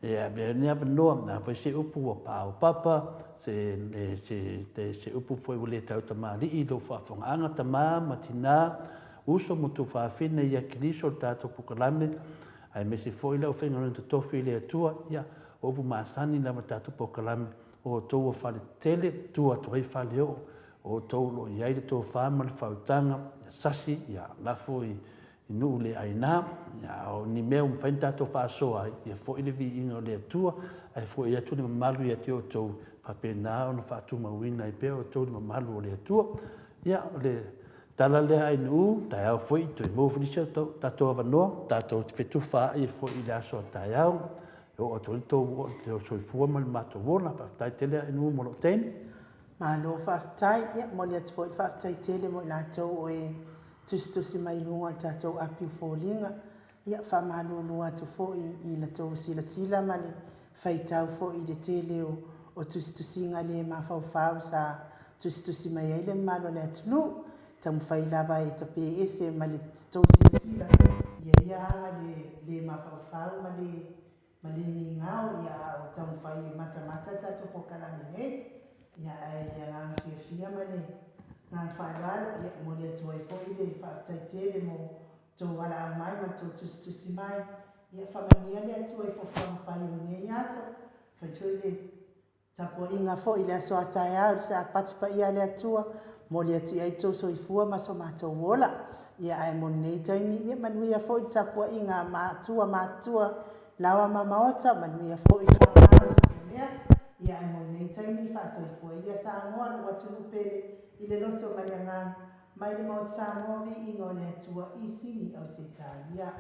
E avea ai lenei avanoa, o le a foi se upu ua paopapa, se, se, se upu foi ua le tautamalii i lou faafofogaaga, tama ma tina, uso ma tuafafine ia Keriso le tatou polokalame, aemaise foi le aufaigaluega totofi i le Atua, ia, o upu masani lava le tatou polokalame, o outou ua faletele, tua atu ai faleoo, o outou o lo o i ai le tofa ma le faautaga, ia sasi, ia lafo i nuu le aina, a o ni mea ua mafai ona tatou faasoa ai, ia foi le viiga o le Atua, ae foi atu le mamalu ia te outou, faapena ona faatumauina ai pea outou i le mamalu o le Atua. Ia, o le tala lea Ainuu, taeao foi, toe maua foi nisi o tatou avanoa, tatou te fetufaai foi i le aso a taeao, e oo atu ai le tou soifua ma le matou ola. Faafetai tele Ainuu mo lou taimi. Malo faafetai. Ia, momoli atu foi le faafetai tele mo i latou o e tusitusi mai i luga o le tatou api o foliga. Ia, faamalulu atu foi i la tou silasila ma le faitau foi i le tele o tusitusiga le mafaufau sa tusitusi mai ai le mamalu o le atunuu. Taumafai lava e tape ese ma le tou silasila ia ia aga le mafaufau ma le ma le migao, ia, a o taumafai e matamata le tatou polokalame nei. Ia, ae i le agaga fiafia ma le agaga faaaloalo, ia, e momoli atu ai foi le faafetai tele mo tou valaau mai ma le tou tusitusi mai. Ia, faamanuia le Atua i fuafuaga fai o lenei aso. Fai foi le Tapuaiga foi i le aso a taeao i le Sapati paia a le Atua, momoli atu i ai lo outou soifua ma so matou ola. Ia ae mo lenei taimi, ia manuia foi le tapuaiga a matua matutua, laoa ma maota, manuia foi fanau i so o se mea. Ia ae mo lenei taimi, faasoifua ia Samoa lou atunuu pele i le loto ma le agaga, mai le Maota Samoa, viiga o le Atua i sini Ausetalia.